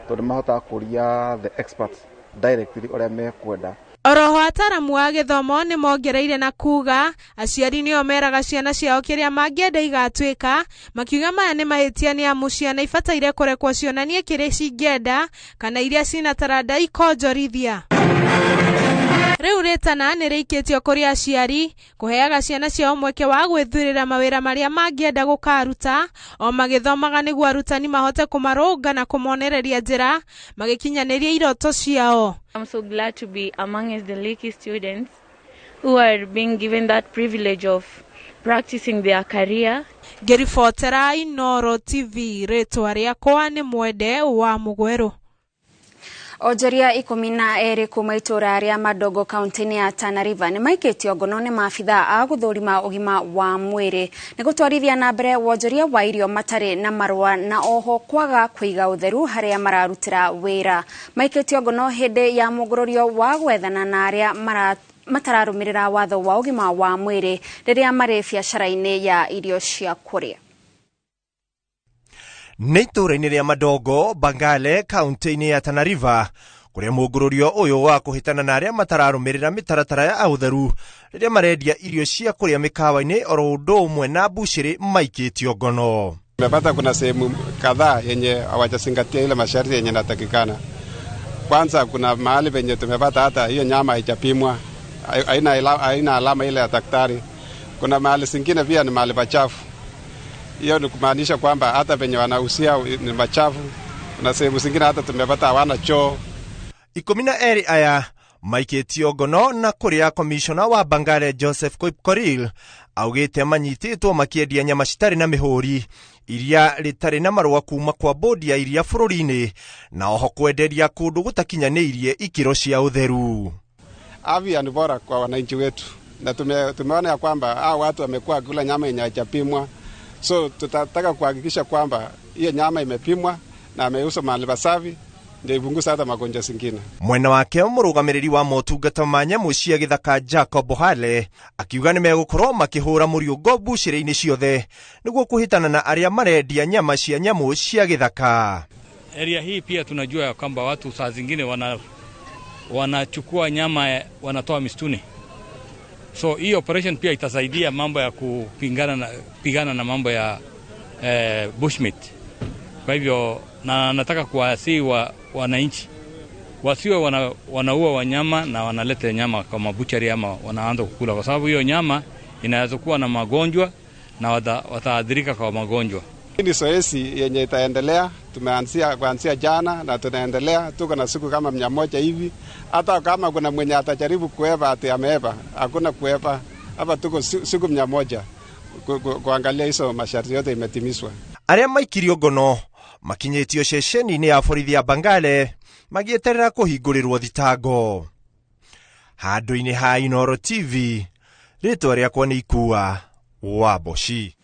Tondu mahotaga kũria the experts directly ũrĩa mekwenda. Oroho ataramu a gĩthomo nĩ mongereire na kuga aciari nĩo meraga ciana ciao kĩrĩa mangĩenda igatuĩka, makiuga maya nĩ mahĩtia nĩ amu ciana ibataire kũrekwo cionanie kĩrĩa cingĩenda kana iria cina taranda ikonjorithia. Rĩu rĩtana nĩ rĩikĩtio kũrĩ aciari kũheaga ciana ciao mweke wa gwĩthurĩra mawĩra marĩa mangĩenda gũkaruta o magĩthomaga nĩguo arutani mahote kũmarũnga na kũmonereria njĩra magĩkinyanĩria iroto ciao. I'm so glad to be among the lucky students who are being given that privilege of practicing their career. Ngĩribotera Inooro TV, rĩtwa rĩakwa nĩ Mwende wa Mũgwerũ. Onjoria 12 kuma itũra rĩa Madogo kaunti-inĩ ya Tana River nĩ maikĩtio ngono nĩ maabitha a gũthũrima ũgima wa mwĩrĩ nĩ gũtwarithia na mbere wonjoria wa irio matarĩ na marũa na oho kwaga kũiga ũtheru harĩa mararutĩra wĩra. Maikĩtio ngono hĩndĩ ya mũgũrũrio wa gwethana na arĩa matararũmĩrĩra watho wa ũgima wa mwĩrĩ rĩrĩa marĩ biacara-inĩ ya irio cia kũrĩa. Nĩ itũũra-inĩ rĩa Madogo, Bangale, kaunti-inĩ ya Tana River, kũrĩa mũngũrũrio ũyũ wa kũhĩtana na arĩa matararũmĩrĩra mĩtaratara ya ũtheru rĩrĩa marendia irio cia kũrĩa mĩkawa-inĩ oro ũndũ ũmwe na mbucĩrĩ maikĩtio ngono. Tumepata kuna sehemu kadhaa yenye hawajazingatia ile masharti yenye natakikana. Kwanza kuna mahali penye tumepata hata hiyo nyama haijapimwa, haina alama ile ya daktari. Kuna mahali zingine pia ni mahali pachafu. Hiyo ni kumaanisha kwamba hata penye wanahusia ni machafu. Na sehemu zingine hata tumepata hawana choo. 12 aya maikĩtio ngono na kũrĩa komishona wa Bangale Joseph Korir augĩte manyitĩtwo makĩendia nyama citarĩ na mĩhũri iria rĩtarĩ na marũa kuma kwa bodi ya iria bũrũri-inĩ na oho kwenderia kũndũ gũtakinyanĩirie ikĩro cia ũtheru. Afya ni bora kwa wananchi wetu, na tumeona ya kwamba hao watu wamekuwa wakikula nyama yenye haijapimwa. So tutataka kuhakikisha kwamba hiyo nyama imepimwa na ameuzwa mahali pasafi ndio ipunguze hata magonjwa zingine. Mwena wake mũrũgamĩrĩri wa motungata ma nyamũ cia gĩthaka Jacob Hale akiuga nĩ megũkorwo makĩhũra mũriũngo mbucĩrĩ-inĩ ciothe nĩguo kũhĩtana na arĩa marendia nyama cia nyamũ cia gĩthaka. Area hii pia tunajua ya kwamba watu saa zingine wanachukua nyama wanatoa msituni. So hii operation pia itasaidia mambo ya kupigana na mambo ya bushmeat. Kwa hivyo na nataka kuwasihi wananchi wasiwe wanaua wanyama na wanaleta nyama kwa mabuchari ama wanaanza kukula, kwa sababu hiyo nyama inaweza kuwa na magonjwa na wataadhirika kwa magonjwa. Hii ni zoezi yenye itaendelea, tumeanzia kuanzia jana na tunaendelea, tuko na siku kama 100 hivi. Hata kama kuna mwenye atajaribu kueva ati ameeva, hakuna kueva. Hapa tuko siku 100 kuangalia hizo masharti yote imetimizwa. Arĩa maikirio ngono makinyĩtio ceceni-inĩ ya borithi ya Bangale magĩeterera kũhingũrĩrwo thitango. Handũ-inĩ ha Inooro TV, rĩtwa rĩakwa nĩ Ikua wa Mboci.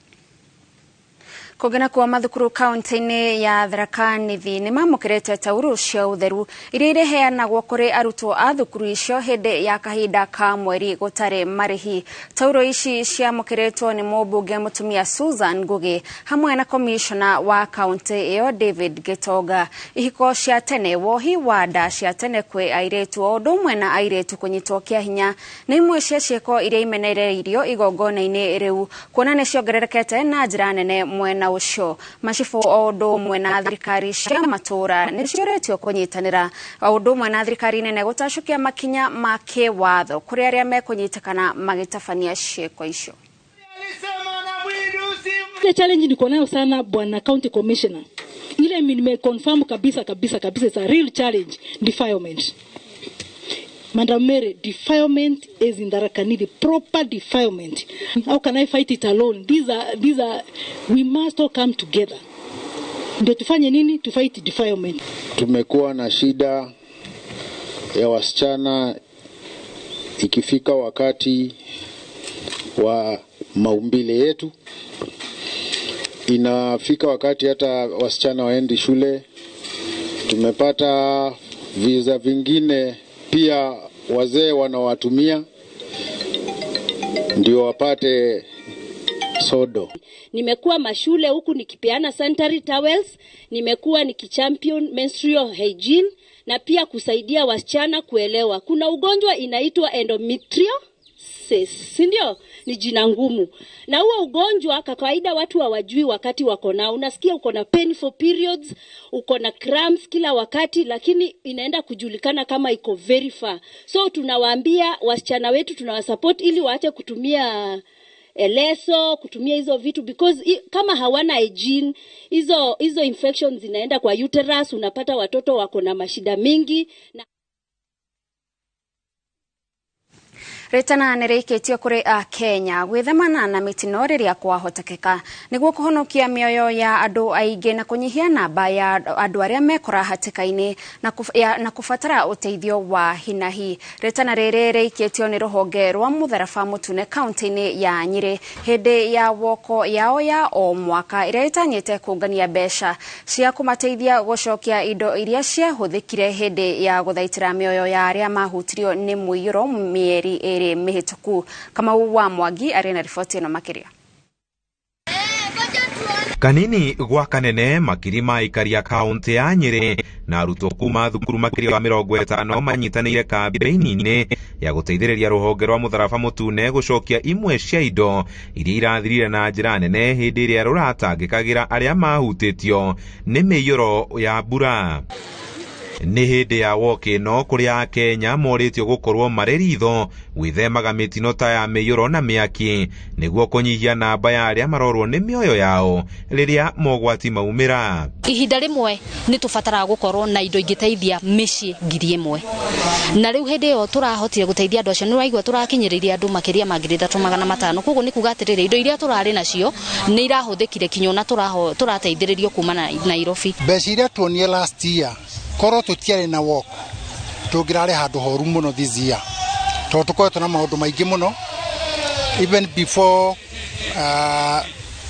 Kũngĩ kuo mathukuru kaunti-inĩ ya Tharaka Nithi nĩ mamũkĩrĩte taurũ cia ũtheru iria ireheanagwo kũrĩ arutwo a thukuru icio hĩndĩ ya kahinda ka mweri gũtarĩ marĩhi. Taurũ ici ciamũkĩrĩtwo nĩ mũmbunge mũtumia Susan Ngugi hamwe na komishona wa kaunti ĩyo David Gitonga. Ihiko cia tene, wohi wa nda cia tene kwĩ airĩtu o ũndũ ũmwe na airĩtu kũnyitwo kĩa hinya nĩ imwe cia ciĩko iria imenereirio igongona-inĩ rĩu, kuona nĩ ciongererekete na njĩra nene mwena ũcio. Macibũ o ũndũ ũmwe na thirikari cia matũũra nĩ ciũrĩtio kũnyitanĩra o ũndũ ũmwe na thirikari nene gũtacũkia makinya ma kĩwatho kũrĩ arĩa mekũnyitĩkana magĩtabania ciĩko icio. Ile challenge niko nayo sana bwana county commissioner, ile nimeconfirm kabisa kabisa kabisa, it's a real challenge, defilement. Madam Mary, defilement is in Tharaka Nithi, proper defilement. How can I fight it alone? These are, we must all come together. Ndio tufanye nini? To fight defilement. Tumekuwa na shida ya wasichana ikifika wakati wa maumbile yetu. Inafika wakati hata wasichana waendi shule. Tumepata visa vingine pia wazee wanawatumia ndio wapate sodo. Nimekuwa mashule huku nikipeana sanitary towels, nimekuwa nikichampion menstrual hygiene na pia kusaidia wasichana kuelewa. Kuna ugonjwa inaitwa endometriosis, si ndio? Ni jina ngumu. Na huo ugonjwa kwa kawaida watu hawajui wakati wako nao. Unasikia uko na painful periods, uko na cramps kila wakati, lakini inaenda kujulikana kama iko very far. So tunawaambia wasichana wetu, tunawasupport ili waache kutumia leso, kutumia hizo vitu because kama hawana hygiene, hizo infections zinaenda kwa uterus, unapata watoto wako na mashida mingi na Ritana nĩ rĩikĩtio kũrĩ Akenya gwĩthemana na mĩtino rĩrĩa kwahotekeka nĩguo kũhonokia mĩoyo ya andũ aingĩ na kũnyihia namba ya andũ arĩa mekora hatĩka-inĩ na kũbatara ũteithio wa hinahi. Ritana rĩrĩ rĩikĩtio nĩ rũhonge rwa Mũtharaba Mũtune kaunti-inĩ ya Nyĩrĩ hĩndĩ ya woko yao ya o mwaka ĩrĩa ĩtanyĩte kũngania mbeca cia kũmateithia gũcokia indo iria ciahũthĩkire hĩndĩ ya gũthaitĩra mĩoyo ya arĩa mahutirio nĩ mũiyũro mĩeri ĩrĩ mĩhĩtũku. Kamau wa Mwangi arĩ na riboti ĩno makĩria. Kanini gwa kanene makiri ma aikari a kaunti ya Nyĩrĩ na arutwo kuma thukuru makĩria wa 50 manyitanĩire kambĩini-inĩ ya gũteithĩrĩria rũhonge rwa Mũtharaba Mũtune gũcokia imwe cia indo iria irathirire na njĩra nene hĩndĩ ĩrĩa rũratangĩkagĩra arĩa mahutĩtio nĩ mĩiyũro ya mbura. Nĩ hĩndĩ ya woki ĩno kũrĩa Akenya morĩtio gũkorwo marĩ ritho gwĩthemaga mĩtino ta ya mĩiyũro na mĩaki nĩguo kũnyihia namba ya arĩa marorwo nĩ mĩoyo yao rĩrĩa mogwati maumĩra. Ihinda rĩmwe nĩ tũbataraga gũkorwo na indo ingĩteithia mĩciĩ 1000 na rĩu hĩndĩ ĩyo tũrahotire gũteithia andũ acio nĩ ũraigua tũrakinyĩrĩria andũ makĩria ma 3500. Koguo nĩ kuga atĩrĩrĩ, indo iria tũrarĩ nacio nĩ irahũthĩkire kinya ona tũrateithĩrĩrio kuma Nairobi. Mbeca iria tuonire last year korwo tutiarĩ na walk tũngĩrarĩ handũ horu mũno this year tondũ tũkoretwo na maũndũ maingĩ mũno even before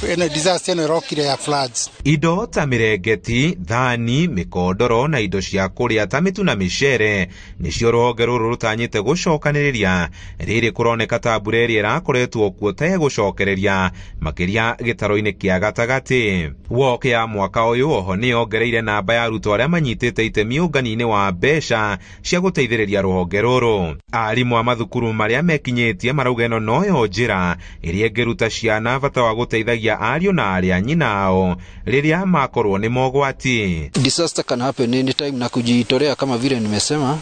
ĩno disaster ĩno ĩrokire ya floods. Indo ta mĩrengeti, thani, mĩkondoro na indo cia kũrĩa ta mĩtu na mĩcere nĩcio rũhonge rũrũ rũtanyĩte gũcokanĩrĩria rĩrĩ kũroneka ta mbura ĩrĩa ĩrakoretwo kuo ta ĩgũcokereria makĩria gĩtaro-inĩ kĩa gatagatĩ. Walk ya mwaka ũyũ oho nĩ yongereire namba ya arutwo arĩa manyitĩte itemi ũngani-inĩ wa mbeca cia gũteithĩrĩria rũhonge rũrũ. Arimũ a mathukuru marĩa mekinyĩtie marauga ĩno noyo njĩra ĩrĩa ĩngĩruta ciana bata wa gũteithagia ariũ na arĩa nyina ao rĩrĩa makorwo nĩ mogwati. Disaster can happen anytime na kujitolea kama vile nimesema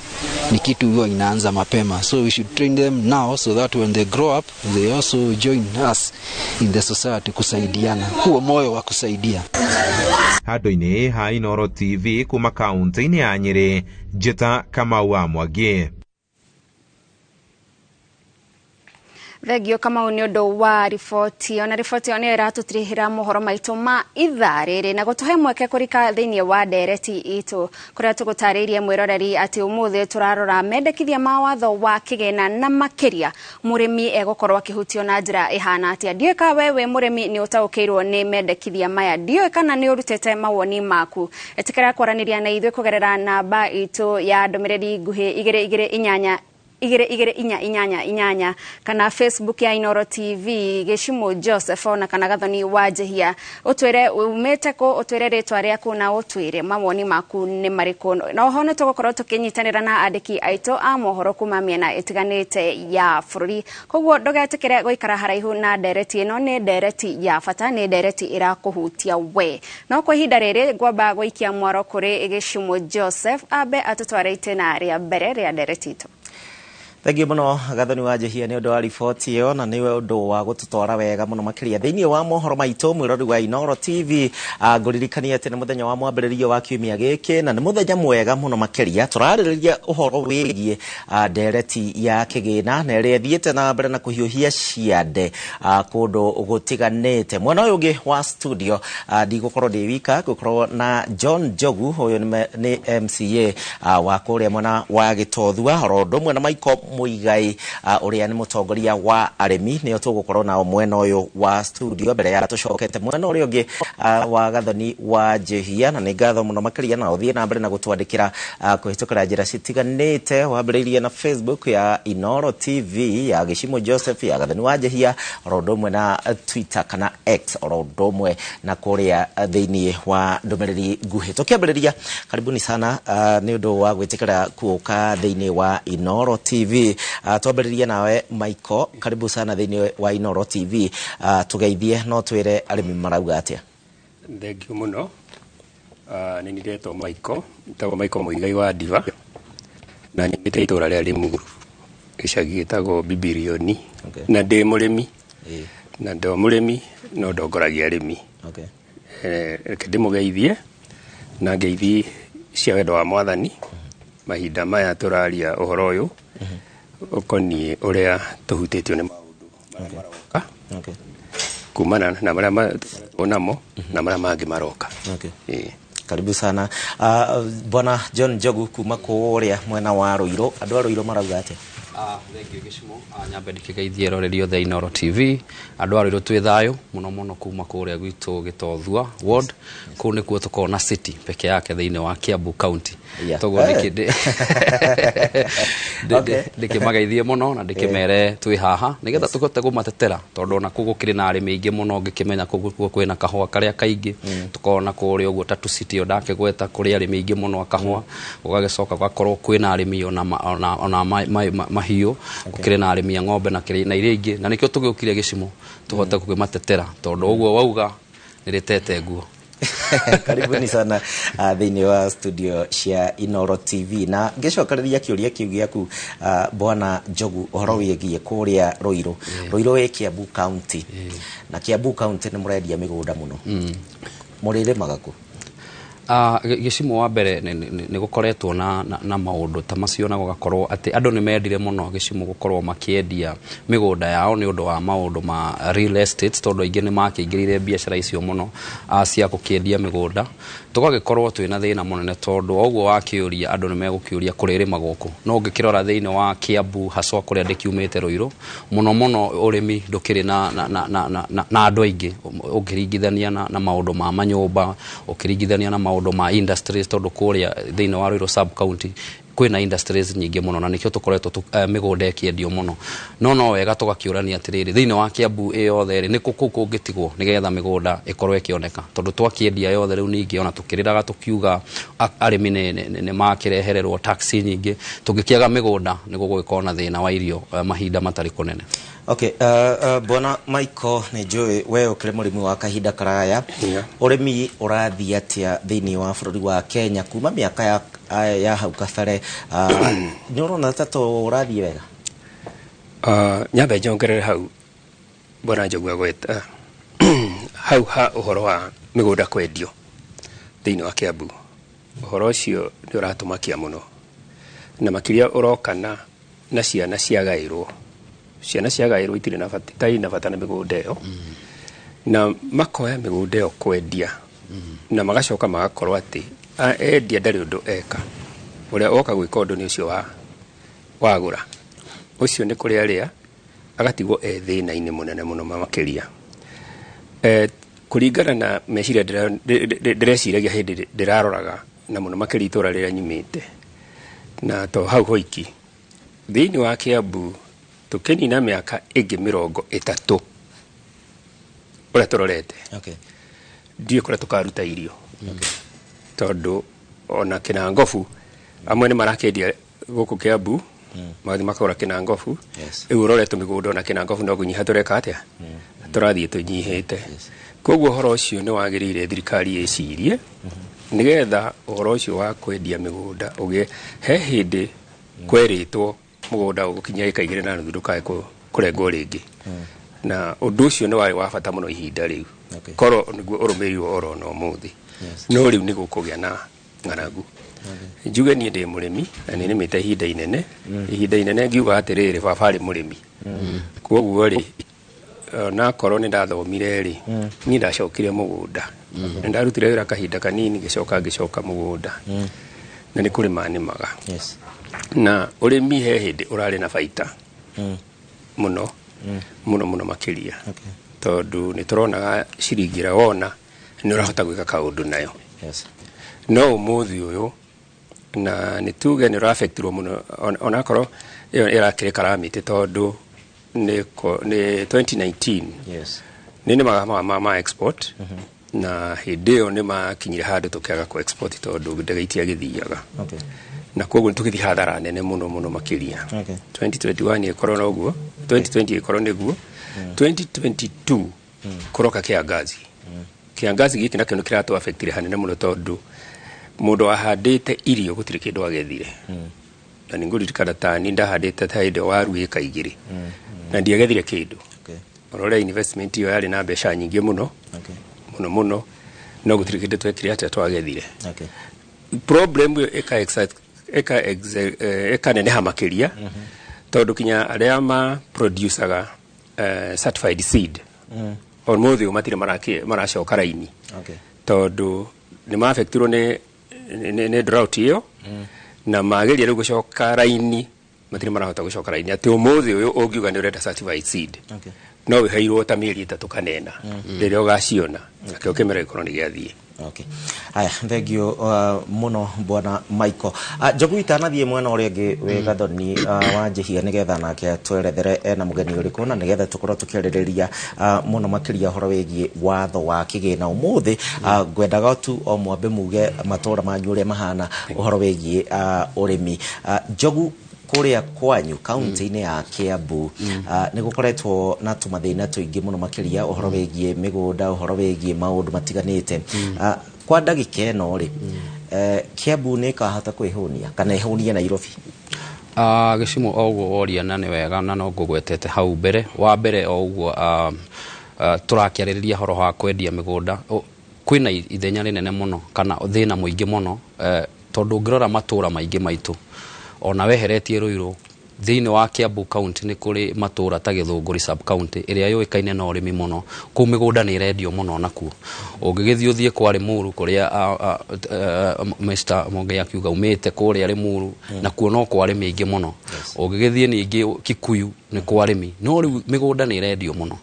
ni kitu huwa inaanza mapema, so we should train them now so that when they grow up they also join us in the society kusaidiana, huo moyo wa kusaidia. Handũ-inĩ ha Inooro TV kuma kaunti-inĩ ya Nyĩrĩ, Njĩta Kamau wa Mwangi. Thengio Kamau nĩ ũndũ wa riboti ona riboti ĩyo nĩyo ĩratũtirihĩra mohoro maitũ ma ithaa rĩrĩ na gũtũhe mweke kũrika thĩinĩ wa ndereti itũ kũrĩa tũgũtarĩirie mwĩroreri atĩ ũmũthĩ tũrarora mendekithia ma watho wa kĩgĩna na makĩria mũrĩmi egũkorwo akĩhutio na njĩra ĩhana atĩa. Ndiũĩ kana we wĩ mũrĩmi nĩ ũtaũkĩirwo nĩ mendekithia maya, ndiũĩ kana nĩ ũrutĩte mawoni maku. Ĩtĩkĩra kwaranĩria na ithuĩ kũgerera namba itũ ya ndũmĩrĩri nguhĩ 228 22488 kana Facebook ya Inooro TV Gĩcimu Joseph ona kana Gathoni wa Njehia. Ũtwĩre umĩte kũ, ũtwĩre rĩtwa rĩaku na ũtwĩre mawoni maku nĩ marĩkũ. Na oho nĩ tũgũkorwo tũkĩnyitanĩra na andĩki aitũ a mohoro kuma mĩena ĩtiganĩte ya bũrũri. Koguo ndũgetĩkĩre gũikara haraihu na ndereti ĩno, nĩ ndereti ya bata, nĩ ndereti ĩrakũhutia we. No kwa ihinda rĩrĩ ngwamba gũikia mwaro kũrĩ Gĩcimu Joseph ambe atũtware itĩna rĩa mbere rĩa ndereti itũ. Thengiũ mũno Gathoni wa Njehia nĩ ũndũ wa riboti ĩyo na nĩ ũndũ wa gũtũtwara wega mũno makĩria thĩinĩ wa mohoro maitũ mwĩrori wa Inooro TV. Ngũririkania atĩ nĩ mũthenya wa mwambĩrĩrio wa kiumia gĩkĩ na nĩ mũthenya mwega mũno makĩria tũrarĩrĩria ũhoro wĩgiĩ ndereti ya kĩgĩna na ĩrĩa ĩthiĩte na mbere na kũhiũhia ciande kũndũ gũtiganĩte. Mwena ũyũ ũngĩ wa studio ndigũkorwo ndĩ wika, ngũkorwo na John Njogu, ũyũ nĩ MCA wa kũrĩa mwena wa Gĩtothua, oro ũndũ ũmwe na Michael Muigai ũrĩa nĩ mũtongoria wa arĩmi, nĩo tũgũkorwo nao mwena ũyũ wa studio mbere ya tũcokete mwena ũrĩa ũngĩ wa Gathoni wa Njihia. Na nĩ ngatho mũno makĩria, na ũthiĩ na mbere na gũtwandĩkĩra kũhĩtũkĩra njĩra citiganĩte, wambĩrĩirie na Facebook ya Inoro TV, ya Gĩcimo Joseph, ya Gathoni wa Njihia, oro ũndũ ũmwe na Twitter kana X, oro ũndũ ũmwe na kũrĩa thĩinĩ wa ndũmĩrĩri nguhĩ. Tũkĩambĩrĩria, karibuni sana nĩ ũndũ wa gwĩtĩkĩra kuũka thĩinĩ wa Inoro TV. Twambĩrĩrie nawe Michael, karibu sana thĩinĩ wa Inoro TV. Tũgeithie no twĩre arĩmi marauga atĩa? Thengiũ mũno. Nĩ ndetwo Michael, njĩtagwo Michael Muigai wa Ndiva, na nyumĩte itũra rĩa Limuru, gĩcagi gĩtagwo Bibirioni. Na ndĩ mũrĩmi, na ndo mũrĩmi no ndongoragia arĩmi. Reke ndĩmũgeithie na ngeithi cia wendo wa Mwathani mahinda maya tũraria ũhoro ũyũ ũkoniĩ ũrĩa tũhutĩtio nĩ maũndũ marĩa maroka kumana na marĩa tũkoretwo namo na marĩa mangĩ maroka. Karibu sana. Bwana John Njogu kuma kũrĩa mwena wa Ruiru, andũ a Ruiru marauga atĩa? Thengiũ Gĩcimo, nyambe ndĩkĩgeithie eroreri othe Inoro TV. Andũ a Ruiru twĩ thayũ mũno mũno kuma kũrĩa gwitũ Gĩtothua ward, kũu nĩkuo tũkoragwo na city peke yake thĩinĩ wa Kiambu County. Toguo ndĩkĩmageithie mũno na ndĩkĩmere twĩ haha nĩgetha tũhote kũmatetera, tondũ ona kũu gũkĩrĩ na arĩmi aingĩ mũno. Ngĩkĩmenya kũu kwĩna kahũa karĩa kaingĩ tũkoragwo na kũrĩa ũguo Tatu City ĩyo ndakĩgweta, kũrĩ arĩmi aingĩ mũno a kahũa. Gũgagĩcoka gũgakorwo kwĩna arĩmi ona mahiũ, gũkĩrĩ na arĩmi a ng'ombe na iria ingĩ, na nĩkĩo tũgĩũkire Gĩcimo tũhote gũkĩmatetera, tondũ ũguo wauga nĩrĩtete nguo. Karibuni sana thĩinĩ wa studio cia Inoro TV. Na ngĩcokereria kĩũria kĩu gĩaku, Bwana Njogu, ũhoro wĩgiĩ kũrĩa Ruiru. Ruiru wĩ Kiambu County, na Kiambu County nĩ mũrendia mĩgũnda mũno, mũrĩrĩmaga kũ? Gĩcimo wa mbere nĩ gũkoretwo na maũndũ ta macio, na gũgakorwo atĩ andũ nĩ mendire mũno Gĩcimo gũkorwo makĩendia mĩgũnda yao nĩ ũndũ wa maũndũ ma real estate, tondũ aingĩ nĩ makĩingĩrĩire biacara icio mũno cia gũkĩendia mĩgũnda. Tũgagĩkorwo twĩna thĩna mũnene, tondũ ũguo wakĩũria andũ nĩ megũkĩũria kũrĩrĩmagwo kũ. No ũngĩkĩrora thĩinĩ wa Kiambu haswa kũrĩa ndĩkiumĩte Ruiru, mũno mũno ũrĩmi ndũkĩrĩ na andũ aingĩ ũkĩringithania na maũndũ ma manyũmba, ũkĩringithania na maũndũ ma industries, tondũ kũrĩa thĩinĩ wa Ruiru sub county kwĩna industries nyingĩ mũno, na nĩkĩo tũkoretwo mĩgũnda ĩkĩendio mũno. No wega tũgakĩũrania atĩrĩrĩ, thĩinĩ wa Kiambu ĩ yothe rĩ, nĩkũ kũu kũngĩtigwo nĩgetha mĩgũnda ĩkorwo ĩkĩoneka, tondũ twakĩendia yothe rĩu ningĩ ona tũkĩrĩraga tũkiuga arĩmi nĩ makĩrehererwo tax nyingĩ, tũngĩkĩaga mĩgũnda nĩ gũgũgĩkorwo na thĩna wa irio mahinda matarĩ kũnene. Okay, Bwana Michael, nĩ njũĩ we ũkĩrĩ mũrĩmi wa kahinda karaya. Ũrĩmi ũrathiĩ atĩa thĩinĩ wa bũrũri wa Kenya kuma mĩaka ya hau kabere? Nĩ ũrona ta tũrathiĩ wega? Nyambe njongerere hau Bwana Njogu agweta hau ha ũhoro wa mĩgũnda kwendio thĩinĩ wa Kiambu. Ũhoro ũcio nĩ ũratũmakia mũno, na makĩria ũrokana na ciana ciagaĩrwo. Ciana ciagaĩrwo itirĩ na bata, itarĩ na bata na mĩgũnda ĩyo, na makoya mĩgũnda ĩyo kwendia, na magacoka magakorwo atĩ endia ndarĩ ũndũ eka, ũrĩa oka gwĩka ũndũ nĩ ũcio wa wagũra, ũcio nĩ kũrĩa arĩa agatigwo e thĩna-inĩ mũnene mũno makĩria. Kũringana na meciria ndĩreciragia hĩndĩ ndĩraroraga, na mũno makĩria itũra rĩrĩa nyumĩte, na to hau hoiki thĩinĩ wa Kiambu tũkĩnina mĩaka ĩngĩ 30 ũrĩa tũrorete, ndiũĩ kũrĩa tũkaruta irio, tondũ ona kĩnangobu amwe nĩ marakĩendia gũkũ Kiambu, magathiĩ makagũra kĩnangobu. Rĩu ũrorete mĩgũnda ona kĩnangobu no kũnyiha tũreka atĩa, tũrathiĩ tũnyihĩte. Koguo ũhoro ũcio nĩ wagĩrĩire thirikari ĩcirie nĩgetha ũhoro ũcio wa kwendia mĩgũnda ũgĩe. He hĩndĩ kwerĩtwo mũgũnda ũgũkinya ĩka 2.5 ndũkae kũrengwo rĩngĩ, na ũndũ ũcio nĩ warĩ wa bata mũno ihinda rĩu, korwo nĩguo ũrũmĩrĩirwo oro na ũmũthĩ. No rĩu nĩ gũkũgĩa na ng'aragu. Njuge niĩ ndĩ mũrĩmi na nĩ nĩmĩte ihinda inene, ihinda inene ngiuga atĩrĩrĩ, baba arĩ mũrĩmi, koguo rĩ nakorwo nĩ ndathomire rĩ, niĩ ndacokire mũgũnda, nĩ ndarutire wĩra kahinda kanini, ngĩcoka mũgũnda, na nĩ kũrĩma nĩmaga. Na ũrĩmi he hĩndĩ ũrarĩ na baita mũno mũno mũno makĩria, tondũ nĩ tũronaga ciringi ĩrĩa wona nĩ ũrahota gwĩka kaũndũ nayo. No ũmũthĩ ũyũ na nĩ tuge nĩ ũrafektirwo mũno, onakorwo ĩyo ĩrakĩrĩ calamity, tondũ nĩ 2019 nĩ nĩmaga ma export, na hĩndĩ ĩyo nĩ makinyire handũ tũkĩaga kũ export tondũ ndege itiagĩthiaga, na koguo nĩ tũgĩthiĩ hathara nene mũno mũno makĩria. 2021 ĩkorwo noguo, 2020 ĩkorwo nĩguo, 2022 kũroka kĩangazi. Kĩangazi gĩkĩ nakĩo nĩ kĩratũ affectire hanene mũno, tondũ mũndũ wahandĩte irio gũtirĩ kĩndũ agethire. Na nĩ ngũririkana tani ndahandĩte ta hĩndĩ waru ĩka 2 na ndiagethire kĩndũ. Ũrore investment ĩyo yarĩ na mbeca nyingĩ mũno mũno mũno, no gũtirĩ kĩndũ twekire atĩa twagethire. Problem ĩyo ĩkaneneha makĩria, tondũ kinya arĩa ma producaga certified seed ũmũthĩ ũyũ matirĩ maracoka raini, tondũ nĩ maafektirwo nĩ drought ĩyo, na mageria rĩu gũcoka raini matirĩ marahota gũcoka raini, atĩ ũmũthĩ ũyũ ũngiuga nĩ ũrenda certified seed no wĩheirwo ta mĩeri 3 kana 4 rĩrĩa ũgaciona, nakĩo kĩmera gĩkorwo nĩ gĩathiĩ. Okay. Aya, thank you muno bwana Michael. Njogu itanathiĩ mwena ũrĩa ũngĩ wĩ Gathoni wa Njihia nĩgetha nake atwerethere ena mũgeni ũrĩkũ, na nĩgetha tũkorwo tũkĩarĩrĩria mũno makĩria ũhoro wĩgiĩ watho wa kĩgĩna ũmũthĩ. Ngwendaga tu o mwambe muge matũra manyu ũrĩa mahana ũhoro wĩgiĩ ũrĩmi. Njogu, kũrĩa kwanyu kaunti-inĩ ya Kiambu nĩ gũkoretwo na tũmathĩna tũingĩ mũno makĩria ũhoro wĩgiĩ mĩgũnda, ũhoro wĩgiĩ maũndũ matiganĩte. Kwa ndagĩka ĩno rĩ, Kiambu nĩ ĩkahota kwĩhũnia kana ĩhũnie Nairobi? Gĩcimo o ũguo woria, na nĩ wega, na no ngũgwetete hau mbere wa mbere o ũguo tũrakĩarĩrĩria ũhoro wa kwendia mĩgũnda. Kwĩna ithenya rĩnene mũno kana thĩna mũingĩ mũno, tondũ ũngĩrora matũra maingĩ maitũ ona weheretie Ruiru, thĩinĩ wa Kiambu County nĩ kũrĩ matũra ta Gĩthũngũri sub county ĩrĩa yũĩkaine na ũrĩmi mũno, kũu mĩgũnda nĩ ĩrendio mũno nakuo. Ũngĩgĩthiĩ ũthiĩ kwa Limuru kũrĩa Mr. Mũngei akiuga umĩte kũrĩa Limuru, nakuo no kwa arĩmi aingĩ mũno. Ũngĩgĩthiĩ ningĩ Kikuyu nĩ kwa arĩmi, no rĩu mĩgũnda nĩ ĩrendio mũno.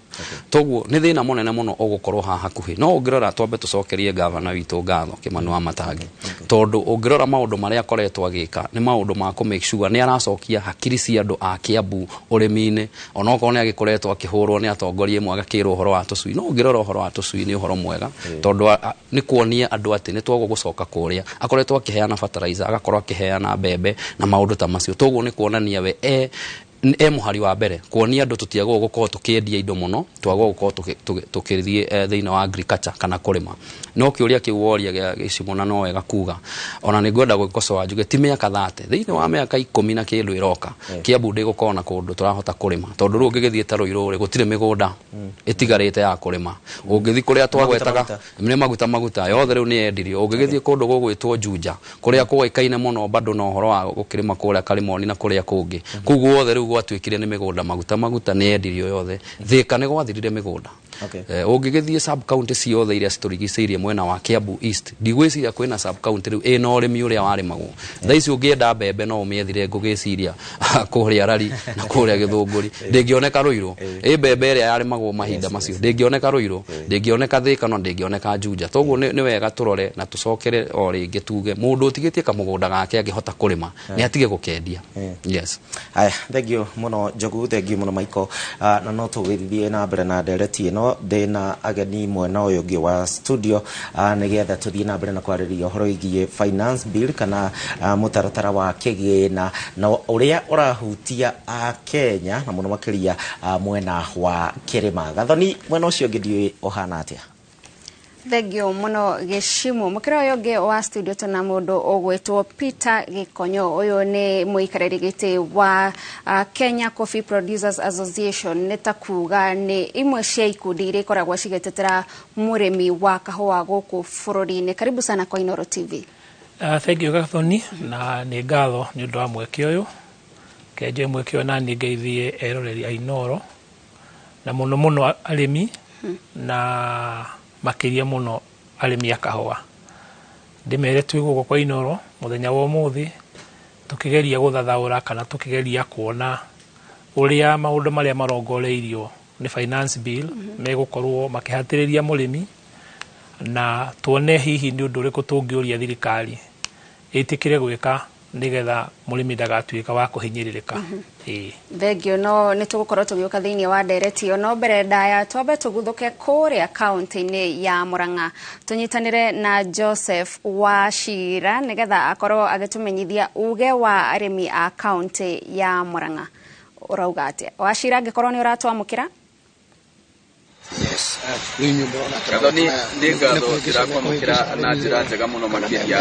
Toguo nĩ thĩna mũnene mũno ũgũkorwo haha hakuhĩ. No ũngĩrora, twambe tũcokerie gavana witũ ngatho Kĩmani wa Matangi, tondũ ũngĩrora maũndũ marĩa akoretwo agĩka nĩ maũndũ ma kũ make sure nĩ aracokia hakiri cia andũ a Kiambu ũrĩmi-inĩ, onokorwo nĩ agĩkoretwo akĩhũrwo nĩ atongoria ĩmwe agakĩrwo ũhoro wa tũcui. No ũngĩrora ũhoro wa tũcui nĩ ũhoro mwega, tondũ nĩ kuonia andũ atĩ nĩ twagwo gũcoka kũrĩa akoretwo akĩheana fertilizer, agakorwo akĩheana mbembe na maũndũ ta macio. Toguo nĩ kuonania we e mũhari wa mbere kuonia andũ tũtiagwo gũkorwo tũkĩendia indo mũno, twagwo gũkorwo tũkĩthiĩ thĩinĩ wa agriculture kana kũrĩma. No kĩũria kĩu woria gĩa gĩcimo, na no wega kuga ona nĩ ngwenda gwĩkocoa njuge ti mĩaka 30, thĩinĩ wa mĩaka 10 na kĩndũ ĩroka, Kiambu ndĩgũkorwo na kũndũ tũrahota kũrĩma, tondũ rĩu ũngĩgĩthiĩ ta Ruiru rĩ, gũtirĩ mĩgũnda ĩtigarĩte ya kũrĩma. Ũngĩthiĩ kũrĩa twagwetaga nĩ maguta maguta yothe rĩu nĩ yendirio. Ũngĩgĩthiĩ kũndũ gũgwĩtwo Juja kũrĩa kũĩkaine mũno bado na ũhoro wa gũkĩrĩma kũrĩa Karimoni na kũrĩa kũngĩ, kũu guothe rĩu gwatuĩkire nĩ mĩgũnda maguta maguta nĩ yendirio yothe. Thika nĩ gwathirire mĩgũnda. Ũngĩgĩthiĩ sub county ciothe iria citũrigicĩirie mwena wa Kiambu East, ndigwĩciria kwĩna sub county rĩu ĩna ũrĩmi ũrĩa warĩmagwo. Thaa ici ũngĩenda mbembe no ũmĩethire ngũgĩciria kũrĩa Rari na kũrĩa Gĩthũngũri, ndĩngĩoneka Ruiru. Ĩ mbembe ĩrĩa yarĩmagwo mahinda macio ndĩngĩoneka Ruiru, ndĩngĩoneka Thika na ndĩngĩoneka Juja. Toguo nĩ wega tũrore na tũcokere o rĩngĩ tuge mũndũ ũtigĩtie kamũgũnda gake angĩhota kũrĩma nĩ atige gũkendia. Yes. Aya, thank you mũno Njogu, thank you mũno Michael. Na no tũgĩthiĩ na mbere na ndereti ĩno ndĩna ageni mwena ũyũ ũngĩ wa studio, nĩgetha tũthiĩ na mbere na kwarĩrĩria ũhoro wĩgiĩ finance bill kana mũtaratara wa kĩgĩna na ũrĩa ũrahutia Akenya na mũno makĩria mwena wa kĩrĩma. Gathoni, mwena ũcio ũngĩ ndiũĩ ũhana atĩa? Thank you muno Gĩcimo. Mũkĩra ũyũ ũngĩ wa studio tũna mũndũ ũgwĩtwo Peter Gĩkonyo. Ũyũ nĩ mũikarĩri gĩtĩ wa Kenya Coffee Producers Association, nĩ ta kuga nĩ imwe cia ikundi iria ikoragwo cigĩtetera mũrĩmi wa kahũa gũkũ bũrũri-inĩ. Karibu sana kwa Inooro TV. Thank you Gathoni, na nĩ ngatho nĩ ũndũ wa mweke ũyũ. Kenje mweke ũyũ na nĩ ngeithie eroreri a Inooro na mũno mũno arĩmi na makĩria mũno arĩmi a kahũa. Ndĩmere twĩ gũkũ kwa Inooro mũthenya wa ũmũthĩ Tukigeria guthathaura kana tukigeria kuona uria maundu maria marongoreirio ni finance bill megukorwo makihatiriria murimi na tuone hihi ni undu uriku tungiuria thirikari itikire gwika nigetha murimi ndagatuika wa kuhinyiririka. Thengio no ni tugukorwo tugiuka thiini wa ndereti iyo no mbere ndaya twambe tuguthuke kuria kaunti-ini ya Murang'a tunyitanire na Joseph Wachira nigetha akorwo agitumenyithia uge wa arimi a kaunti ya Murang'a urauga atia. Wachira angikorwo ni uratwamukira. Gathoni nĩ ngatho ndĩrakwamũkĩra na njĩra njega mũno makĩria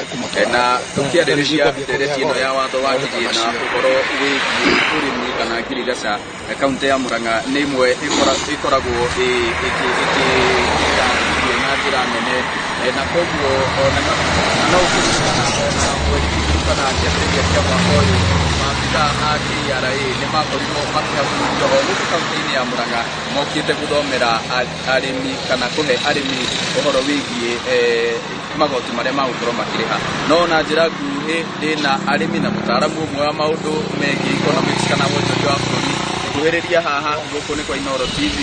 na tũkĩarĩrĩria ndereti ĩno ya watho wa kĩgĩna ũhoro wĩgiĩ ũrĩmi kana ngirigaca kaunti ya Murang'a nĩ ĩmwe ĩkoragwo ĩkĩra na njĩra nene na koguo ona no ũkĩririkana ona mweri kana kĩambĩrĩria kĩa mwaka ũyũ maabitha a KRA nĩ makorirwo makĩhagũrithio o gũkũ kaunti-inĩ ya Murang'a mokĩte gũthomera arĩmi kana kũhe arĩmi ũhoro wĩgiĩ magoti marĩa magũkorwo makĩrĩha. No na njĩra nguhĩ ndĩna arĩmi na mũtaaramu ũmwe wa maũndũ megiĩ economics kana wonjoria wa bũrũri nguhĩrĩria haha gũkũ nĩ kwa Inooro TV.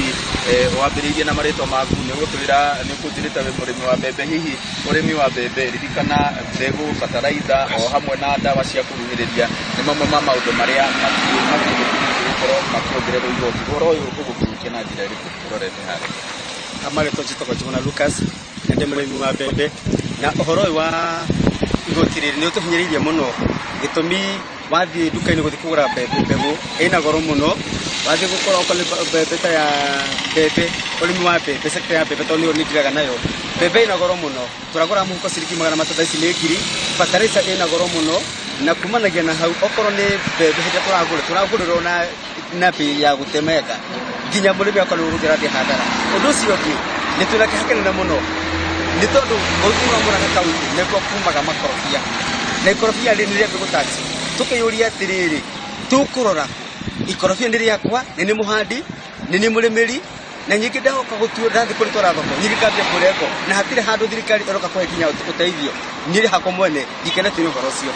Wambĩrĩirie na marĩtwa maku nĩ ũgũtwĩra nĩ ũkũnjĩrĩte wĩ mũrĩmi wa mbembe, hihi ũrĩmi wa mbembe ririkana mbegũ bataraitha o hamwe na ndawa cia kũhuhĩrĩria nĩ mamwe ma maũndũ marĩa makĩrĩkĩrĩtie gũkorwo makĩongererwo igoti. Ũhoro ũyũ ũgũkinyũkia na njĩra ĩrĩkũ ũrorete harĩa? Amarĩtwa njĩtagwo Njuguna Lucas na ndĩ mũrĩmi wa mbembe na ũhoro ũyũ wa igoti rĩrĩ nĩ ũtũhinyĩrĩirie mũno gĩtũmi wathiĩ nduka-inĩ gũthiĩ kũgũra mbegũ ĩna goro mũno wathiĩ gũkora okorwo nĩ mbembe ta ya mbembe ũrĩmi wa mbembe sector ya mbembe tondũ nĩyo nĩ nayo mbembe ĩna goro mũno tũragũra mũhuko ciringi 300 thaa ici nĩ 1000 bataraitha ĩna goro mũno na kumanagia na hau okorwo nĩ mbembe hĩndĩ ĩrĩa tũragũrĩrwo na bei ya gũtemenga nginya mũrĩmi akorwo nĩ gũthiĩ arathiĩ hathara. Ũndũ ũcio ũngĩ nĩ twĩna kĩeha kĩnene mũno nĩ tondũ gũkũ Murang'a kaunti nĩkuo kumaga makorobia na ikorobia rĩ nĩ rĩa mbegũ tax. Tũkĩyũria atĩrĩrĩ tũkũrora ikorobia nĩ rĩakwa nĩ nĩ mũhandi nĩ nĩ mũrĩmĩri na nyingĩ ndahoka gũtua ndathiĩ kũrĩtwara thoko nyingĩ ngambia kũrengo na hatirĩ handũ thirikari ĩroka kũhe nginya ũteithio niĩ hakwa mwene ndikenetio nĩ ũhoro ũcio.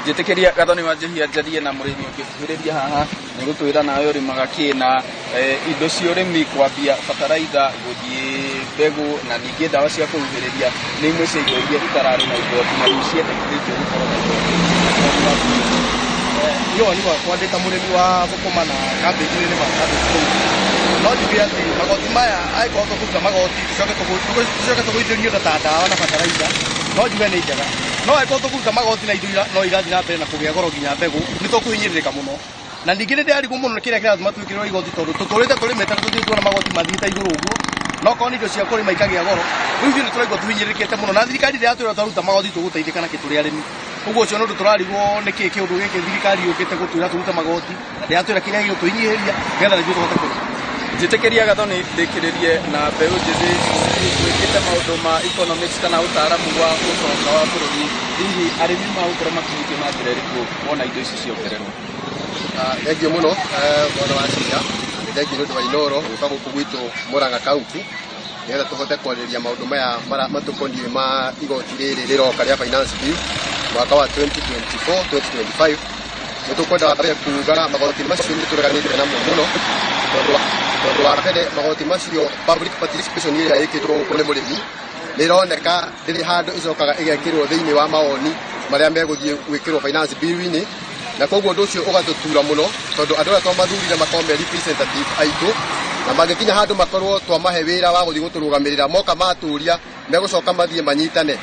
Njĩtĩkĩria Gathoni wa Njehia njarie na mũrĩmi ũngĩkuhĩrĩria haha nĩ gũtwĩra nawe ũrĩmaga kĩ na indo cia ũrĩmi kwambia bataraitha gũthiĩ mbegũ na ningĩ ndawa cia kũhuhĩrĩria nĩ imwe cia indo iria itararĩ na igoti na rĩu ciendekithĩtio gũkorwo na igoti. Niĩ woni wakwa ndĩ ta mũrĩmi wa thũkũma na kambĩnji nĩ nĩmaga kambĩnji kũu no njuge atĩ magoti maya angĩkorwo tũkũruta magoti tũcoke tũgũithĩrio indo ta ndawa na bataraitha no njuge nĩ njega no angĩkorwo tũkũruta magoti na indo no irathiĩ na mbere na kũgĩa goro nginya mbegũ nĩ tũkũhinyĩrĩrĩka mũno na ningĩ nĩ ndĩrarigwo mũno nĩ kĩrĩa kĩratũma twĩkĩrĩrwo igoti tondũ tũtũrĩte tũrĩmĩte na tũtirĩ tuona magoti mathiĩte igũrũ ũguo no korwo nĩ indo cia kũrĩma ikagĩa goro rĩu ithuĩ nĩ tũraigua tũhinyĩrĩrĩkĩte mũno na thirikari ndĩratwĩra twaruta magoti tũgũteithĩka nakĩ tũrĩ arĩmi. Ũguo ũcio nĩ ũndũ tũrarigwo nĩkĩ kĩũndũ gĩkĩ thirikari yũkĩte gũtwĩra tũrute magoti na ndĩratwĩra kĩrĩa gĩgũtũhinyĩrĩria nĩgetha na ithuĩ tũhote kũrĩma. Njĩtĩkĩria Gathoni ndĩkĩrĩrie na mbeũ njĩthĩ gwĩkĩte maũndũ ma economics kana ũtaaramu wa ũtonga wa bũrũri hihi arĩmi magũkorwo makinyĩtio na njĩra ĩrĩkũ wona indo ici ciongererwo? Thengio mũno bwana Wachira na thengio nĩ ũndũ wa Inooro gũka gũkũ gwitũ Murang'a kaunti nĩgetha tũhote kwarĩrĩria maũndũ maya matũkoniĩ ma igoti rĩrĩ rĩroka rĩa finance bill mwaka wa 2024 2025. Nĩ tũkwenda mbere kuga magoti macio nĩ tũreganĩte namo mũno tondũ wa mbere magoti macio public participation ĩrĩa ĩkĩtwo gũkũ nĩ mũrĩmi nĩ ĩroneka ndĩrĩ handũ ĩcokaga ĩgekĩrwo thĩinĩ wa mawoni marĩa megũthiĩ gwĩkĩrwo finance bill-inĩ na koguo ũndũ ũcio ũgatũtura mũno tondũ andũ arĩa twamathurire makorwo me representative aitũ na mangĩkinya handũ makorwo twamahe wĩra wa gũthiĩ gũtũrũgamĩrĩra moka matũria megũcoka mathiĩ manyitane.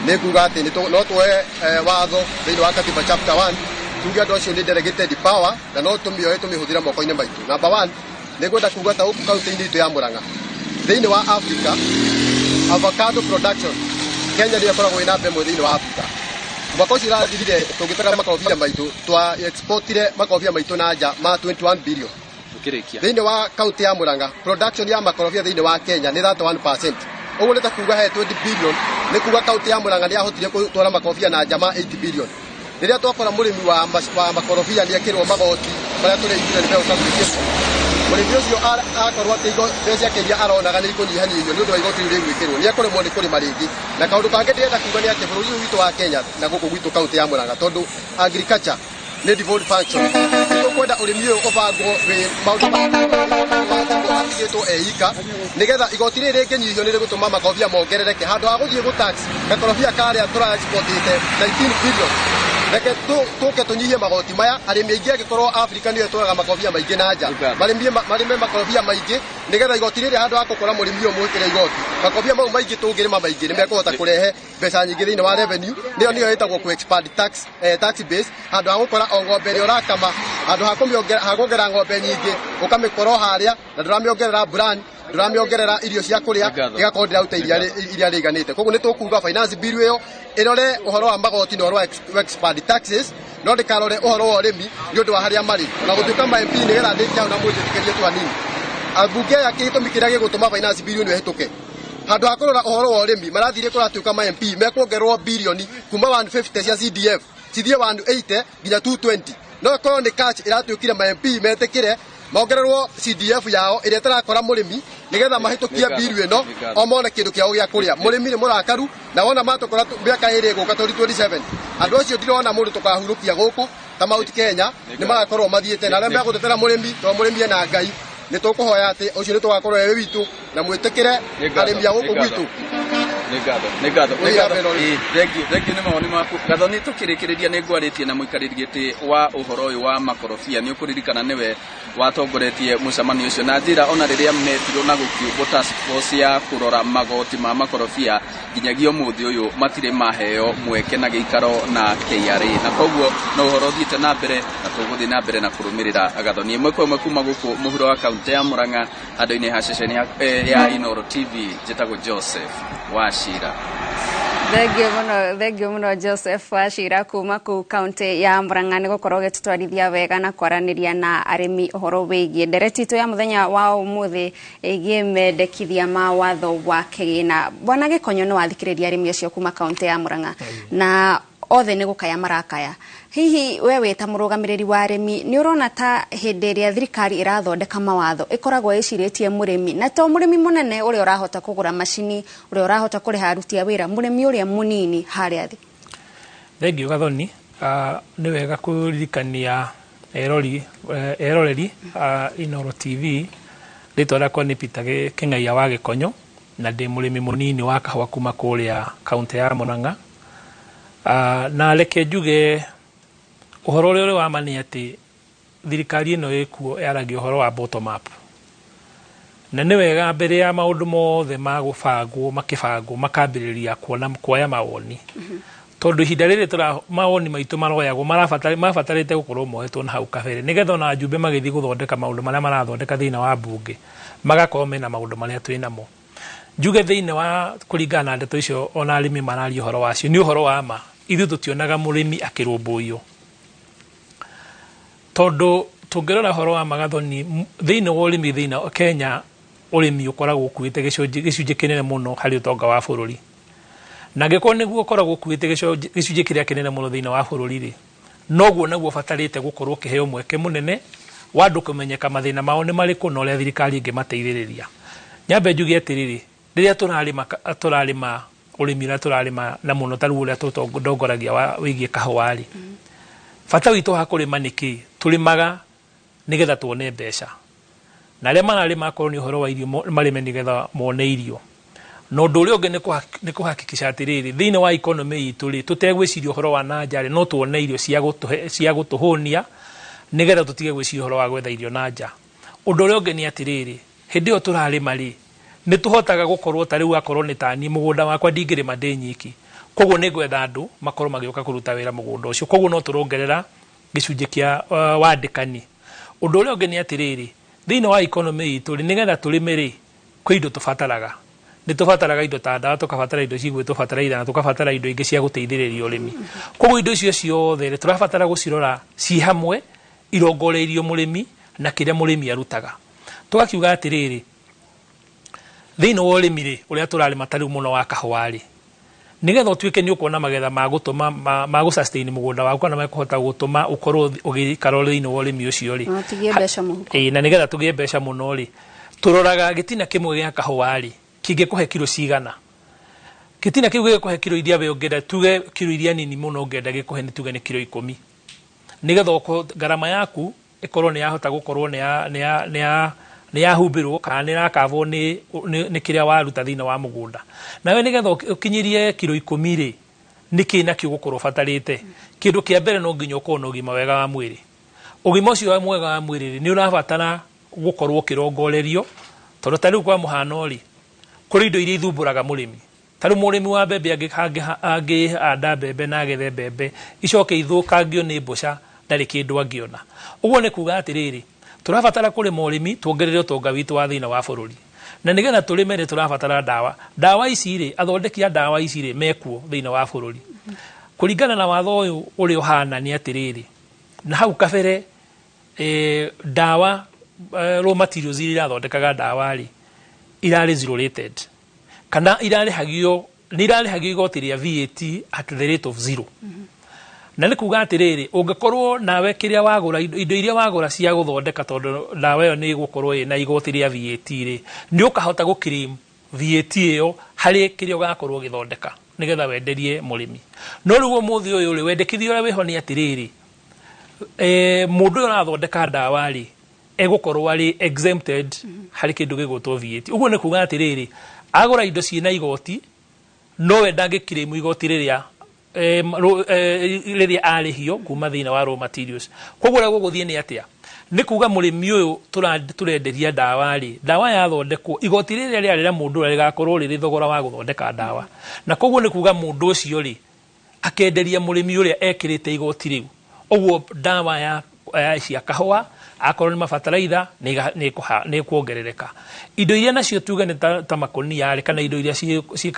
Nĩ nguga atĩ no tuoe watho thĩinĩ wa katiba chapter 1 tuge andũ acio nĩ delegated power na no tũmĩoe tũmĩhũthĩre moko-inĩ maitũ. Number 1 nĩ ngwenda kuga ta gũkũ kaunti-inĩ itũ ya Murang'a thĩinĩ wa Africa avocado production Kenya nĩyo ĩkoragwo ĩ namba ĩmwe thĩinĩ wa Africa. Mwaka ũcio ũrathirire tũgĩtwara makorobia maitũ twa exportire makorobia maitũ na nja ma 21 billion. Thĩinĩ wa kaunti ya Murang'a production ya makorobia thĩinĩ wa Kenya nĩ 31%. Ũguo nĩ ta kuga he 20 billion nĩ kuga kaunti ya Murang'a nĩ yahotire gũtwara makorobia na nja ma 8 billion. Rĩrĩa twakora mũrĩmi wa makorobia nĩ ekĩrwo magoti marĩa tũreigire nĩ megũka gwĩkĩrwo, mũrĩmi ũcio akorwo atĩ mbeca ciake iria aronaga nĩ ikũnyihanyihio nĩ ũndũ wa igoti rĩu rĩgwĩkĩrwo, nĩ ekũremwo nĩ kũrĩma rĩngĩ. Na kaũndũ kangĩ ndĩrenda kuga nĩ atĩ bũrũri ũyũ witũ wa Kenya na gũkũ gwitũ kaũntĩ ya Murang'a, tondũ agriculture nĩ devolved function, nĩ tũkwenda ũrĩmi ũyũ ũbangwo wĩ maũndũ matigĩtwo eika, nĩgetha igoti rĩrĩ rĩngĩnyihio nĩ rĩgũtũma makorobia mongerereke. Handũ ha gũthiĩ gũ tax gakorobia karĩa tũra exportĩte 19 billion, reke tũke tũnyihie magoti maya. Arĩmi aingĩ angĩkorwo Africa nĩyo ĩtwaraga makorobia maingĩ na nja, marĩme makorobia maingĩ, nĩgetha igoti rĩrĩ handũ ha gũkora mũrĩmi ũyũ mwĩkĩre igoti, makorobia mau maingĩ tũngĩrĩma maingĩ nĩ mekũhota kũrehe mbeca nyingĩ thĩinĩ wa revenue. Nĩyo ĩtagwo kũ expand tax base. Handũ ha gũkora o ng'ombe ĩrĩa ũrakama, handũ ha kuongerera ng'ombe nyingĩ ũkamĩkora o harĩa na ndũramĩongerera brand, ndũramĩongerera irio cia kũrĩa, ĩgakorwo ndĩraruta iria rĩiganĩte. Koguo nĩ tũkuga finance bill ĩyo ĩrore ũhoro wa magoti na ũhoro wa expand taxes, no ndĩkarore ũhoro wa ũrĩmi nĩ ũndũ wa harĩa marĩ. Ona gũtuĩka ma MP nĩgetha ndĩkie hau na mũnjĩtĩkĩrie tu hanini, ambunge aya gĩtũmi kĩrĩa gĩgũtũma finance bill ĩno ĩhĩtũke, handũ ha kũrora ũhoro wa ũrĩmi marathire kũratuĩka ma MP mekuongererwo bilioni kuma 150 cia CDF cithiĩ 180 nginya 220. No ĩkorwo nĩ catch ĩratuĩkire ma MP metĩkĩre mongererwo CDF yao ĩrĩa ĩtarakora mũrĩmi, nĩgetha mahĩtũkie bill ĩno o mone kĩndũ kĩao gĩa kũrĩa. Mũrĩmi nĩ mũrakaru na wona matũkora mĩaka ĩrĩ ĩgũka 2027, andũ acio ndirona mũndũ tũkahurũkia gũkũ ta Mount Kenya nĩ magakorwo mathiĩte, na arĩa megũtetera mũrĩmi tondũ mũrĩmi ena Ngai, nĩ tũkũhoya atĩ ũcio nĩ tũgakorwo wĩ witũ na mwĩtĩkĩre arĩmi a gũkũ gwitũ. Nĩ ngatho. Thengiũ nĩ mawoni maku Gathoni. Tũkĩrĩkĩrĩria nĩ ngwarĩtie na mũikarĩri gĩtĩ wa ũhoro ũyũ wa makorobia, nĩ ũkũririkana nĩwe watongoretie mũcemanio ũcio, na njĩra ona rĩrĩa metirwo na gũkĩũmbwo task force ya kũrora magoti ma makorobia, nginyagia ũmũthĩ ũyũ matirĩ maheo mweke na gĩikaro na KRA, na koguo no ũhoro ũthiĩte na mbere na tũgũthiĩ na mbere na kũrũmĩrĩra. Gathoni, ĩmwe kwa ĩmwe kuma gũkũ mũhuro wa kaũntĩ ya Murang'a, handũ-inĩ ha ceceni ya Inooro TV, njĩtagwo Joseph Wachira. Thengio mũno Joseph Wachira kuma kũu kaunti ya Murang'a nĩ gũkorwo ũgĩtũtwarithia wega na kwaranĩria na arĩmi ũhoro wĩgiĩ ndereti itũ ya mũthenya wa ũmũthĩ ĩgiĩ mendekithia ma watho wa kĩgĩna. Bwana Gĩkonyo, nĩ wathikĩrĩria arĩmi acio kuma kaunti ya Murang'a na othe nĩ gũkaya marakaya. Hihi we wĩ ta mũrũgamĩrĩri wa arĩmi, nĩ ũrona ta hĩndĩ ĩrĩa thirikari ĩrathondeka mawatho ĩkoragwo ĩcirĩtie mũrĩmi, na to mũrĩmi mũnene ũrĩa ũrahota kũgũra macini, ũrĩa ũrahota kũrĩha aruti a wĩra, mũrĩmi ũrĩa mũnini harĩa thĩ? Thengiũ Gathoni. Nĩ wega kũririkania eroreri Inooro TV, rĩtwa rĩakwa nĩ Peter Kĩng'aia wa Gĩkonyo, na ndĩ mũrĩmi mũnini wa kahũa kuma kũrĩa kaũntĩ ya Murang'a. Na reke njuge ũhoro ũrĩa ũrĩ wa ma nĩ atĩ thirikari ĩno ĩkuo yaragia ũhoro wa bottom up, na nĩ wega mbere ya maũndũ mothe ma gũbangwo makĩbangwo makambĩrĩria kuona kuoya mawoni, tondũ ihinda rĩrĩ tũra mawoni maitũ maroyagwo mabatarĩte gũkorwo moetwo na hau kabere, nĩgetha ona ajumbe magĩthiĩ gũthondeka maũndũ marĩa marathondeka thĩinĩ wa mbunge magakorwo mena maũndũ marĩa twĩ namo. Njuge thĩinĩ wa kũringana na ndeto icio ona arĩmi mararia ũhoro wacio nĩ ũhoro wa ma, ithuĩ tũtionaga mũrĩmi akĩrũmbũiyo, tondũ tũngĩrora ũhoro wa Magathoni thĩinĩ wa ũrĩmi thĩinĩ wa Kenya, ũrĩmi ũkoragwo ũkuĩte gĩcunjĩ kĩnene mũno harĩ ũtonga wa bũrũri, na angĩkorwo nĩguo ũkoragwo ũkuĩte gĩcunjĩ kĩrĩa kĩnene mũno thĩinĩ wa bũrũri rĩ, noguo naguo ũbatarĩte gũkorwo ũkĩheo mweke mũnene wa andũ kũmenyeka mathĩna mao nĩ marĩkũ na ũrĩa thirikari ĩngĩmateithĩrĩria. Nyambe njuge atĩrĩrĩ, rĩrĩa tũrarĩma ũrĩmi ũrĩa tũrarĩma na mũno ta rĩu ũrĩa tũndongoragia wa wĩgiĩ kahũa rĩ, bata witũ wa kũrĩma nĩ kĩ? Tũrĩmaga nĩgetha tuone mbeca, na arĩa mararĩma akorwo nĩ ũhoro wa irio marĩme nĩgetha mone irio. Na ũndũ ũrĩa ũngĩ nĩ kũhakikisha atĩrĩrĩ, thĩinĩ wa economy itũ rĩ, tũtegwĩciria ũhoro wa na nja rĩ, no tuone irio cia gũtũhũnia nĩgetha tũtige gwĩciria ũhoro wa gwetha irio na nja. Ũndũ ũrĩa ũngĩ nĩ atĩrĩrĩ, hĩndĩ ĩyo tũrarĩma rĩ, nĩ tũhotaga gũkorwo ta rĩu akorwo nĩ tani mũgũnda wakwa ndingĩrĩma ndĩ nyiki, koguo nĩ ngwetha andũ makorwo magĩũka kũruta wĩra mũgũnda ũcio, koguo no tũrongerera gĩcunjĩ kĩa wandĩkani. Ũndũ ũrĩa ũngĩ nĩ atĩrĩrĩ, thĩinĩ wa economy itũ rĩ, nĩgetha tũrĩme rĩ, kwĩ indo tũbataraga. Nĩ tũbataraga indo ta ndawa, tũkabatara indo cigwĩtwo bataraitha, na tũkabatara indo ingĩ cia gũteithĩrĩria ũrĩmi. Koguo indo icio ciothe rĩ, tũrabatara gũcirora ci hamwe, irongoreirio mũrĩmi na kĩrĩa mũrĩmi arutaga. Tũgakiuga atĩrĩrĩ, thĩinĩ wa ũrĩmi rĩ, ũrĩa tũrarĩma ta rĩu mũno wa kahũa rĩ, Nĩgetha ũtuĩke nĩ ũkuona magetha ma gũtũma ma gũ sustain mũgũnda waku kana makũhota gũtũma ũkorwo ũgĩikara thĩinĩ wa ũrĩmi ũcio rĩ, Na tũgĩe mbeca mũhuko. Ĩĩ, na nĩgetha tũgĩe mbeca mũno rĩ, tũroraga gĩtina kĩmwe gĩa kahũa rĩ kĩngĩkũhe kiro cigana. Gĩtina kĩu gĩgĩkũhe kiro iria we ũngĩenda, tuge kiro iria nini mũno ũngĩenda gĩkũhe nĩ tuge nĩ kiro 10, nĩgetha ngarama yaku ĩkorwo nĩ yahota gũkorwo nĩ yahumbĩrwo kana nĩ ĩrakavwo nĩ kĩrĩa waruta thĩinĩ wa mũgũnda. Nawe nĩgetha ũkinyĩrie kiro 10 rĩ, nĩkĩ nakĩo ũgũkorwo ũbatarĩte? Kĩndũ kĩa mbere no nginya ũkorwo na ũgima wega wa mwĩrĩ. Ũgima ũcio mwega wa mwĩrĩ rĩ, nĩ ũrabatara gũkorwo ũkĩrongorerio, tondũ ta rĩu kwa mũhano rĩ, kũrĩ indo iria ithumbũraga mũrĩmi. Ta rĩu mũrĩmi wa mbembe angĩhanda mbembe na agethe mbembe icoke ithũkangio nĩ mbũca, ndarĩ kĩndũ angĩona. Ũguo nĩ kuga atĩrĩrĩ, tũrabatara kũrĩma ũrĩmi tuongerere ũtonga witũ wa thĩinĩ wa bũrũri. Na nĩgetha tũrĩme nĩ tũrabatara ndawa. Ndawa ici rĩ, athondeki a ndawa ici rĩ, mekuo thĩinĩ wa bũrũri. Kũringana na watho ũyũ ũrĩa ũhana nĩ atĩrĩrĩ, na hau kabere ndawa raw materials iria irathondekaga ndawa rĩ, irarĩ zero rated kana irarĩhagio, nĩ irarĩhagio igoti rĩa VAT at the rate of 0. Na nĩ kuga atĩrĩrĩ, ũngĩkorwo nawe kĩrĩa wagũra, indo iria wagũra cia gũthondeka, tondũ ndawa ĩyo nĩ ĩgũkorwo ĩna igoti rĩa VAT rĩ, nĩ ũkahota gũ-claim VAT ĩyo harĩ kĩrĩa ũgakorwo ũgĩthondeka nĩgetha wenderie mũrĩmi. No rĩu ũmũthĩ ũyũ rĩ, wendekithia ũrĩa wĩho nĩ atĩrĩrĩ, mũndũ ũyũ ũrathondeka ndawa rĩ, egũkorwo arĩ exempted harĩ kĩndũ gĩgwĩtwo VAT. Ũguo nĩ kuga atĩrĩrĩ, agũra indo ciĩna igoti, nowe ndangĩ-claim igoti rĩrĩa rĩrĩa arĩhio kuma thĩinĩ wa raw materials. Koguo ũrĩa gũgũthiĩ nĩ atĩa? Nĩ kuga mũrĩmi ũyũ tũrenderia ndawa rĩ, ndawa yathondekwo, igoti rĩrĩa rĩarĩ rĩa mũndũ ũrĩa rĩgakorwo rĩrĩ thogora wa gũthondeka ndawa. Na koguo nĩ kuga mũndũ ũcio rĩ, akenderia mũrĩmi ũrĩa ekĩrĩte igoti rĩu. Ũguo ndawa ya cia kahũa, akorwo nĩ mabataraitha, nĩ ĩkuongerereka. Indo iria nacio tuge nĩ ta makũnia rĩ, kana indo iria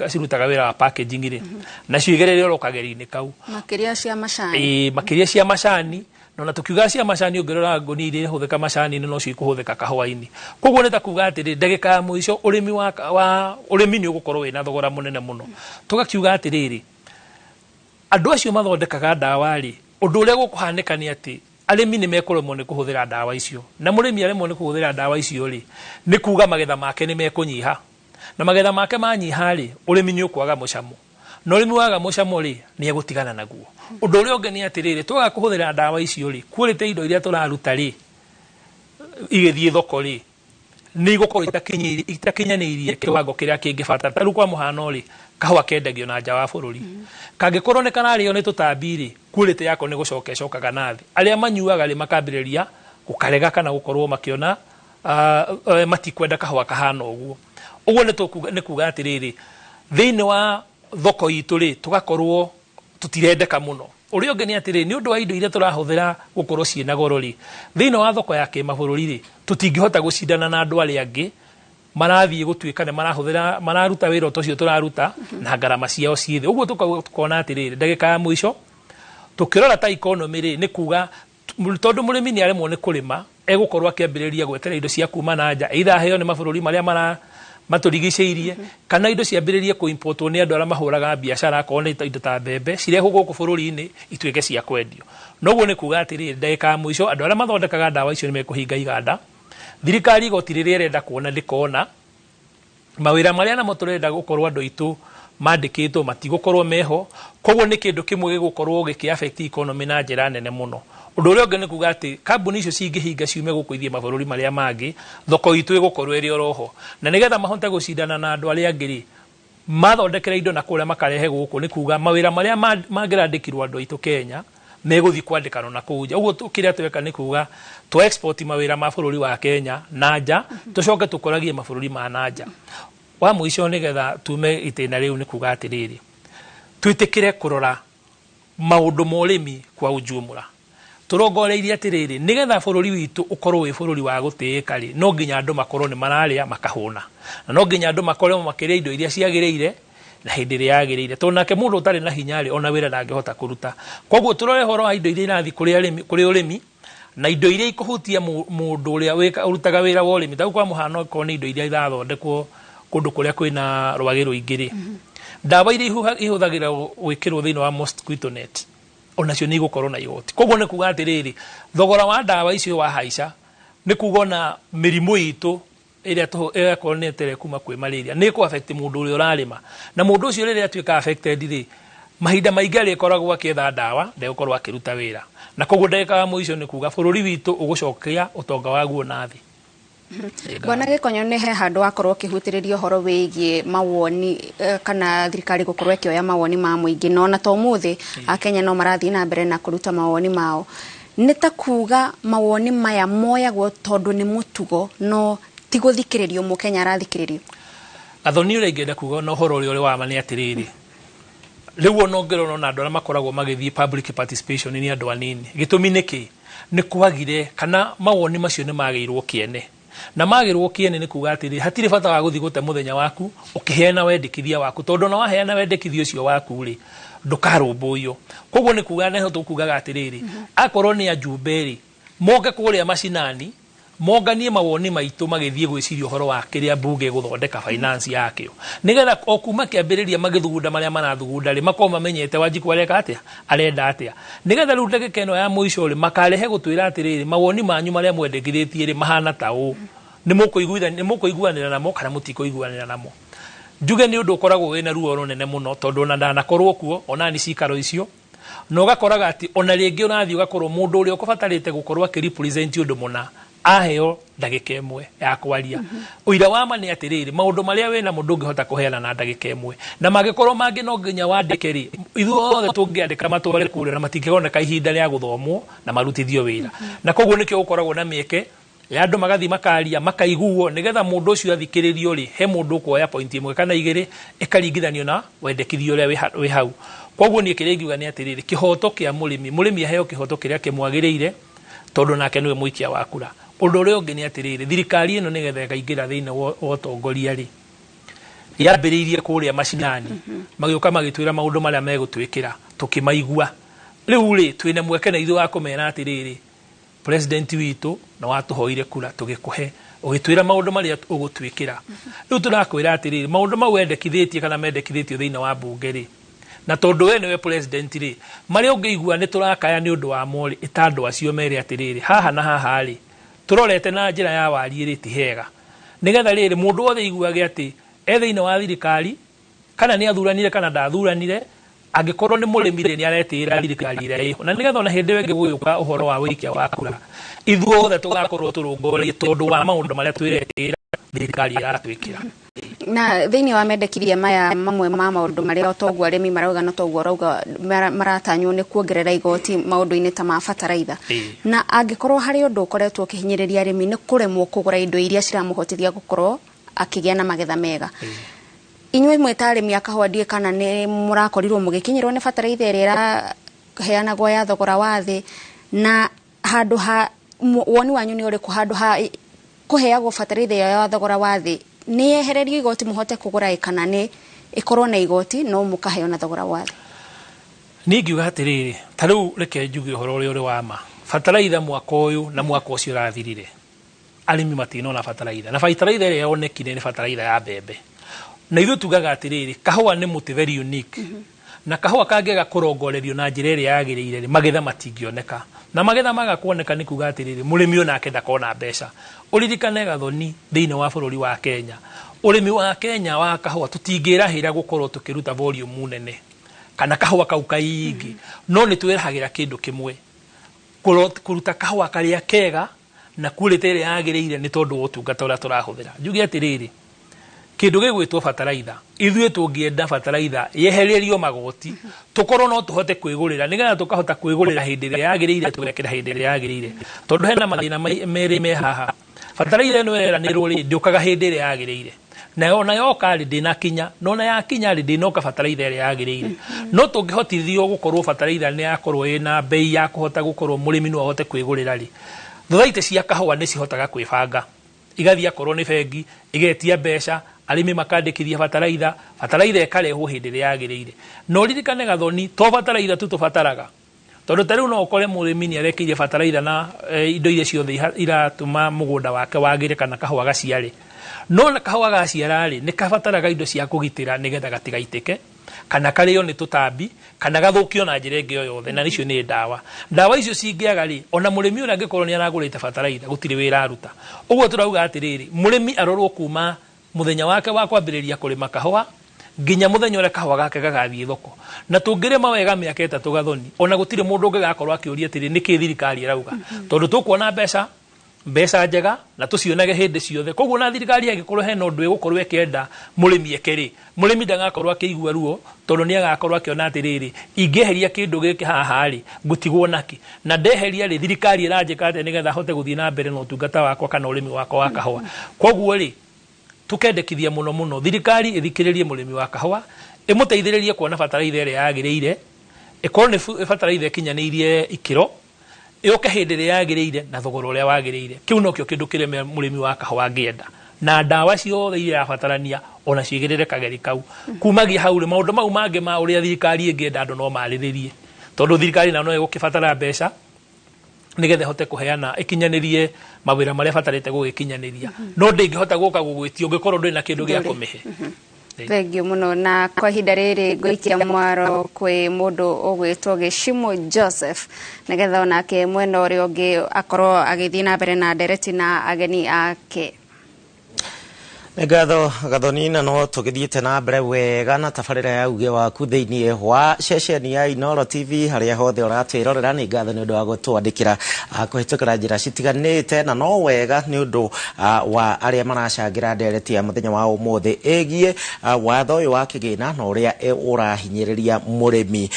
cirutaga wĩra wa packaging rĩ, nacio igerere oro kageri-inĩ kau. Makĩria cia macani. Ĩĩ, makĩria cia macani. Na tukiuga cia macani, ũngĩrora ngũnia iria ihũthĩka macani-inĩ no cio ikũhũthĩka kahũa-inĩ. Koguo nĩ ta kuga atĩrĩ, ndagĩka ya mũico ũrĩmi wa ũrĩmi nĩ ũgũkorwo wĩna thogora mũnene mũno. Tũgakiuga atĩrĩrĩ, andũ acio mathondekaga ndawa rĩ, ũndũ ũrĩa gũkũhanĩka nĩ atĩ arĩmi nĩ mekũremwo nĩ kũhũthĩra ndawa icio. Na mũrĩmi aremwo nĩ kũhũthĩra ndawa icio rĩ, nĩ kuga magetha make nĩ mekũnyiha. Na magetha make manyiha rĩ, ũrĩmi nĩ ũkwaga mũcamo. Na ũrĩmi waga mũcamo rĩ, nĩ egũtigana naguo. Ũndũ ũrĩa ũngĩ nĩ atĩrĩrĩ, twaga kũhũthĩra ndawa icio rĩ, quality indo iria tũraruta rĩ, igĩthiĩ thoko rĩ, nĩ igũkorwo itakinyanĩirie kĩwango kĩrĩa kĩngĩbatara. Ta rĩu kwa mũhano rĩ, kahũa kendagio na nja wa bũrũri. Kangĩkorwo nĩ kararĩo nĩ tũtambi rĩ, quality yako nĩ gũcoka ĩcokaga na thĩ. Arĩa manyuaga rĩ, makambĩrĩria gũkarega kana gũkorwo makĩona matikwenda kahũa kahana ũguo. Ũguo nĩ kuga atĩrĩrĩ, thĩinĩ wa thoko itũ rĩ, tũgakorwo tũtirendeka mũno. Ũrĩa ũngĩ nĩ atĩrĩrĩ, nĩ ũndũ wa indo iria tũrahũthĩra gũkorwo ciĩna goro rĩ, thĩinĩ wa thoko ya kĩmabũrũri rĩ, tũtingĩhota gũcindana na andũ arĩa angĩ marathiĩ gũtuĩka nĩ marahũthĩra, mararuta wĩra ta ũcio tũraruta na ngarama ciao ciĩ thĩ. Ũguo tũkona atĩrĩrĩ, ndagĩka ya mũico tũkĩrora ta economy rĩ, nĩ kuga tondũ mũrĩmi nĩ aremwo nĩ kũrĩma, egũkorwo akĩambĩrĩria gwetera indo cia kuma na nja, either aheo nĩ mabũrũri marĩa matũrigicĩirie, kana indo ciambĩrĩrie kũ-importwo nĩ andũ arĩa mahũraga biacara, akorwo nĩ indo ta mbembe cirehwo gũkũ bũrũri-inĩ ituĩke cia kwendio. Noguo nĩ kuga atĩrĩrĩ, ndagĩka ya mũico andũ arĩa mathondekaga ndawa icio nĩ mekũhinga iganda. Thirikari igoti rĩrĩa ĩrenda kuona ndĩkona. Mawĩra marĩa namo tũrenda gũkorwo andũ aitũ mandĩkĩtwo matigũkorwo meho. Koguo nĩ kĩndũ kĩmwe gĩgũkorwo gĩkĩ affect economy na njĩra nene mũno. Ũndũ ũrĩa ũngĩ nĩ kuga atĩ kambuni icio cingĩhinga ciume gũkũ ithiĩ mabũrũri marĩa mangĩ, thoko itũ ĩgũkorwo ĩrĩ oroho. Na nĩgetha mahote gũcindana na andũ arĩa angĩ rĩ, mathondekera indo na kũrĩa makarehe gũkũ, nĩ kuga mawĩra marĩa mangĩrandĩkirwo andũ aitũ Kenya megũthiĩ kwandĩkanwo na kũu nja. Ũguo kĩrĩa tweka nĩ kuga tũ export mawĩra ma bũrũri wa Kenya na nja, tũcoke tũkoragie mabũrũri ma na nja. Wa mũico nĩgetha tume itĩna rĩu nĩ kuga atĩrĩrĩ, twĩtĩkĩre kũrora maũndũ ma ũrĩmi kwa ujumla. Tũrongoreirie atĩrĩrĩ, nĩgetha bũrũri witũ ũkorwo wĩ bũrũri wa gũtĩĩka rĩ, no nginya andũ makorwo nĩ mararĩa makahũna, na no nginya andũ makorwo makĩrĩa indo iria ciagĩrĩire na hĩndĩ ĩrĩa yagĩrĩire, tondũ nake mũndũ ũtarĩ na hinya rĩ, ona wĩra ndangĩhota kũruta. Koguo tũrore ũhoro wa indo iria irathiĩ kũrĩ ũrĩmi na indo iria ikũhutia mũndũ ũrĩa ũrutaga wĩra wa ũrĩmi. Ta rĩu kwa mũhano, okorwo nĩ indo iria irathondekwo kũndũ kũrĩa kwĩna rwagĩ rũingĩ rĩ, Ndawa iria ihũthagĩrwo gwĩkĩrwo thĩinĩ wa mosquito net onacio nĩ igũkorwo na igoti. Koguo nĩ kuga atĩrĩrĩ, thogora wa ndawa icio wahaica, nĩ kuga ona mĩrimũ itũ ĩrĩa ĩrakorwo nĩ ĩtere kuma kwĩ malaria nĩ ĩkũ affect mũndũ ũrĩa ũrarĩma, na mũndũ ũcio rĩrĩa atuĩka affected rĩ, mahinda maingĩ arĩkoragwo akĩetha ndawa, ndegũkorwo akĩruta wĩra, na koguo ndagĩka ya mũico nĩ kuga bũrũri witũ ũgũcokia ũtonga waguo na thĩ. Bwana Gĩkonyo, nĩ he handũ wakorwo ũkĩhutĩrĩria ũhoro wĩgiĩ mawoni kana thirikari gũkorwo ĩkĩoya mawoni ma mũingĩ, no ona to ũmũthĩ Akenya no marathiĩ na mbere na kũruta mawoni mao. Nĩ ta kuga mawoni maya moyagwo tondũ nĩ mũtugo, no ti gũthikĩrĩrio mũkenya arathikĩrĩrio. Gathoni, ũrĩa ingĩenda kuga na ũhoro ũrĩa ũrĩ wa ma nĩ atĩrĩrĩ, rĩu ona ũngĩrora ona andũ arĩa makoragwo magĩthiĩ public participation nĩ andũ anini. Gĩtũmi nĩ kĩ? Nĩ kwagire kana mawoni macio nĩ magĩirwo kĩene, na magĩrwo kĩene nĩ kuga atĩrĩ, hatirĩ bata wa gũthiĩ gũte mũthenya waku ũkĩheana wendekithia waku, tondũ ona waheana wendekithia ũcio waku rĩ, ndũkarũmbũiyo. Koguo nĩ kuga neho tũkugaga atĩrĩrĩ, akorwo nĩ ajumbe rĩ, moke kũrĩa macinani monganie mawoni maitũ magĩthiĩ gwĩciria ũhoro wa kĩrĩa mbunge ĩgũthondeka finance yakĩo, nĩgetha o kuma kĩambĩrĩria magĩthugunda marĩa marathugunda rĩ, makorwo mamenyete Wanjikũ areka atĩa, arenda atĩa, nĩgetha rĩu ndagĩka ĩno ya mũico rĩ, makarehe gũtwĩra atĩrĩrĩ, mawoni manyu marĩa mwendekithĩtie rĩ mahana ta ũũ, nĩ mũkũiguanĩra namo kana mũtikũiguanĩra namo. Njuge nĩ ũndũ ũkoragwo wĩna ruo rũnene mũno, tondũ ona ndanakorwo kuo ona ni cikaro icio, na ũgakoraga atĩ ona rĩngĩ ũrathiĩ ũgakorwo mũndũ ũrĩa ũkũbatarĩte gũkorwo akĩrepresent ũndũ mũna aheo ndagĩka ĩmwe ya kwaria. Ũira wa ma nĩ atĩrĩrĩ, maũndũ marĩa wĩna mũndũ ũngĩhota kũheana na ndagĩka ĩmwe, na mangĩkorwo mangĩ no nginya wandĩke rĩ, ithuothe tũngĩandĩka matware kũrĩa na matingĩoneka ihinda rĩa gũthomwo na marutithio wĩra. Na koguo nĩkĩo gũkoragwo na mĩeke ya andũ magathiĩ makaria makaiguo, nĩgetha mũndũ ũcio athikĩrĩrio rĩ, he mũndũ ũkuoya point ĩmwe kana igĩrĩ ĩkaringithanio na wendekithia ũrĩa wĩ hau. Koguo niĩ kĩrĩa ingiuga nĩ atĩrĩrĩ, kĩhoto kĩa mũrĩmi, mũrĩmi aheo kĩhoto kĩrĩa kĩmwagĩrĩire, tondũ nake nĩwe mũikia wa kura. Ũndũ ũrĩa ũngĩ nĩ atĩrĩrĩ, thirikari ĩno nĩgetha ĩkaingĩra thĩinĩ wa ũtongoria rĩ, yambĩrĩirie kũrĩa macinani, magĩũka magĩtwĩra maũndũ marĩa megũtwĩkĩra, tũkĩmaigua. Rĩu rĩ, twĩna mweke na ithuĩ wa kũmera atĩrĩrĩ, president witũ na watũhoire kura tũgĩkũhe, ũgĩtwĩra maũndũ marĩa ũgũtwĩkĩra. Rĩu tũrakwĩra atĩrĩrĩ, maũndũ mau wendekithĩtie kana mendekithĩtio thĩinĩ wa mbunge rĩ, na tondũ we nĩwe president rĩ, marĩa ũngĩigua nĩ tũrakaya nĩ ũndũ wa mo rĩ, ĩta andũ acio mere atĩrĩrĩ, haha na haha rĩ, tũrorete na njĩra ya wariĩ rĩ, ti hega. Nĩgetha rĩrĩ mũndũ wothe aiguage atĩ e thĩinĩ wa thirikari, kana nĩ athuranire kana ndathuranire, angĩkorwo nĩ mũrĩmi rĩ, nĩ aretĩĩra thirikari ĩrĩa ĩho. Na nĩgetha ona hĩndĩ ĩyo ĩngĩ gũgĩũka ũhoro wa wĩikia wa kura, ithuothe tũgakorwo tũrũngũrĩtie tondũ wa maũndũ marĩa twĩretĩĩra thirikari ĩratwĩkĩra. Na thĩinĩ wa mendekithia maya, mamwe ma maũndũ marĩa otoguo arĩmi marauga na toguo ũrauga maratanywo nĩ kuongerera igoti maũndũ-inĩ ta ma bataraitha. Na angĩkorwo harĩ ũndũ ũkoretwo ũkĩhinyĩrĩria arĩmi nĩ kũremwo kũgũra indo iria ciramũhotithia gũkorwo akĩgĩa na magetha mega. Inyuĩ mwĩ ta arĩmi a kahũa, ndiũĩ kana nĩ mũrakorirwo mũgĩkinyĩrwo nĩ bataraitha ĩrĩa ĩraheanagwo ya thogora wa thĩ, na handũ ha woni wanyu nĩ ũrĩkũ handũ ha kũheagwo bataraitha ĩyo ya thogora wa thĩ, nĩ yehererio igoti mũhote kũgũra ĩ kana nĩ ĩkorwo na igoti no mũkaheo na thogora wa thĩ? Niĩ ingiuga atĩrĩrĩ, ta rĩu reke njuge ũhoro ũrĩa ũrĩ wa ma. Bataraitha mwaka ũyũ na mwaka ũcio ũrathirire, arĩmi matinona bataraitha, na bataraitha ĩrĩa yonekire nĩ bataraitha ya mbembe. Na ithuĩ tugaga atĩrĩrĩ, kahũa nĩ mũtĩ very unique, na kahũa kangĩaga kũrongorerio na njĩra ĩrĩa yagĩrĩire rĩ, magetha matingĩoneka, na magetha maga kuoneka nĩ kuga atĩrĩrĩ, mũrĩmi onake ndakona mbeca. Ũririkane Gathoni, thĩinĩ wa bũrũri wa Kenya, ũrĩmi wa Kenya wa kahũa tũtingĩrahĩra gũkorwo tũkĩruta volume nene kana kahũa kau kaingĩ, no nĩ twĩrahagĩra kĩndũ kĩmwe, kũruta kahũa karĩa kega na quality ĩrĩa yagĩrĩire nĩ tondũ wa ũtungata ũrĩa tũrahũthĩra. Njuge atĩrĩrĩ, kĩndũ gĩgwĩtwo bataraitha, ithuĩ tũngĩenda bataraitha yehererio magoti, tũkorwo no tũhote kwĩgũrĩra, nĩgetha tũkahota kwĩgũrĩra hĩndĩ ĩrĩa yagĩrĩire, tũgekĩra hĩndĩ ĩrĩa yagĩrĩire, tondũ hena mathĩna merĩ me haha. Bataraitha ĩno ĩreranĩrwo rĩ, ndĩũkaga hĩndĩ ĩrĩa yagĩrĩire, na ona yoka rĩ ndĩnakinya, na ona yakinya rĩ ndĩnoka bataraitha ĩrĩa yagĩrĩire. No tũngĩhotithio gũkorwo bataraitha nĩ yakorwo ĩna bei ya kũhota gũkorwo mũrĩmi no ahote kwĩgũrĩra rĩ, thothaitĩ cia kahũa nĩ cihotaga kwĩbanga, igathiĩ akorwo nĩ bengi igetia mbeca, arĩmi makandĩkithia bataraitha, bataraitha ĩkarehwo hĩndĩ ĩrĩa yagĩrĩire. Na ũririkane Gathoni, to bataraitha tu tũbataraga, tondũ ta rĩu no ũkore mũrĩmi nĩ arekĩire bataraitha na indo iria ciothe iratũma mũgũnda wake wagĩre kana kahũa gaciare, No na kahũa gaciara rĩ, nĩ kabataraga indo cia kũgitĩra nĩgetha gatigaitĩke kana karĩo nĩ tũtambi kana gathũkio na njĩra ĩngĩ o yothe, na icio nĩ ndawa. Ndawa icio cingĩaga rĩ, ona mũrĩmi ũrĩa angĩkorwo nĩ aragũrĩte bataraitha gũtirĩ wĩra aruta. Ũguo tũrauga atĩrĩrĩ, mũrĩmi arorwo kuma mũthenya wake wa kwambĩrĩria kũrĩma kahũa nginya mũthenya ũrĩa kahũa gake gagathiĩ thoko. Na tũngĩrĩma wega mĩaka 3 Gathoni, ona gũtirĩ mũndũ ũngĩgakorwo akĩũria atĩrĩ nĩkĩ thirikari ĩrauga, tondũ tũkuona mbeca njega na tũcionage hĩndĩ ciothe. Koguo na thirikari angĩkorwo hena ũndũ ĩgũkorwo ĩkĩenda mũrĩmi eke rĩ, mũrĩmi ndagakorwo akĩigua ruo, tondũ nĩ agakorwo akĩona atĩrĩrĩ, ingĩeheria kĩndũ gĩkĩ haha rĩ, ngũtigwo nakĩ, na ndeheria rĩ, thirikari ĩranjĩka atĩa nĩgetha hote gũthiĩ na mbere na ũtungata wakwa kana ũrĩmi wakwa wa kahũa. Koguo rĩ, tukendekithia mũno mũno thirikari ĩthikĩrĩrie mũrĩmi wa kahũa, ĩmũteithĩrĩrie kuona bataraitha ĩrĩa yagĩrĩire, ĩkorwo nĩ bataraitha ĩkinyanĩirie ikĩro, ĩũke hĩndĩ ĩrĩa yagĩrĩire na thogora ũrĩa wagĩrĩire. Kĩu nokĩo kĩndũ kĩrĩa mũrĩmi wa kahũa angĩenda, na ndawa ciothe iria irabatarania ona ciigĩrĩre kageri kau. Kumagia hau rĩ, maũndũ mau mangĩ ma ũrĩa thirikari ĩngĩenda andũ no marĩrĩrie, tondũ thirikari nayo no ĩgũkĩbatara mbeca nĩgetha ĩhote kũheana ĩkinyanĩrie mawĩra marĩa ĩbatarĩte gũgĩkinyanĩria, no ndĩngĩhota gũka gũgwĩtia ũngĩkorwo ndũrĩ na kĩndũ gĩa kũmĩhe. Thengiũ mũno. Na kwa ihinda rĩrĩ ngũikia mwaro kwĩ mũndũ ũgwĩtwo Gĩcimũ Joseph, nĩgetha onake mwena ũrĩa ũngĩ akorwo agĩthiĩ na mbere na ndereti na ageni ake. Nĩ ngatho Gathoni, na no tũgĩthiĩte na mbere wega na tabarĩra ya uge waku thĩinĩ wa ceceni ya Inooro TV harĩa hothe ũratwĩrorera. Nĩ ngatho nĩ ũndũ wa gũtwandĩkĩra kũhĩtũkĩra njĩra citiganĩte, na no wega nĩ ũndũ wa arĩa maracangĩra ndereti ya mũthenya wa ũmũthĩ ĩgiĩ watho ũyũ wa kĩgĩna na ũrĩa ũrahinyĩrĩria mũrĩmi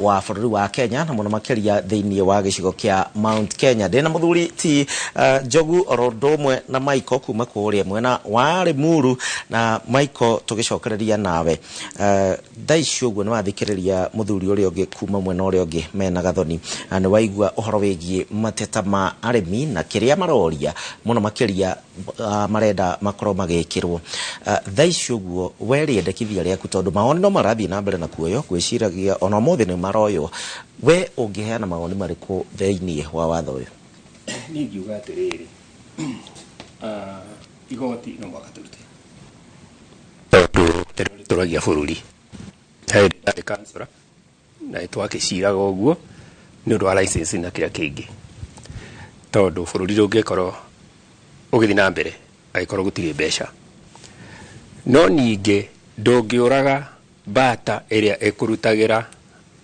wa bũrũri wa Kenya, na mũno makĩria thĩinĩ wa gĩcigo kĩa Mount Kenya. Ndĩna mũthuri ti Njogu oro ũndũ ũmwe na Michael kuma kũrĩa mwena wa Limuru. Na Michael, tũgĩcokereria nawe thaa ici ũguo nĩ wathikĩrĩria mũthuri ũrĩa ũngĩ kuma mwena ũrĩa ũngĩ mena Gathoni, nĩ waigua ũhoro wĩgiĩ mateta ma arĩmi na kĩrĩa maroria mũno makĩria marenda makorwo magĩkĩrwo. Thaa ici ũguo we rĩendekithia rĩaku, tondũ mawoni no marathiĩ na mbere na kuoywo, ngwĩciragia ona ũmũthĩ nĩ maroywo, we ũngĩheana mawoni marĩkũ thĩinĩ wa watho ũyũ? Niĩ ingiuga atĩrĩrĩ, igoti no mũhaka tũrute, tondũ tũragia bũrũri. He ndarĩ kansora na twakĩciraga ũguo nĩ ũndũ wa license na kĩrĩa kĩngĩ, tondũ bũrũri ndũngĩkorwo ũgĩthiĩ na mbere angĩkorwo gũtirĩ mbeca. No ningĩ ndũngĩũraga bata ĩrĩa ĩkũrutagĩra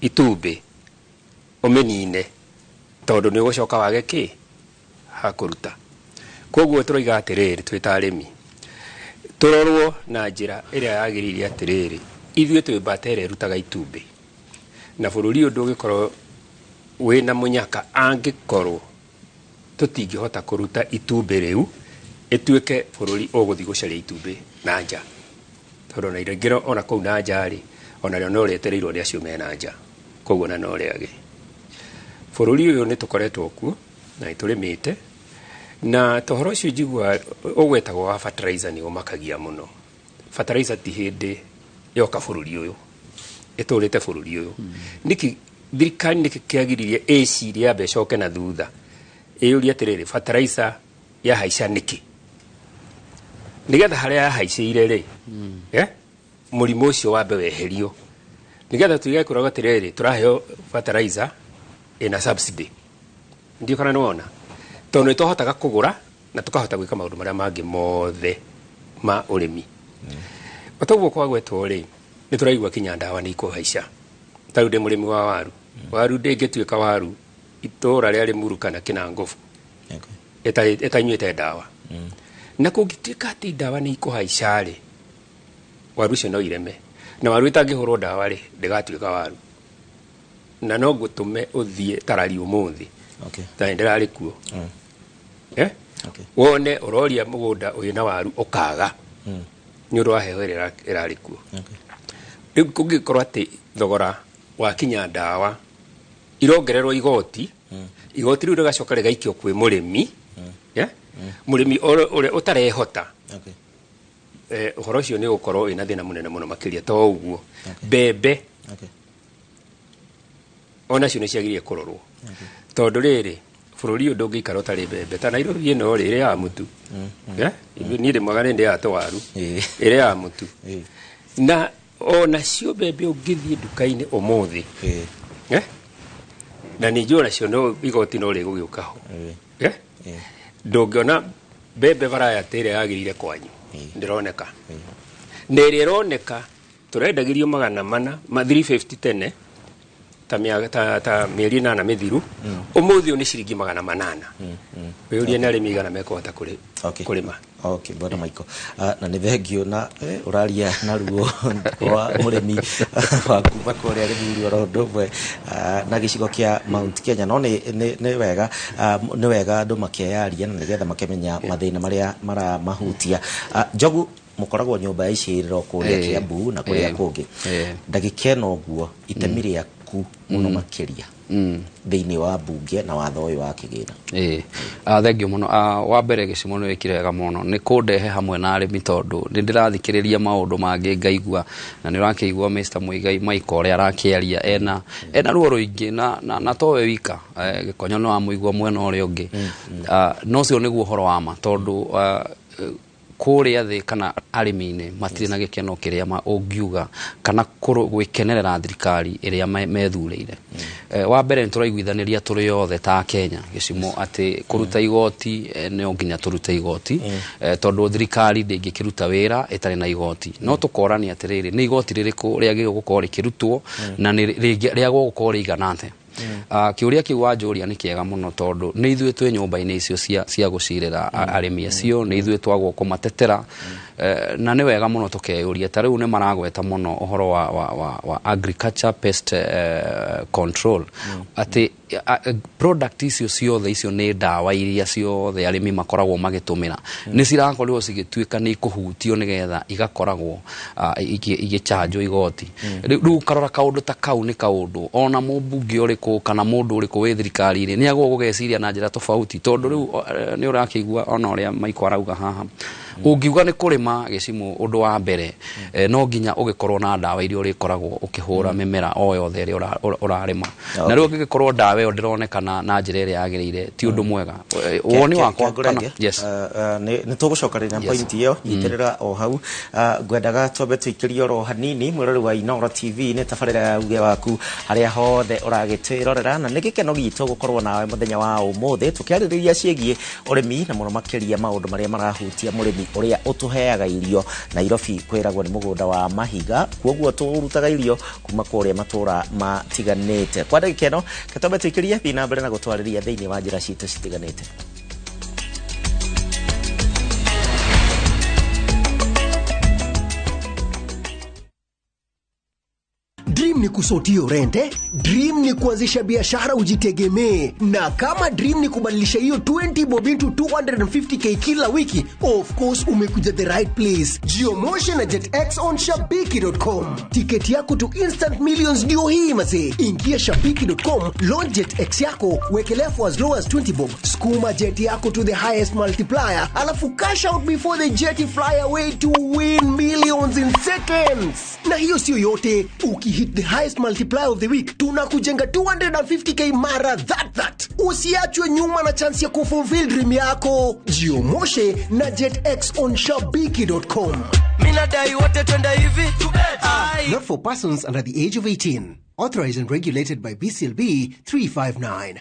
itumbĩ ũmĩnine, tondũ nĩ ũgũcoka wage kĩ hakũruta. Koguo tũroiga atĩrĩrĩ, twĩ ta arĩmi tũrorwo na njĩra ĩrĩa yagĩrĩire atĩrĩrĩ, ithuĩ twĩ mbata ĩrĩa ĩrutaga itumbĩ, na bũrũri ũyũ ndũngĩkorwo wĩna mũnyaka angĩkorwo tũtingĩhota kũruta itumbĩ rĩu ĩtuĩke bũrũri ũgũthiĩ gũcaria itumbĩ na nja, tondũ ona irengero ona kũu na nja rĩ, ona rĩo no rĩetereirwo nĩ acio me na nja, koguo na no rĩage. Bũrũri ũyũ nĩ tũkoretwo kuo na nĩ tũrĩmĩte, na tohoro ũcio njiguaga ũgwetagwo wa fertilizer nĩ ũmakagia mũno. Fertilizer ti hĩndĩ yoka bũrũri ũyũ, ĩtũrĩte bũrũri ũyũ. Nĩkĩ thirikari nĩkĩ kĩagiririe ĩcirie yambe ĩcoke na thutha ĩyũrie atĩrĩrĩ, fertilizer yahaica nĩkĩ? Nĩgetha harĩa yahaicĩire rĩ, mũrimũ ũcio wambe weherio, nĩgetha tuige kũrauga atĩrĩrĩ, tũraheo fertilizer ĩna subsidy. Ndiũ kana nĩwona, tondũ nĩ twahotaga kũgũra na tũkahota gwĩka maũndũ marĩa mangĩ mothe ma ũrĩmi. O ta ũguo kwagwetwo rĩ, nĩ tũraigua kinya ndawa nĩ ikũhaica. Ta rĩu ndĩ mũrĩmi wa waru, waru ndĩngĩtuĩka waru itũũra rĩa Limuru kana Kĩnangobu ĩtanyuĩte ndawa. Na kũngĩtuĩka atĩ ndawa nĩ ikũhaica rĩ, waru icio no ireme, na waru ĩtangĩhũrwo ndawa rĩ, ndĩgatuĩka waru, na no ngũtũme ũthiĩ tarari ũmũthĩ. Ta nĩ ndĩrarĩ kuo. Wone ũroria mũgũnda wĩna waru ũkaga nĩ ũndũ wa heho ĩrĩa ĩrarĩ kuo. Rĩu kũngĩkorwo atĩ thogora wa kinya ndawa irongererwo igoti, igoti rĩu rĩgacoka rĩgaikio kwĩ mũrĩmi, mũrĩmi ũrĩa ũtarehota, ũhoro ũcio nĩ ũgũkorwo wĩna thĩna mũnene mũno makĩria. To ũguo, mbembe onacio nĩ ciagĩrĩire kũrorwo, tondũ rĩrĩ Bũrũri ũyũ ndũngĩikara ũtarĩ mbembe. Ta Nairobi ĩno rĩ, ĩrĩaga mũtu. Niĩ ndĩ mwega, nĩ ndĩaga tũwaru, ĩrĩaga mũtu. Na onacio mbembe ũngĩthiĩ nduka-inĩ ũmũthĩ, na nĩ njũĩ onacio no igoti no rĩgũgĩũka ho, ndũngĩona mbembe variety ĩrĩa yagĩrĩire kwanyu, ndĩroneka. Na ĩrĩa ĩroneka tũrendagĩrio 400 ma 350 tene, ta ta mĩeri 8 mĩthiru, ũmũthĩ ũyũ nĩ ciringi 800. Wĩyũrie nĩ arĩmi igana mekũhota kũrĩma. Okay, bwana Michael. Na nĩ thengio na ũraria na ruo rwa mũrĩmi wa kuma kũrĩa Rĩmuru oro ũndũ ũmwe na gĩcigo kĩa Mount Kenya. No nĩ wega, nĩ wega andũ makeyaria na nĩgetha makĩmenya mathĩna marĩa maramahutia. Njogu, mũkoragwo nyũmba ya icirĩro kũrĩa Kiambu na kũrĩa kũngĩ. Ndagĩka ĩno ũguo, itemi rĩaku mũno makĩria thĩinĩ wa mbunge na watho ũyũ wa kĩgĩna? Ĩĩ, thengio mũno. Wa mbere, Gĩcimo, nĩ wĩkire wega mũno nĩ kũndehe hamwe na arĩmi, tondũ nĩ ndĩrathikĩrĩria maũndũ mangĩ ngaigua, na nĩ ũrakĩigua Mr. Muigai Michael ũrĩa arakĩaria ena ruo rũingĩ, na towe wika, Gĩkonyo nĩ wamũigua mwena ũrĩa ũngĩ. No ũcio nĩguo ũhoro wa ma, tondũ kũrĩa thĩ kana arĩmi-inĩ matirĩ na gĩkeno kĩrĩa ũngiuga kana gwĩkenerera thirikari ĩrĩa methurĩire. Wa mbere, nĩ tũraiguithanĩria tũrĩ othe ta Kenya, Gĩcimo, atĩ kũruta igoti, no nginya tũrute igoti, tondũ thirikari ndĩngĩkĩruta wĩra ĩtarĩ na igoti. No tũkorania atĩrĩrĩ, nĩ igoti rĩrĩkũ rĩagĩrĩirwo gũkorwo rĩkĩrutwo na nĩ rĩagwo gũkorwo rĩigana atĩa? Kĩũria kĩu wanjũria nĩ kĩega mũno, tondũ nĩ ithuĩ twĩ nyũmba-inĩ icio cia gũcirĩra arĩmi acio, nĩ ithuĩ twagwo kũmatetera. Na nĩ wega mũno tũkeyũria, ta rĩu nĩ maragweta mũno ũhoro wa agriculture pest control, atĩ product icio ciothe, icio nĩ ndawa iria ciothe arĩmi makoragwo magĩtũmĩra, nĩ cirakorirwo cigĩtuĩka nĩ ikũhutio nĩgetha igakoragwo igĩchanjwo igoti. Rĩu ũkarora kaũndũ ta kau nĩ kaũndũ ona mũmbunge ũrĩkũ kana mũndũ ũrĩkũ wĩ thirikari-inĩ nĩ agwo gũgeciria na njĩra tofauti, tondũ rĩu nĩ ũrakĩigua ona ũrĩa Michael arauga haha. Ũngiuga nĩ kũrĩma, Gĩcimo, ũndũ wa mbere, no nginya ũgĩkorwo na ndawa iria ũrĩkoragwo ũkĩhũra mĩmera o yothe ĩrĩa ũrarĩma, na rĩu ũngĩgĩkorwo ndawa ĩyo ndĩronekana na njĩra ĩrĩa yagĩrĩire, ti ũndũ mwega. Woni wakwa kana yes. Nĩ tũgũcokanĩria point ĩyo, nyitĩrĩra o hau. Ngwendaga twambe tũikĩrie oro hanini. Mwĩrori wa Inooro TV, nĩ tabarĩra ya uge waku harĩa hothe ũragĩtwĩrorera, na nĩ gĩkeno gitũ gũkorwo nawe mũthenya wa ũmũthĩ tũkĩarĩrĩria ciĩgiĩ ũrĩmi na mũno makĩria maũndũ marĩa marahutia mũrĩmi ũrĩa ũtũheaga irio. Nairobi kwĩragwo nĩ mũgũnda wa mahiga, kuoguo tũrutaga irio kuma kũrĩa matũra matiganĩte. Kwa ndagĩka ĩno ketwambe tũikĩrie, thiĩ na mbere na gũtwarĩria thĩinĩ wa njĩra citũ citiganĩte. Dream ni kusort rent, eh? Dream ni kuanzisha biashara ujitegemee. Na kama dream ni kubadilisha hiyo 20 bob into 250K kila wiki, of course umekuja the right place. Geomotion na JetX on shabiki.com. Tiketi yako to instant millions ndio hii mazee. Ingia shabiki.com, launch JetX yako, wekelea for as low as 20 bob. Skuma jet yako to the highest multiplier, alafu cash out before the jet fly away to win millions in seconds. Na hiyo sio yote, ukihit the highest multiplier of the week, tunakujenga 250K mara that. Usiachwe nyuma na chance ya kufulfill dream yako. Jiomoshe na JetX on shabiki.com. Minadai wote twende hivi. Not for persons under the age of 18. Authorized and regulated by BCLB 359.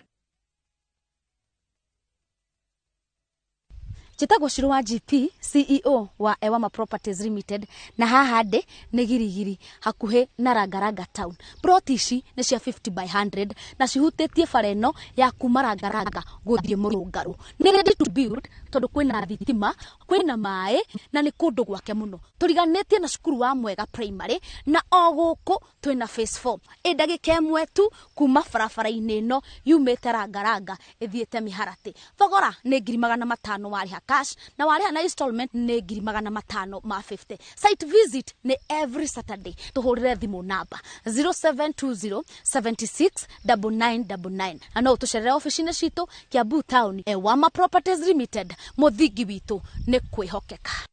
Njĩtagwo Shiro wa GP, CEO wa Ewama Properties Limited, na haha ndĩ nĩ Girigiri hakuhĩ na Rangaranga Town. Plot ici nĩ cia 50 by 100 na cihutĩtie bara ĩno ya kuma Rangaranga gũthiĩ Mũrũngarũ. Nĩ ready to build tondũ kwĩna thitima, kwĩna maĩ na nĩ kũndũ gwake mũno. Tũriganĩtie na cukuru wa Mwega Primary, na o gũkũ twĩna phase 4. Ĩ ndagĩka ĩmwe tu kuma barabara-inĩ ĩno yumĩte Rangaranga ĩthiĩte Mĩharatĩ. Thogora nĩ 500,000 warĩha cash, na warĩha na installment nĩ 550,000. Site visit nĩ every Saturday. Tũhũrĩre thimũ namba 0720 76 9999 na no ũtũcerere ofici-inĩ citũ Kiambu Town. Ewama Properties Limited, mũthingi witũ nĩ kwĩhokeka.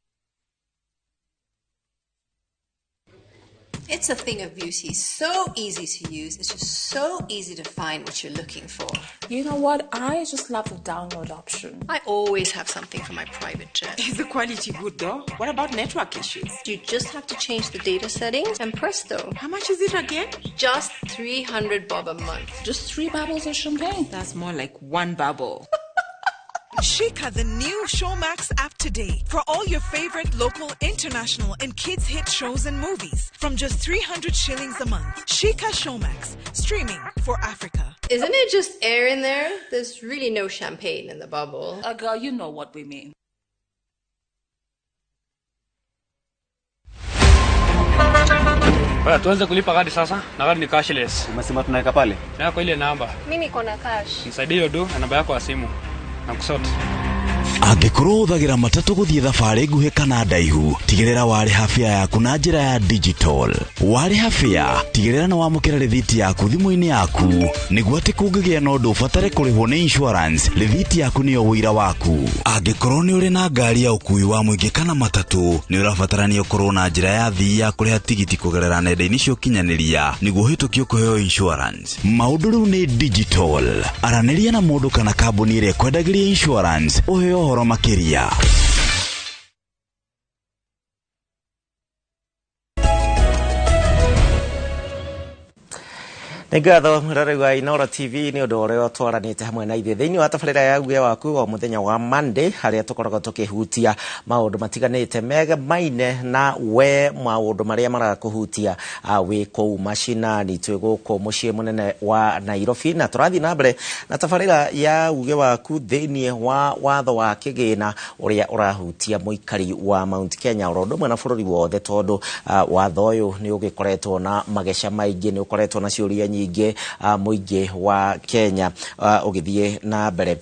It's a thing of beauty, so easy to use. It's just so easy to find what you're looking for. You know what? I just love the download option. I always have something for my private jet. Is the quality good though? What about network issues? You just have to change the data settings and presto. How much is it again? Just 300 bob a month. Just 3 bubbles of champagne. That's more like 1 bubble. Shika the new Showmax app today for all your favorite local, international, and kids hit shows and movies from just 300 shillings a month. Shika Showmax, streaming for Africa. Isn't it just air in there? There's really no champagne in the bubble. Girl, you know what we mean. Bwana, tuanze kulipa kadi sasa na kadi ni cashless. Umesema tunaweka pale? Yako ile namba. Mimi niko na cash. Nisaidie hiyo do na namba yako ya simu. Na kusort. Angĩkorwo ũhũthagĩra matatũ gũthiĩ thabarĩ nguhĩ kana ndaihu, tigĩrĩra warĩha fare yaku na njĩra ya digital. Warĩha fare, tigĩrĩra nĩ wamũkĩra rĩthiti yaku thimũ-inĩ yaku, nĩguo atĩ kũngĩgĩa na ũndũ ũbatare kũrĩhwo nĩ insurance, rĩthiti yaku nĩyo ũira waku. Angĩkorwo nĩ ũrĩ na ngari ya ũkuui wa mũingĩ kana matatũ, nĩ ũrabatarania ũkorwo na njĩra ya thii ya kũrĩha tigiti kũgerera nenda-inĩ cia ũkinyanĩria nĩguo ũhĩtũkio kũheo insurance. Maũndũ rĩu nĩ digital. Aranĩria na mũndũ kana kambuni ĩrĩa ĩkwendagĩria insurance ũheo ũhoro makĩria. Nĩ ngatho mwĩroreri wa Inooro TV nĩ ũndũ ũrĩa twaranĩte hamwe na ithuĩ thĩinĩ wa tabarĩra ya uge waku o mũthenya wa Monday harĩa tũkoragwo tũkĩhutia maũndũ matiganĩte megemaine na we maũndũ marĩa marakũhutia wĩ kũu macinani. Twĩ gũkũ mũciĩ mũnene wa Nairobi na tũrathiĩ na mbere na tabarĩra ya uge waku thĩinĩ wa watho wa kĩgĩna ũrĩa ũrahutia mũikari wa Mount Kenya oro ũndũ ũmwe na bũrũri wothe, tondũ watho ũyũ nĩ ũgĩkoretwo na mageca maingĩ, nĩ ũkoretwo na ciũria nyingĩ mũingĩ wa Kenya ũgĩthiĩ na mbere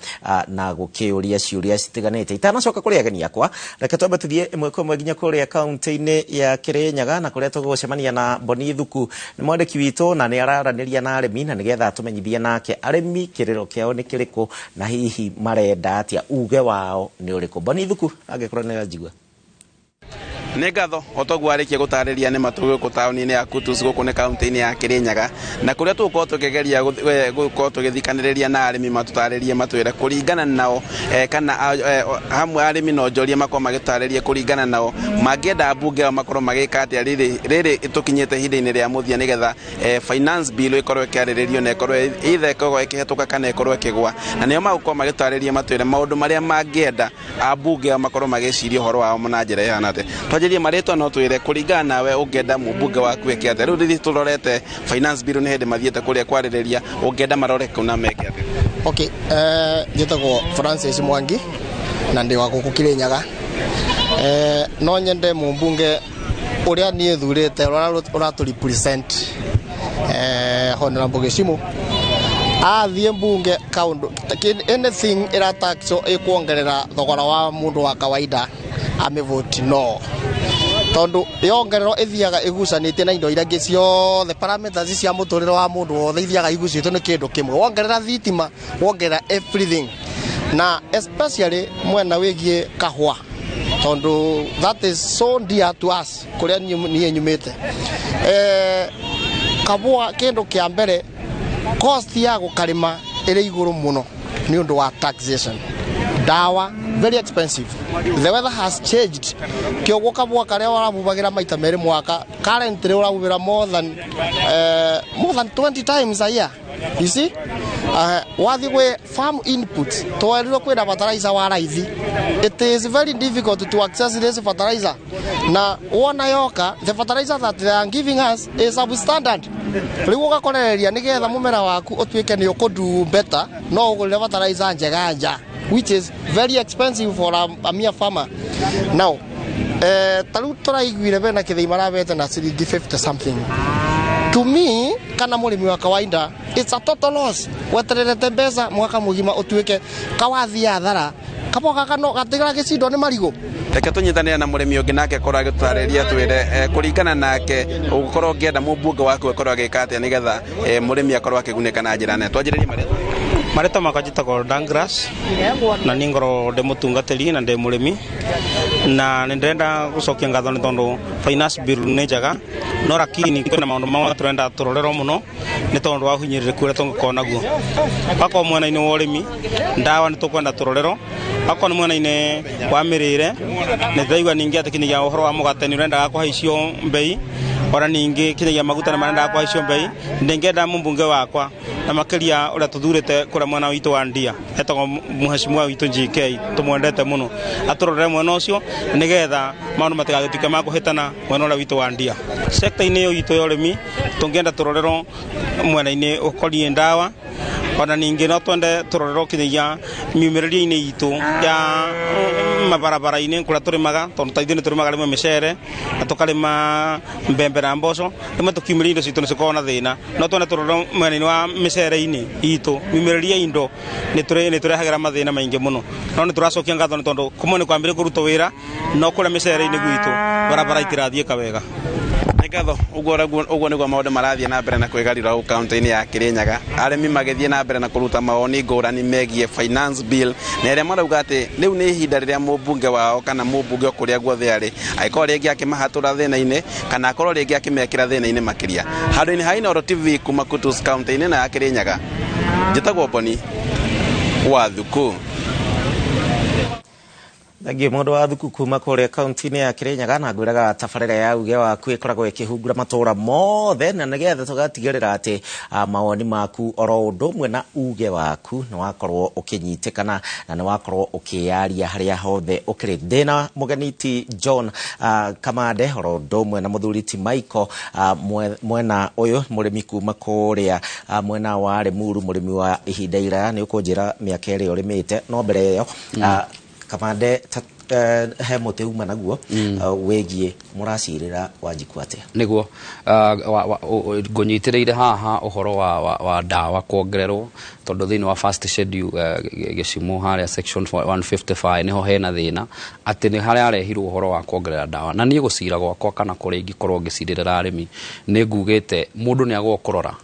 na gũkĩũria ciũria citiganĩte. Itanacoka kũrĩ ageni akwa, reke twambe tũthiĩ ĩmwe kwa ĩmwe nginya kũrĩa kaunti-inĩ ya Kĩrĩnyaga na kũrĩa tũgũcemania na Boni Thuku, nĩ mwandĩki witũ na nĩ araranĩria na arĩmi na nĩgetha tũmenyithie nake arĩmi kĩrĩro kĩao nĩ kĩrĩkũ na hihi marenda atĩa, uge wao nĩ ũrĩkũ. Boni Thuku, angĩkorwo nĩ ũranjigua. Nĩ ngatho o toguo arĩkia gũtarĩria nĩ matũ gũkũ taũni-inĩ ya Kutus gũkũ nĩ kaunti-inĩ ya Kĩrĩnyaga na kũrĩa tũgũkorwo tũkĩgeria gũkorwo tũgĩthikanĩrĩria na arĩmi matũtarĩrie matwĩre kũringana nao kana hamwe arĩmi no njorie makorwo magĩtarĩrie kũringana nao mangĩenda mbunge ao makorwo magĩka atĩa rĩrĩ tũkinyĩte ihinda-inĩ rĩa mũthia nĩgetha finance bill ĩkorwo ĩkĩarĩrĩrio na ĩkorwo either ĩkorwo ĩkĩhetũka kana ĩkorwo ĩkĩgwa, na nĩo magũkorwo magĩtarĩria matwĩre maũndũ marĩa mangĩenda ambunge ao makorwo magĩciria ũhoro wao na njĩra ĩhana atĩa. Twanjĩrie marĩtwa no twĩre kũringana nawe ũngĩenda mũmbunge waku eke atĩa. Rĩu rĩrĩ tũrorete finance bill nĩ hĩndĩ mathiĩte kũrĩa kwarĩrĩria, ũngĩenda marore kũ na meke atĩa? Okay, njĩtagwo Francis Mwangi na ndĩ wa gũkũ Kĩrĩnyaga. No nyende mũmbunge ũrĩa niĩ thurĩte ũrĩa ũratũ represent Honorable Gĩcimu athiĩ mbunge kaũndũ anything ĩrataxwo ĩkuongerera thogora wa mũndũ wa kawaida amĩvoti no, tondu yongererwo ithiaga igucanĩtie na indo iria ingĩ ciothe, parameters cia mũtũrĩre wa mũndũ wothe ithiaga igucĩtwo nĩ kĩndũ kĩmwe. Wongerera thitima, wongerera everything, na especially mwena wĩgiĩ kahũa, tondu that is so dear to us kũrĩa niĩ nyumĩte. Kahũa kĩndũ kĩa mbere cost ya gũkarĩma ĩrĩ igũrũ mũno nĩ ũndũ wa taxation, dawa very expensive, the weather has changed, kĩoguo kabua karĩa ũrahubagira maita merĩ mwaka currently ũrahubĩra more than 20 times a year, you see. Wathiĩ gwĩ farm input twerirwo kwĩna fertilizer wa raithi, it is very difficult to access this fertilizer, na wona yoka the fertilizer that they are giving us is substandard. Rĩu ũgakorereria nĩgetha mũmera waku ũtuĩke nĩ ũkũdu better, no ũgũrĩre fertilizer njega nja, which is very expensive for a mere farmer. Now, ta rĩu tũraiguire bena kĩthĩi marabete na ciringi 50 something. To me, kana mũrĩmi wa kawaida, it's a total loss. Wetererete mbeca mwaka mũgima ũtuĩke kawathiĩ hathara, kabo gaka no gatigara gĩcindwo nĩ marigũ. Reke tũnyitanĩre na mũrĩmi ũngĩ nake akorwo agĩtũtarĩria twĩre kũringana nake ũgũkorwo ũngĩenda mũmbunge waku akorwo agĩka atĩa nĩgetha mũrĩmi akorwo akĩgunĩka na njĩra nene. Twanjĩrĩrie marĩtwa. Marĩtwa makwa njĩtagwo Douglas na niĩ ngoragwo ndĩ mũtungatĩri na ndĩ mũrĩmi. Na nĩ ndĩrenda gũcokia ngatho nĩ tondũ finance bill nĩ njega, no lakini kwĩna maũndũ mamwe tũrenda tũrorerwo mũno nĩ tondũ wa ũhinyĩrĩrĩku ũrĩa tũngĩkorwo naguo. Akorwo mwena-inĩ wa ũrĩmi, ndawa nĩ tũkwenda tũrorerwo. Akorwo nĩ mwena-inĩ wa mĩrĩre, nĩ ndĩraigua ningĩ atĩ kinyagia ũhoro wa mũgate nĩ ũrendaga kũhaicio mbei, ona ningĩ kinyagia maguta nĩ marendaga kũhaicio mbei. Ndĩngĩenda mũmbunge wakwa na makĩria ũrĩa tũthurĩte kũrĩa mwena witũ wa Ndia etagwo mũheshimiwa witũ GK, tũmwendete mũno, atũrorere mwena ũcio nĩgetha maũndũ matigagĩtuĩke ma kũhĩtana mwena ũrĩa witũ wa Ndia. Sekta-inĩ ĩyo itũ ya ũrĩmi tũngĩenda tũrorerwo mwena-inĩ ũkoniĩ ndawa, ona ningĩ no twende tũrorerwo kinyagia miumĩrĩrie-inĩ itũ ya mabarabara-inĩ kũrĩa tũrĩmaga, tondũ ta ithuĩ nĩ tũrĩmaga rĩmwe mĩcere na tũkarĩma mbembe na mboco, rĩmwe tũkiumĩria indo citũ nĩ cikoragwo na thĩna. No twende tũrorerwo mwena-inĩ wa mĩcere-inĩ itũ, miumĩrĩrie indo nĩ tũrehagĩra mathĩna maingĩ mũno. No nĩ tũracokia ngatho nĩ tondũ kũmwe nĩ kwambĩrĩria kũrutwo wĩra, no kũrĩa mĩcere-inĩ gwitũ barabara itirathiĩka wega. Ngatho uguo niguo maundu marathie na mbere na kwigarira gũkũ kaunti-inĩ ya Kirinyaga, arĩmi magĩthiĩ na mbere na kũruta mawoni ngũrani megiĩ finance bill, na ĩrĩa marauga atĩ rĩu nĩ ihinda rĩrĩa mũmbunge wao kana mũmbunge o kũrĩa guothe arĩ angĩkorwo rĩngĩ akĩmahatũra thĩna-inĩ kana akorwo rĩngĩ akĩmekĩra thĩna-inĩ makĩria. Handũ-inĩ ha Inooro TV kuma Kutus kaunti-inĩ ya Kirinyaga, njĩtagwo Boni wa Thuku. Thengiũ mũndũ wa Thuku kuma kũrĩa kaunti-inĩ ya Kirinyaga, na ngwĩraga tabarĩra ya uge waku ĩkoragwo ĩkĩhungura matũra mothe, na nĩgetha tũgatigĩrĩra atĩ mawoni maku oro ũndũ ũmwe na uge waku nĩ wakorwo ũkĩnyitĩkana na nĩ wakorwo ũkĩyaria harĩa hothe ũkĩrĩ. Ndĩna mũgeni ti John Kamande oro ũndũ ũmwe na mũthuri ti Michael mwena ũyũ, mũrĩmi kuma kũrĩa mwena wa Limuru, mũrĩmi wa ihinda iraya. Nĩ ũkũnjĩra mĩaka ĩrĩa ũrĩmĩte, no mbere ĩyo Kamande, he mũtĩ uma naguo wĩgiĩ mũracirĩra Wanjiku atĩa? Nĩguo ngũnyitĩrĩire haha ũhoro wa ndawa kuongererwo, tondũ thĩinĩ wa first schedule gĩcimo harĩa section 155 nĩho hena thĩna atĩ nĩ harĩa arehirwo ũhoro wa kuongerera ndawa. Na niĩ gũcira gwakwa kana kũrĩa ingĩkorwo ngĩcirĩrĩra arĩmi, nĩ ngugĩte mũndũ nĩ agwo kũrora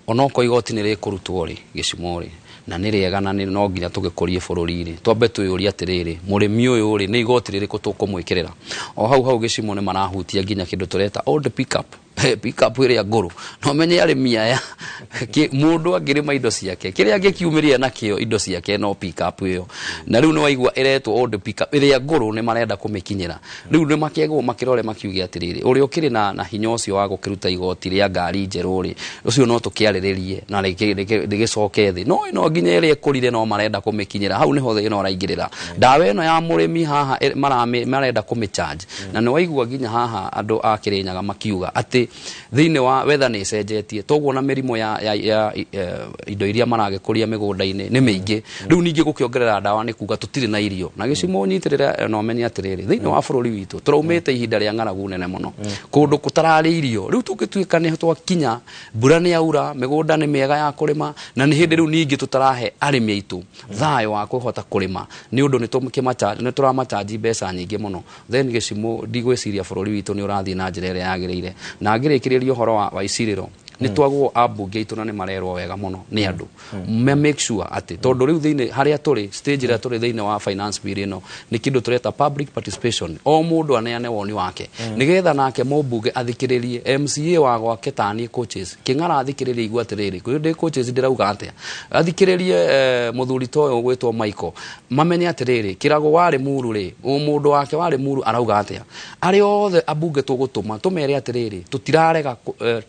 onokorwo igoti nĩ rĩkũrutwo rĩ gĩcimo rĩ, na nĩ rĩega na nĩ no nginya tũgĩkũrie bũrũri-rĩ, twambe twĩyũrie atĩrĩrĩ, mũrĩmi ũyũ rĩ nĩ igoti rĩrĩkũ tũkũmwĩkĩrĩra. O hau hau gĩcimo nĩ marahutia nginya kĩndũ tũreta old pickup, pickup ĩrĩa ngũrũ. No menye arĩmi aya mũndũ angĩrĩma indo ciake kĩrĩa angĩkiumĩria nakĩo indo ciake no pickup ĩyo, na rĩu nĩ waigua ĩretwo old pickup ĩrĩa ngũrũ nĩ marenda kũmĩkinyĩra. Rĩu nĩ makĩagwo makĩrore makiuge atĩrĩrĩ, ũrĩa ũkĩrĩ na hinya ũcio wa gũkĩruta igoti rĩa ngari njerũ rĩ, ũcio no tũkĩarĩrĩrie na rĩgĩcoke thĩ, no ĩno nginya ĩrĩa ĩkũrire no marenda kũmĩkinyĩra. Hau nĩho thĩna ũraingĩrĩra. Ndawa ĩno ya mũrĩmi haha marenda kũmĩcharge, na nĩ waigua nginya haha andũ a Kĩrĩnyaga makiuga atĩ thĩinĩ wa weather nĩ ĩcenjetie, toguo na mĩrimũ ya indo iria maragĩkũria mĩgũnda-inĩ nĩ mĩingĩ. Rĩu ningĩ gũkĩongerera ndawa nĩ kuga tũtirĩ na irio. Na gĩcimo nyitĩrĩra no menye atĩrĩrĩ, thĩinĩ wa bũrũri witũ tũraumĩte ihinda rĩa ng'aragu nene mũno, kũndũ kũtararĩ irio. Rĩu tũngĩtuĩka nĩ twakinya mbura nĩ yaura, mĩgũnda nĩ mĩega ya kũrĩma, na nĩ hĩndĩ rĩu ningĩ tũtarahe arĩmi aitũ thayũ wa kũhota kũrĩma, nĩ ũndũ nĩ tũramachanji mbeca nyingĩ mũno. Then gĩcimo ndigwĩciria bũrũri witũ nĩ ũrathiĩ na njĩra ĩrĩa yagĩrĩire. Na ngĩrĩkĩrĩria ũhoro wa icirĩro, nĩ twagwo ambunge aitũ na nĩ marerwo wega mũno nĩ andũ me make sure atĩ tondũ rĩu thĩinĩ harĩa tũrĩ stage ĩrĩa tũrĩ thĩinĩ wa finance bill ĩno nĩ kĩndũ tũreta public participation, o mũndũ aneane woni wake nĩgetha nake mũmbunge athikĩrĩrie MCA wa gwake tani coaches kĩng'ara athikĩrĩrie igua atĩrĩrĩ kwĩ ndĩ coaches ndĩrauga atĩa, athikĩrĩrie mũthuri ta ũyũ ũgwĩtwo Michael, mamenye atĩrĩrĩ kĩrago wa Limuru rĩ, mũndũ wake wa Limuru arauga atĩa. Arĩa othe ambunge tũgũtũma tũmere atĩrĩrĩ tũtirarega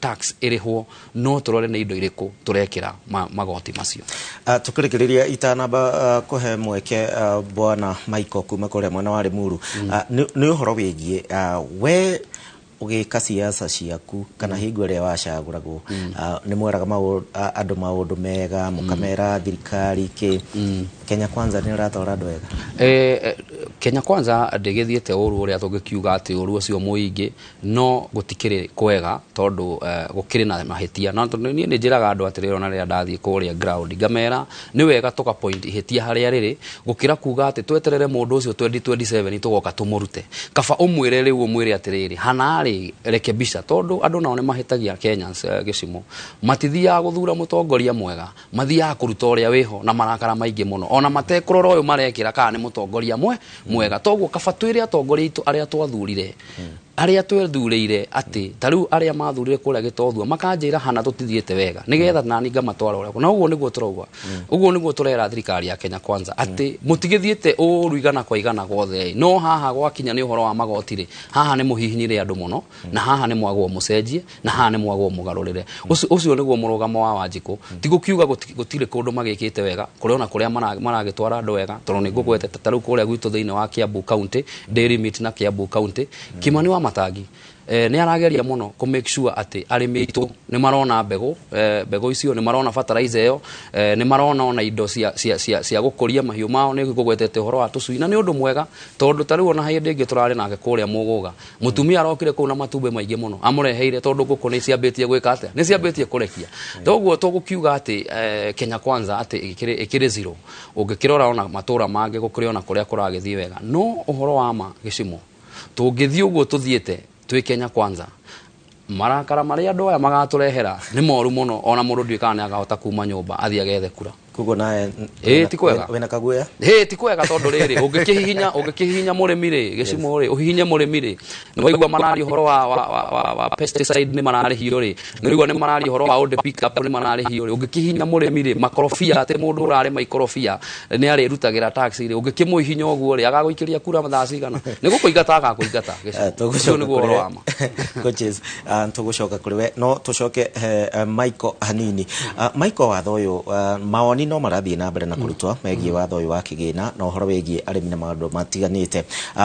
tax ĩrĩhwo, no tũrore nĩ indo irĩkũ tũrekĩra magoti macio. Tukĩrĩkĩrĩria itanamba kũhe mweke bwana Michael kuma kũrĩa mwena wa Limuru, nĩ ũhoro wĩgiĩ we ũgĩka siasa ciaku kana hingo ĩrĩa wacagũragwo, nĩ mweraga andũ maũndũ mega, mũkamera thirikari kĩ Kenya Kwanza nĩ ũratwara andũ wega? Kenya Kwanza ndĩgĩthiĩte ũru ũrĩa tũngĩkiuga atĩ ũru ũcio mũingĩ, no gũtikĩrĩ kwega tondũ gũkĩrĩ na mahĩtia. Na tondũ niĩ nĩ njĩraga andũ atĩrĩrĩ, ona rĩrĩa ndathiĩ kũrĩa ground ngamera nĩ wega tũka point ihĩtia harĩa rĩrĩ gũkĩra kuga atĩ tweterere mũndũ ũcio 2027 tũgoka tũmũrute. Kaba ũmwĩre rĩu ũmwĩre atĩrĩrĩ hana rĩ rekebisha, tondũ andũ nao nĩ mahĩtagia Kenyans gĩcimo matithiaga gũthura mũtongoria mwega, mathiaga kũruta ũrĩa wĩho na marakara maingĩ mũno, ona matekũrora ũyũ marekĩra kana nĩ mũtongoria Mwega toguo kaba twĩre atongoria aitũ arĩa twathurire, arĩa twethurĩire, atĩ ta rĩu arĩa mathurire kũrĩa Gĩtothua makanjĩra hana tũtithiĩte wega, nĩgetha nani ngamatwara ũrĩa. Na ũguo nĩguo tũrauga, ũguo nĩguo tũrera thirikari ya Kenya Kwanza atĩ mũtigĩthiĩte ũru igana kwa igana gwothe, no haha gwakinya nĩ ũhoro wa magoti rĩ, haha nĩ mũhihinyire andũ mũno, na haha nĩ mwagwo mũcenjie, na haha nĩ mwagwo mũgarũrĩre. Ũcio nĩguo mũrũgamo wa Wanjikũ. Ti gũkiuga gũtirĩ kũndũ magĩkĩte wega, kũrĩ ona kũrĩa maragĩtwara andũ wega, tondũ nĩ ngũgwetete ta rĩu kũrĩa gwitũ thĩinĩ wa Kiambu County, Dairy Meat na Kiambu County, Kimani wa Matangi nĩ arageria mũno kũ make sure atĩ arĩmi aitũ nĩ marona mbegũ, mbegũ icio nĩ marona fertilizer ĩyo, nĩ marona ona indo cia gũkũria mahiũ mao. Nĩ ngũgwetete ũhoro wa tũcui, na nĩ ũndũ mwega, tondũ ta rĩu ona hĩndĩ ĩngĩ tũrarĩ nake kũrĩa Mũgũga, mũtumia arokire kũu na matumbĩ maingĩ mũno amũreheire, tondũ ngũkũ nĩ ciambĩtie gwĩka atĩa, nĩ ciambĩtie kũrekia. Toguo tũgũkiuga atĩ Kenya Kwanza atĩ ĩkĩrĩ zero. Ũngĩkĩrora ona matũra mangĩ, gũkĩrĩ ona kũrĩa kũragĩthiĩ wega, no ũhoro wa ma gĩcimo tũngĩthiĩ ũguo tũthiĩte twĩ Kenya Kwanza, marakara marĩa andũ aya magatũrehera nĩ moru mũno, ona mũndũ ndiũĩ kana nĩ akahota kuma nyũmba athiĩ agethe kura. Koguo nawe Ĩĩ, ti kwega. Wĩna kaguoya? Ĩĩ, ti kwega, tondũ rĩrĩ ũngĩkĩhihinya mũrĩmi rĩ, gĩcimo rĩ, ũhihinye mũrĩmi rĩ, nĩ waigua mararia ũhoro wa pesticide nĩ mararĩhio rĩ, nĩ waigua nĩ mararia ũhoro wa old pick up nĩ mararĩhio rĩ, ũngĩkĩhihinya mũrĩmi rĩ, makorobia, atĩ mũndũ ũrarĩma ikorobia nĩ arĩrutagĩra tax rĩ, ũngĩkĩmũhihinya ũguo rĩ, agagũikĩria kura thaa cigana? Nĩ gũkũingata agakũingata. Gĩcimo ũcio nĩguo ũhoro wa ma. Coaches, tũgũcoka kũrĩ we, no tũcoke Michael hanini. Michael, watho ũyũ, mawoni no marathiĩ na mbere na kũrutwo megiĩ watho ũyũ wa kĩgĩna na ũhoro wĩgiĩ arĩmi na maũndũ matiganĩte.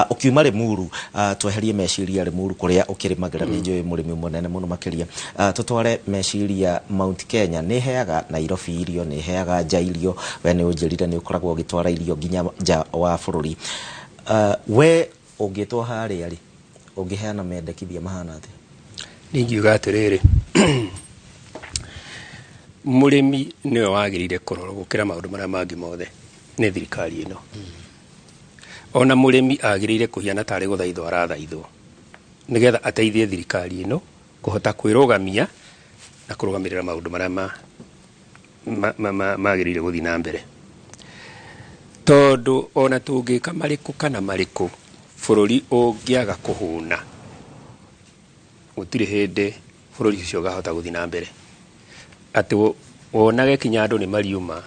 Ũkiuma Limuru, tweherie meciria Limuru kũrĩa ũkĩrĩmagĩra, nĩ njũĩ mũrĩmi mũnene mũno makĩria, tũtware meciria Mount Kenya. Nĩ heaga Nairobi irio, nĩ heaga nja irio, we nĩ ũnjĩrire nĩ ũkoragwo ũgĩtwara irio nginya nja wa bũrũri. We ũngĩtwo harĩa rĩ, ũngĩheana mendekithia mahana atĩa? Ningiuga atĩrĩrĩ, mũrĩmi nĩwe wagĩrĩire kũrorwo gũkĩra maũndũ marĩa mangĩ mothe nĩ thirikari ĩno. Ona mũrĩmi agĩrĩire kũhiana tarĩ gũthaithwo arathaithwo, nĩgetha ateithie thirikari ĩno kũhota kwĩrũgamia na kũrũgamĩrĩra maũndũ marĩa magĩrĩire gũthiĩ na mbere. Tondũ ona tũngĩka marĩkũ kana marĩkũ, bũrũri ũngĩaga kũhũna, gũtirĩ hĩndĩ bũrũri ũcio ũkahota gũthiĩ na mbere. Atĩ wonage kinya andũ nĩ mariuma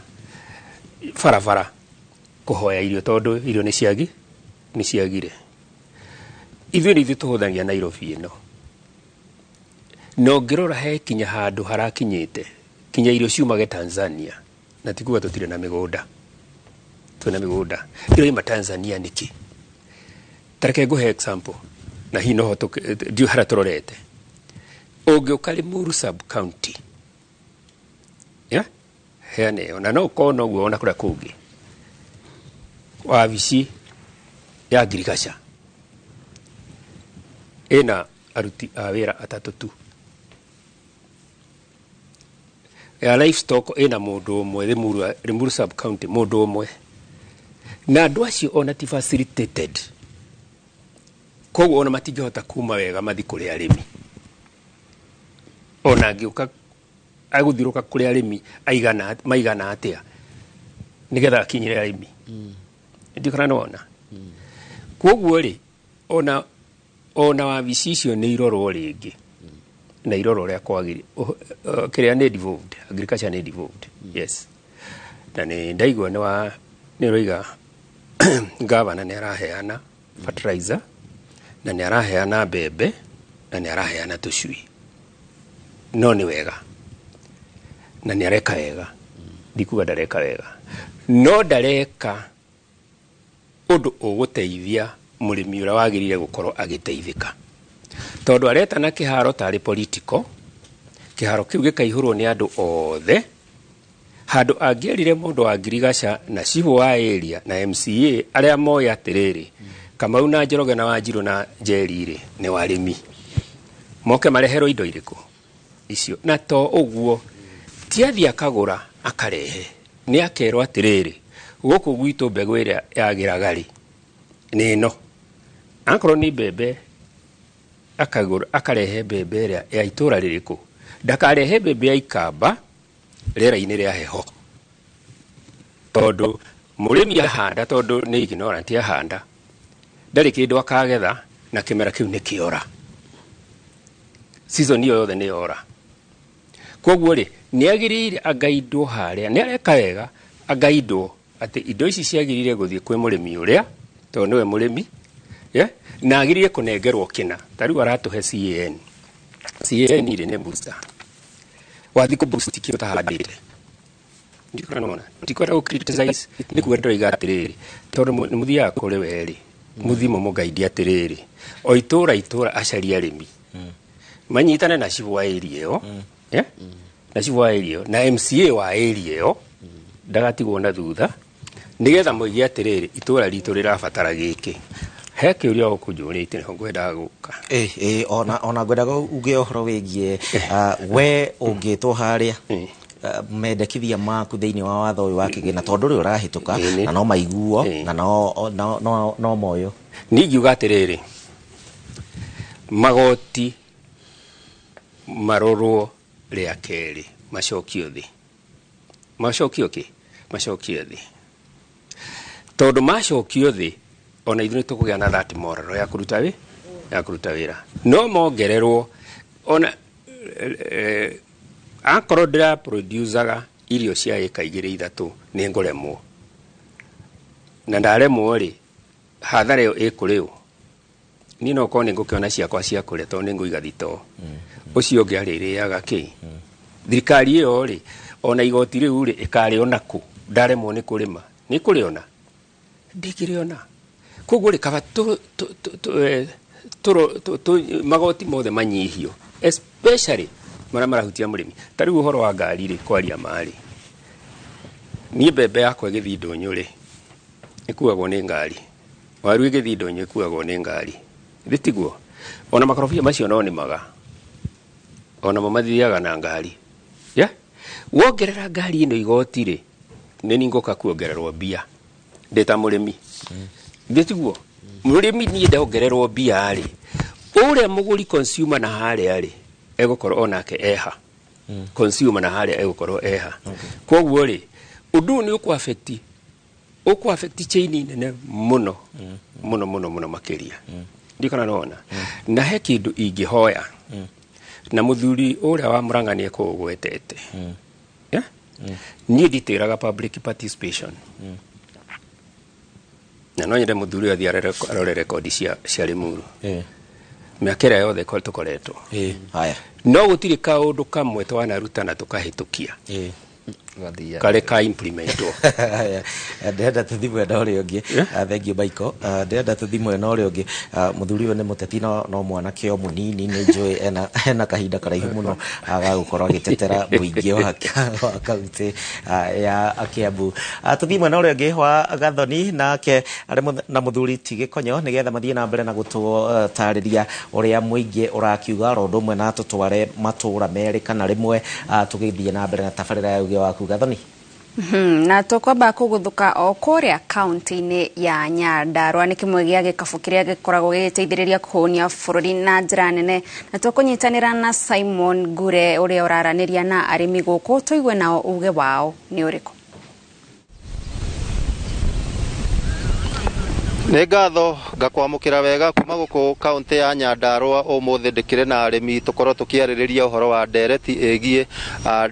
barabara kũhoya irio, tondũ irio nĩ ciagire. Ithuĩ nĩ ithuĩ tũhũthagia Nairobi ĩno, na ũngĩrora he kinya handũ harakinyĩte kinya irio ciumage Tanzania, na ti kuga tũtirĩ na mĩgũnda, twĩna mĩgũnda iroima Tanzania nĩkĩ? Ta reke ngũhe example, na hihi no ndiũ harĩa tũrorete. Ũngĩũka Limuru sub county, yeah? Heane ĩyo, na no ũkorwo noguo ona kũrĩa kũngĩ, wabici ya ngirigaca ĩna aruti a wĩra atatũ tu, ya livestock ĩna mũndũ ũmwe Limuru sub county, mũndũ ũmwe, na andũ acio ona ti facilitated, koguo ona matingĩhota kuma wega mathi kũrĩ arĩmi. Ona angĩũka agũthiũrũka kũrĩ arĩmi maigana atĩa nĩgetha akinyĩre arĩmi, ndiũ kana nĩwona. Koguo rĩ, ona wabici icio nĩ irorwo rĩngĩ, na irorwo ũrĩa kwagĩrĩire. Kĩrĩa nĩ devolved, agriculture nĩ devolved, yes. Na nĩ ndaigua nĩ ũroiga gavana nĩ araheana fertilizer, na nĩ araheana mbembe, na nĩ araheana tũcui. No nĩ wega, na nĩ areka wega, ndikuga ndareka wega, no ndareka ũndũ ũgũteithia mũrĩmi ũrĩa wagĩrĩire gũkorwo agĩteithĩka, tondũ aretana kĩharo tarĩ political, kĩharo kĩu gĩkaihũrwo nĩ andũ othe. Handũ angĩerire mũndũ wa ngirigaca na cibũ wa area na MCA arĩa moĩ atĩrĩrĩ, Kamau na Njoroge na Wanjirũ na Njeri rĩ nĩ warĩmi, moke mareherwo indo irĩkũ icio. Na to ũguo, ti athiĩ akagũra akarehe, nĩ akerwo atĩrĩrĩ, gũkũ gwitũ mbegũ ĩrĩa yagĩraga rĩ nĩ ĩno, akorwo nĩ mbembe akagũra akarehe mbembe ĩrĩa ya itũra rĩrĩkũ, ndakarehe mbembe ya Ikamba rĩera-inĩ rĩa heho, tondũ mũrĩmi ahanda, tondũ nĩ ignorant ahanda Ndarĩ kĩndũ akagetha na kĩmera kĩu nĩ kĩora. Season ĩyo yothe nĩ yora. Koguo rĩ, nĩ agĩrĩire angaindwo harĩa, nĩ areka wega angaindwo atĩ indo ici ciagĩrĩire gũthiĩ kwĩ mũrĩmi ũrĩa, tondũ nĩwe mũrĩmi, yeah? Na agĩrĩire kũnengerwo kĩna. Ta rĩu aratũhe CAN. CAN rĩ nĩ booster. Wathiĩ kũ boost kĩndũ ũtahandĩte. Ndikwenda nĩwona. Ndikwenda gũ criticize, nĩ kuga ndĩroiga atĩrĩrĩ, tondũ nĩ mũthiaga kũrĩ we rĩ, mũthiĩ mũmũgaidie atĩrĩrĩ, o itũra itũra acarie arĩmi. Manyitane na cibũ wa area ĩyo, yeah? Na cibũ wa area ĩyo, na MCA wa area ĩyo, ndagatigwo na thutha, nĩgetha moige atĩrĩrĩ, itũra ritũ rĩrabatara gĩkĩ. He kĩũria ũkũnjũrĩtie nĩho ngwendaga gũka. Ĩ ona ngwendaga uge ũhoro wĩgiĩ we ũngĩtwo harĩa mendekithia maku thĩinĩ wa watho ũyũ wa kĩgĩna, tondũ ũrĩa ũrahĩtũka na no maiguo na no moyo. Niĩ ingiuga atĩrĩrĩ, magoti marorwo rĩa kerĩ, macokio thĩ. Macokio kĩ? Macokio thĩ. Tondũ macokio thĩ, ona ithuĩ nĩtũkũgĩa na that moral ya kũruta wĩ, ya kũruta wĩra. No mongererwo, ona akorwo ndĩra producaga irio cia ĩka igĩrĩ ithatũ, nĩ ngũremwo. Na ndaremwo rĩ, hathara ĩyo ĩkũrĩ ũ? Niĩ no korwo nĩ ngũkĩona ciakwa cia kũrĩa tondũ nĩ ngũiga thitoo. Ũcio ũngĩ arĩrĩaga kĩ? Thirikari ĩyo rĩ, ona igoti rĩu rĩ, ĩkarĩona kũ? Ndaremwo nĩ kũrĩma. Nĩ kũrĩona? Ndĩkĩrĩona. Koguo rĩ, kaba magoti mothe manyihio, especially marĩa marahutia mũrĩmi. Ta rĩu ũhoro wa ngari rĩ, kwaria ma rĩ, niĩ mbembe yakwa ĩgĩthiĩ ndũnyũ rĩ, ĩkuagwo nĩ ngari. Waru ĩgĩthiĩ ndũnyũ ĩkuagwo nĩ ngari. Githĩ tiguo? Ona makorobia macio no nĩmaga. Onamo mathiaga na ngari. Yeah? Wongerera ngari ĩno igoti rĩ, nĩ niĩ ngũka kuongererwo mbia. Ndĩ ta mũrĩmi. Githĩ tiguo? Mũrĩmi niĩ ndongererwo mbia rĩ, ũrĩa mũgũri consumer na harĩa rĩ, egũkorwo onake eha. Consumer na harĩa egũkorwo eha. Koguo rĩ, ũndũ ũyũ nĩ ũkũ affect chain nene mũno, mũno mũno mũno makĩria. Ndikona nona. Na he kĩndũ ingĩhoya. Na mũthuri ũrĩa wa Murang'a nĩ ekũũgwetete. Yeah? Niĩ nditĩraga public participation. Na no nyende mũthuri ũyũ athiĩ arore rekondi cia Limuru. Mĩaka ĩrĩa yothe tũkoretwo. Haya. No gũtirĩ kaũndũ kamwe twanaruta na tũkahĩtũkia. Karĩ ka implementwo. Ndĩrenda tũthiĩ mwena ũrĩa ũngĩ. Thank you Michael. Ndĩrenda tũthiĩ mwena ũrĩa ũngĩ. Mũthuri ũyũ nĩ mũteti no mwanake o mũnini, nĩ njũĩ ena kahinda karaihu mũno ga gũkorwo agĩtetera mũingĩ wa kaunti ya Kiambu. Tũthiĩ mwena ũrĩa ũngĩ wa Gathoni, nake arĩ na mũthuri ti Gĩkonyo, nĩgetha mathiĩ na mbere na gũtũtarĩria ũrĩa mũingĩ ũrakiuga, ro ũndũ ũmwe na tũtware matũra merĩ kana rĩmwe, tũgĩthiĩ na mbere na tabarĩra ya uge waku Gathoni. Na tũkwamba kũgũthũka o kũrĩa kaunti-inĩ ya Nyandarua nĩ kĩmwe gĩa gĩkabũ kĩrĩa gĩkoragwo gĩgĩteithĩrĩria kũhũnia bũrũri na njĩra nene, na tũkũnyitanĩra na Simon Ngure ũrĩa ũraranĩria na arĩmi gũkũ, tũigue nao uge wao nĩ ũrĩkũ. Nĩ ngatho ngakwamũkĩra wega kuma gũkũ kaunti ya Nyandarua. Ũmũthĩ ndĩkĩrĩ na arĩmi tũkorwo tũkĩarĩrĩria ũhoro wa ndereti ĩgiĩ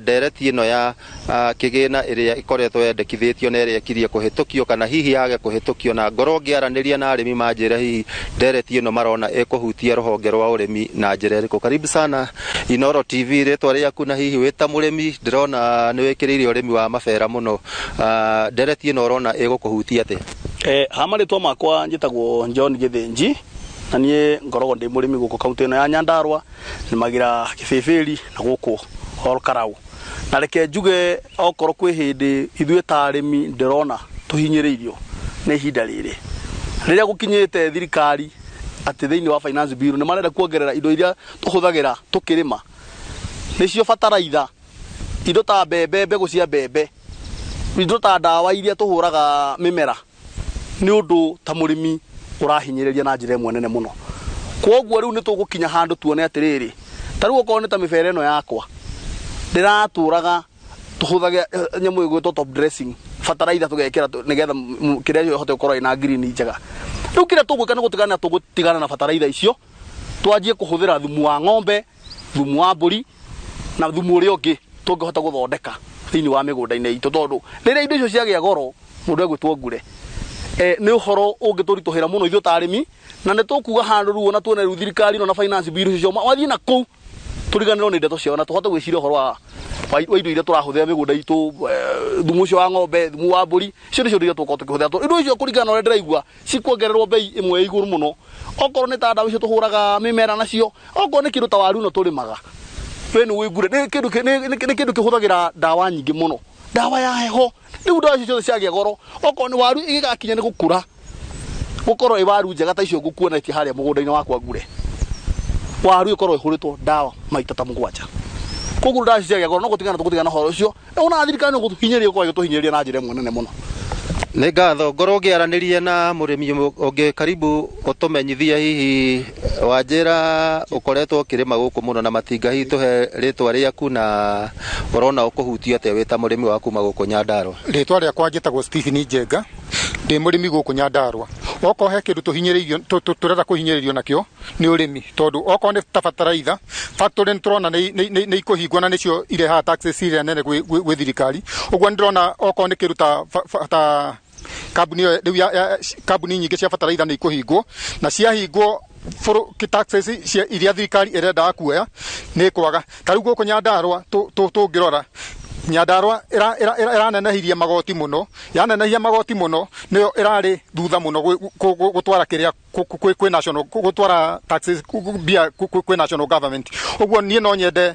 ndereti ĩno ya kĩgĩna ĩrĩa ĩkoretwo yendekithĩtio na ĩrĩa ĩkirie kũhĩtũkio kana hihi yage kũhĩtũkio, na ngorwo ngĩaranĩria na arĩmi manjĩre hihi ndereti ĩno marona ĩkũhutia rũhonge rwa ũrĩmi na njĩra ĩrĩkũ. Karibu sana Inooro TV, rĩtwa rĩaku na hihi wĩ ta mũrĩmi ndĩrona nĩ wĩkĩrĩire ũrĩmi wa mabera mũno, ndereti ĩno ũrona ĩgũkũhutia atĩa? Ha marĩtwa makwa njĩtagwo John Gĩthĩnji, na niĩ ngoragwo ndĩ mũrĩmi gũkũ kaunti ĩno ya Nyandarua, nĩmagĩra kĩbĩbĩri na gũkũ Olkarau. Na reke njuge okorwo kwĩ hĩndĩ ithuĩ ta arĩmi ndĩrona tũhinyĩrĩirio nĩ ihinda rĩrĩ, rĩrĩa gũkinyĩte thirikari atĩ thĩinĩ wa finance bill nĩ marenda kuongerera indo iria tũhũthagĩra tũkĩrĩma, nĩcio bataraitha, indo ta mbembe, mbegũ cia mbembe, indo ta ndawa iria tũhũraga mĩmera, nĩ ũndũ ta mũrĩmi ũrahinyĩrĩria na njĩra ĩmwe nene mũno. Kwoguo rĩu nĩ tũgũkinya handũ tuone atĩrĩrĩ, ta rĩu okorwo nĩ ta mĩbera ĩno yakwa ndĩratũraga tũhũthagĩra nyamũ ĩgwĩtwo top dressing, bataraitha tũgekĩra nĩgetha kĩrĩa ĩhote gũkorwo ĩna green njega. Rĩu kĩrĩa tũgwĩka nĩ gũtigana tũgũtigana na bataraitha icio, twanjie kũhũthĩra thumu wa ng'ombe, thumu wa mbũri na thumu ũrĩa ũngĩ tũngĩhota gũthondeka thĩinĩ wa mĩgũnda-inĩ itũ, tondũ rĩrĩa indo icio ciagĩa goro mũndũ egwĩtwo ngure. Nĩ ũhoro ũngĩtũritũhĩra mũno ithuĩ ta arĩmi, na nĩ tũkuga handũ rĩu ona tuone rĩu thirikari ĩno na finance bill icio wathiĩ na kũu tũriganĩrwo nĩ ndeto ciao na tũhote gwĩciria ũhoro wa indo iria tũrahũthĩra mĩgũnda itũ, thumu ũcio wa ng'ombe, thumu wa mbũri, icio nĩcio indo iria tũgũkorwo tũkĩhũthĩra. Indo icio kũringana na ũrĩa ndĩraigua cikuongererwo bei ĩmwe ya igũrũ mũno, okorwo nĩ ta ndawa icio tũhũraga mĩmera nacio, okorwo nĩ kĩndũ ta waru ĩno tũrĩmaga, we nĩ ũĩ ngure nĩ kĩndũ kĩhũthagĩra ndawa nyingĩ mũno, ndawa ya heho. Rĩu ndawa icio ciothe ciagĩa goro, okorwo nĩ waru ĩgĩgakinya nĩ gũkũra gũkorwo ĩ waru njega ta icio ngũkuonetie harĩa mũgũnda-inĩ wakwa ngure, waru ĩkorwo ĩhũrĩtwo ndawa maita ta 7. Koguo ndawa icio ciagĩa goro no gũtigana tũgũtigana ũhoro ũcio, ona thirikari no gũtũhinyĩrĩria gũkorwo ĩgĩtũhinyĩrĩria na njĩra ĩmwe nene mũno. Nĩ ngatho. Ngorwo ngĩaranĩria na mũrĩmi ũngĩ, karibu ũtũmenyithie hihi Wanjĩra ũkoretwo ũkĩrĩma gũkũ mũno na matinga, hihi tũhe rĩtwa rĩaku na ũrona ũkũhutia atĩa wĩ ta mũrĩmi wa kuma gũkũ Nyandarũa. Rĩtwa rĩakwa njĩtagwo Stephen Njenga, ndĩ mũrĩmi gũkũ Nyandarũa. Okorwo he kĩndũ tũhinyĩrĩirio tũrenda kũhinyĩrĩrio nakĩo nĩ ũrĩmi, tondũ okorwo nĩ ta bataraitha factory nĩ tũrona nĩ ikũhingwo na nĩcio irehaga taxes iria nene gwĩ thirikari. Ũguo nĩ ndĩrona okorwo nĩ kĩndũ ta kambuni rĩu ya kambuni nyingĩ cia bataraitha nĩ ikũhingwo, na ciahingwo taxes cia iria thirikari ĩrendaga kuoya nĩ kwaga. Ta rĩu gũkũ Nyandarũa tũngĩrora Nyandarũa ĩranenehirie magoti mũno, yanenehia magoti mũno nĩyo ĩrarĩ thutha mũno gũtwara kĩrĩa kwĩ national, gũtwara taxes mbia kwĩ national government. Ũguo niĩ no nyende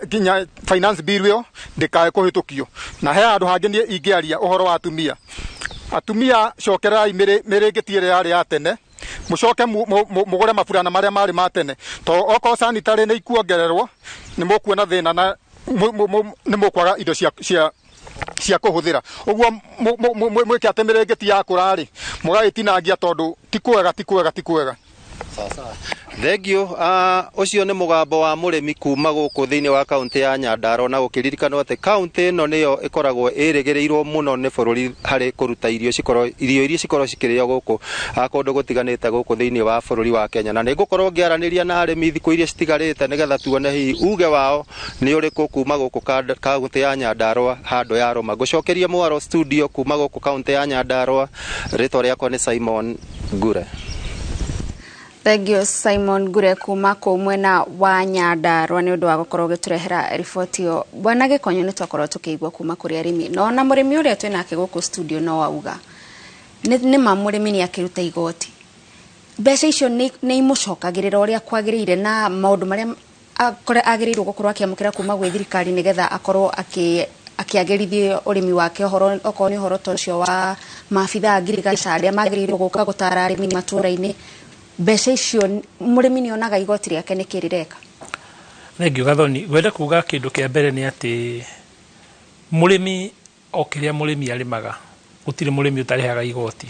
nginya finance bill ĩyo ndĩkae kũhĩtũkio. Na he handũ hangĩ niĩ ingĩaria ũhoro wa atumia. Atumia cokererai mĩrĩngĩti ĩrĩa yarĩ ya tene, mũcoke mũgũre maburana marĩa marĩ ma tene, tondũ okorwo sanitary nĩ ikuongererwo nĩ mũkuona thĩna na nĩ mũkwaga indo cia kũhũthĩra. Ũguo mwĩke atĩ mĩrĩngĩti yakũra rĩ mũgagĩtinangia, tondũ ti kwega, ti kwega, ti kwega. Thank you. Ũcio nĩ mũgambo wa mũrĩmi kuma gũkũ thĩinĩ wa kaunti ya Nyandarũa, na gũkĩririkanwo atĩ kaunti ĩno nĩyo ĩkoragwo ĩrĩgĩrĩirwo mũno nĩ bũrũri harĩ kũruta irio cikorwo irio iria cikorwo cikĩrĩo gũkũ kũndũ gũtiganĩte gũkũ thĩinĩ wa bũrũri wa Kenya. Na nĩ ngũkorwo ngĩaranĩria na arĩmi thikũ iria citigarĩte nĩgetha tuone hihi uge wao nĩ ũrĩkũ kuma gũkũ kaunti ya Nyandarũa handũ ya rũma. Ngũcokeria mwaro studio kuma gũkũ kaunti ya Nyandarũa, rĩtwa rĩakwa nĩ Simon Ngure. Thank you Simon Ngure kuma kũu mwena wa Nyandarũa nĩ ũndũ wa gũkorwo ũgĩtũrehera riboti ĩyo. Bwana Gĩkonyo, nĩ twakorwo tũkĩigua kuma kũrĩ arĩmi, no ona mũrĩmi ũrĩa twĩnake gũkũ studio no auga nĩ ma mũrĩmi nĩ akĩruta igoti, mbeca icio nĩ imũcokagĩrĩra ũrĩa kwagĩrĩire na maũndũ marĩa agĩrĩirwo gũkorwo akĩamũkĩra kuma gwĩ thirikari nĩgetha akorwo akĩagĩrithia ũrĩmi wake, ũhoro okorwo nĩ ũhoro ta ũcio wa maabithaa a ngirigaca arĩa magĩrĩirwo gũka gũtara arĩmi matũra-inĩ, mbeca icio mũrĩmi nĩ onaga igoti rĩake nĩ kĩrĩreka. Thengiũ Gathoni. Ngwenda kuga kĩndũ kĩa mbere nĩ atĩ mũrĩmi o kĩrĩa mũrĩmi arĩmaga gũtirĩ mũrĩmi ũtarĩhaga igoti,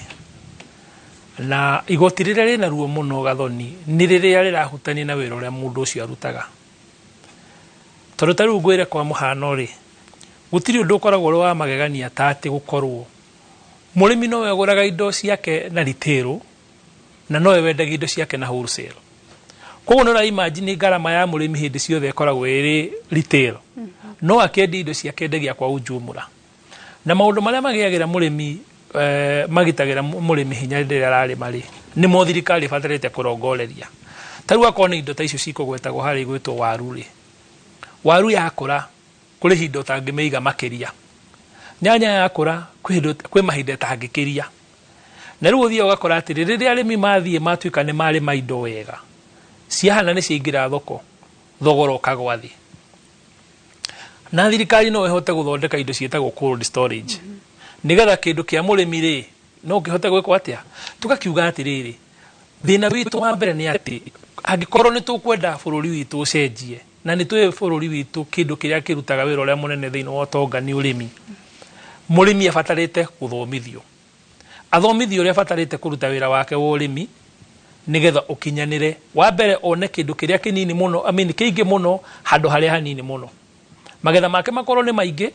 na igoti rĩrĩa rĩna ruo mũno Gathoni nĩ rĩrĩa rĩrahutania na wĩra ũrĩa mũndũ ũcio arutaga. Tondũ ta rĩu ngwĩre kwa mũhano rĩ, gũtirĩ ũndũ ũkoragwo ũrĩ wa magegania ta atĩ gũkorwo mũrĩmi nowe agũraga indo ciake na retail na nowe wendagia indo ciake na wholesale. Koguo nĩ ũra imagine ngarama ya mũrĩmi hĩndĩ ciothe ĩkoragwo ĩrĩ retail, no akĩendia indo ciake endagia kwa ujumla. Na maũndũ marĩa magĩagĩra mũrĩmi magitagĩra mũrĩmi hinya rĩrĩa ararĩma rĩ, nĩmo thirikari ĩbatarĩte kũrongoreria. Ta rĩu akorwo nĩ indo ta icio cikũgwetagwo harĩa igwĩtwo waru rĩ, waru yakũra kũrĩ ihinda ũtangĩmĩiga makĩria, nyanya yakũra kwĩ mahinda ĩtangĩkĩria. Na rĩu ũthiaga ũgakora atĩrĩ, rĩrĩa arĩmi mathiĩ matuĩka nĩ marĩma indo wega, ciahana nĩ ciaingĩra thoko, thogora ũkagwa thĩ. Na thirikari no ĩhote gũthondeka indo ciĩtagwo cold storage, nĩgetha kĩndũ kĩa mũrĩmi rĩ no kĩhote gwĩkwo atĩa. Tũgakiuga atĩrĩrĩ, thĩna witũ wa mbere nĩ atĩ angĩkorwo nĩ tũkwenda bũrũri witũ ũcenjie, na nĩ tũĩ bũrũri witũ kĩndũ kĩrĩa kĩrutaga wĩra ũrĩa mũnene thĩinĩ wa ũtonga nĩ ũrĩmi, mũrĩmi abatarĩte gũthomithio, athomithio ũrĩa abatarĩte kũruta wĩra wake wa ũrĩmi nĩgetha ũkinyanĩre. Wa mbere one kĩndũ kĩrĩa kĩnini mũno, I mean kĩingĩ mũno handũ harĩa hanini mũno, magetha make makorwo nĩ maingĩ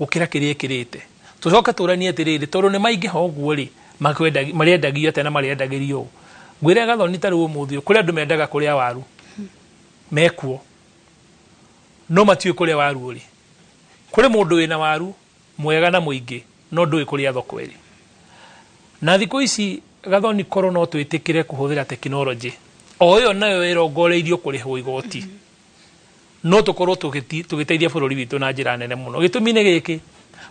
gũkĩra kĩrĩa ĩkĩrĩte. Tũcoke tũranie atĩrĩrĩ, tondũ nĩ maingĩha ũguo rĩ, Marĩendagio atĩa na marĩendagĩrio ũ? Ngwĩre Gathoni, ta rĩu ũmũthĩ ũyũ, kũrĩ andũ mendaga kũrĩa waru mekuo no matiũĩ kũrĩa waru ũrĩ. Kũrĩ mũndũ wĩna waru mwega na mũingĩ no ndũĩ kũrĩa thoko ĩrĩ. Na thikũ ici Gathoni, korwo no twĩtĩkĩre kũhũthĩra tekinoronjĩ o ĩyo nayo ĩrongoreirio kũrĩhwo igoti, no tũkorwo tũgĩteithia bũrũri witũ na njĩra nene mũno. Gĩtũmi nĩ gĩkĩ,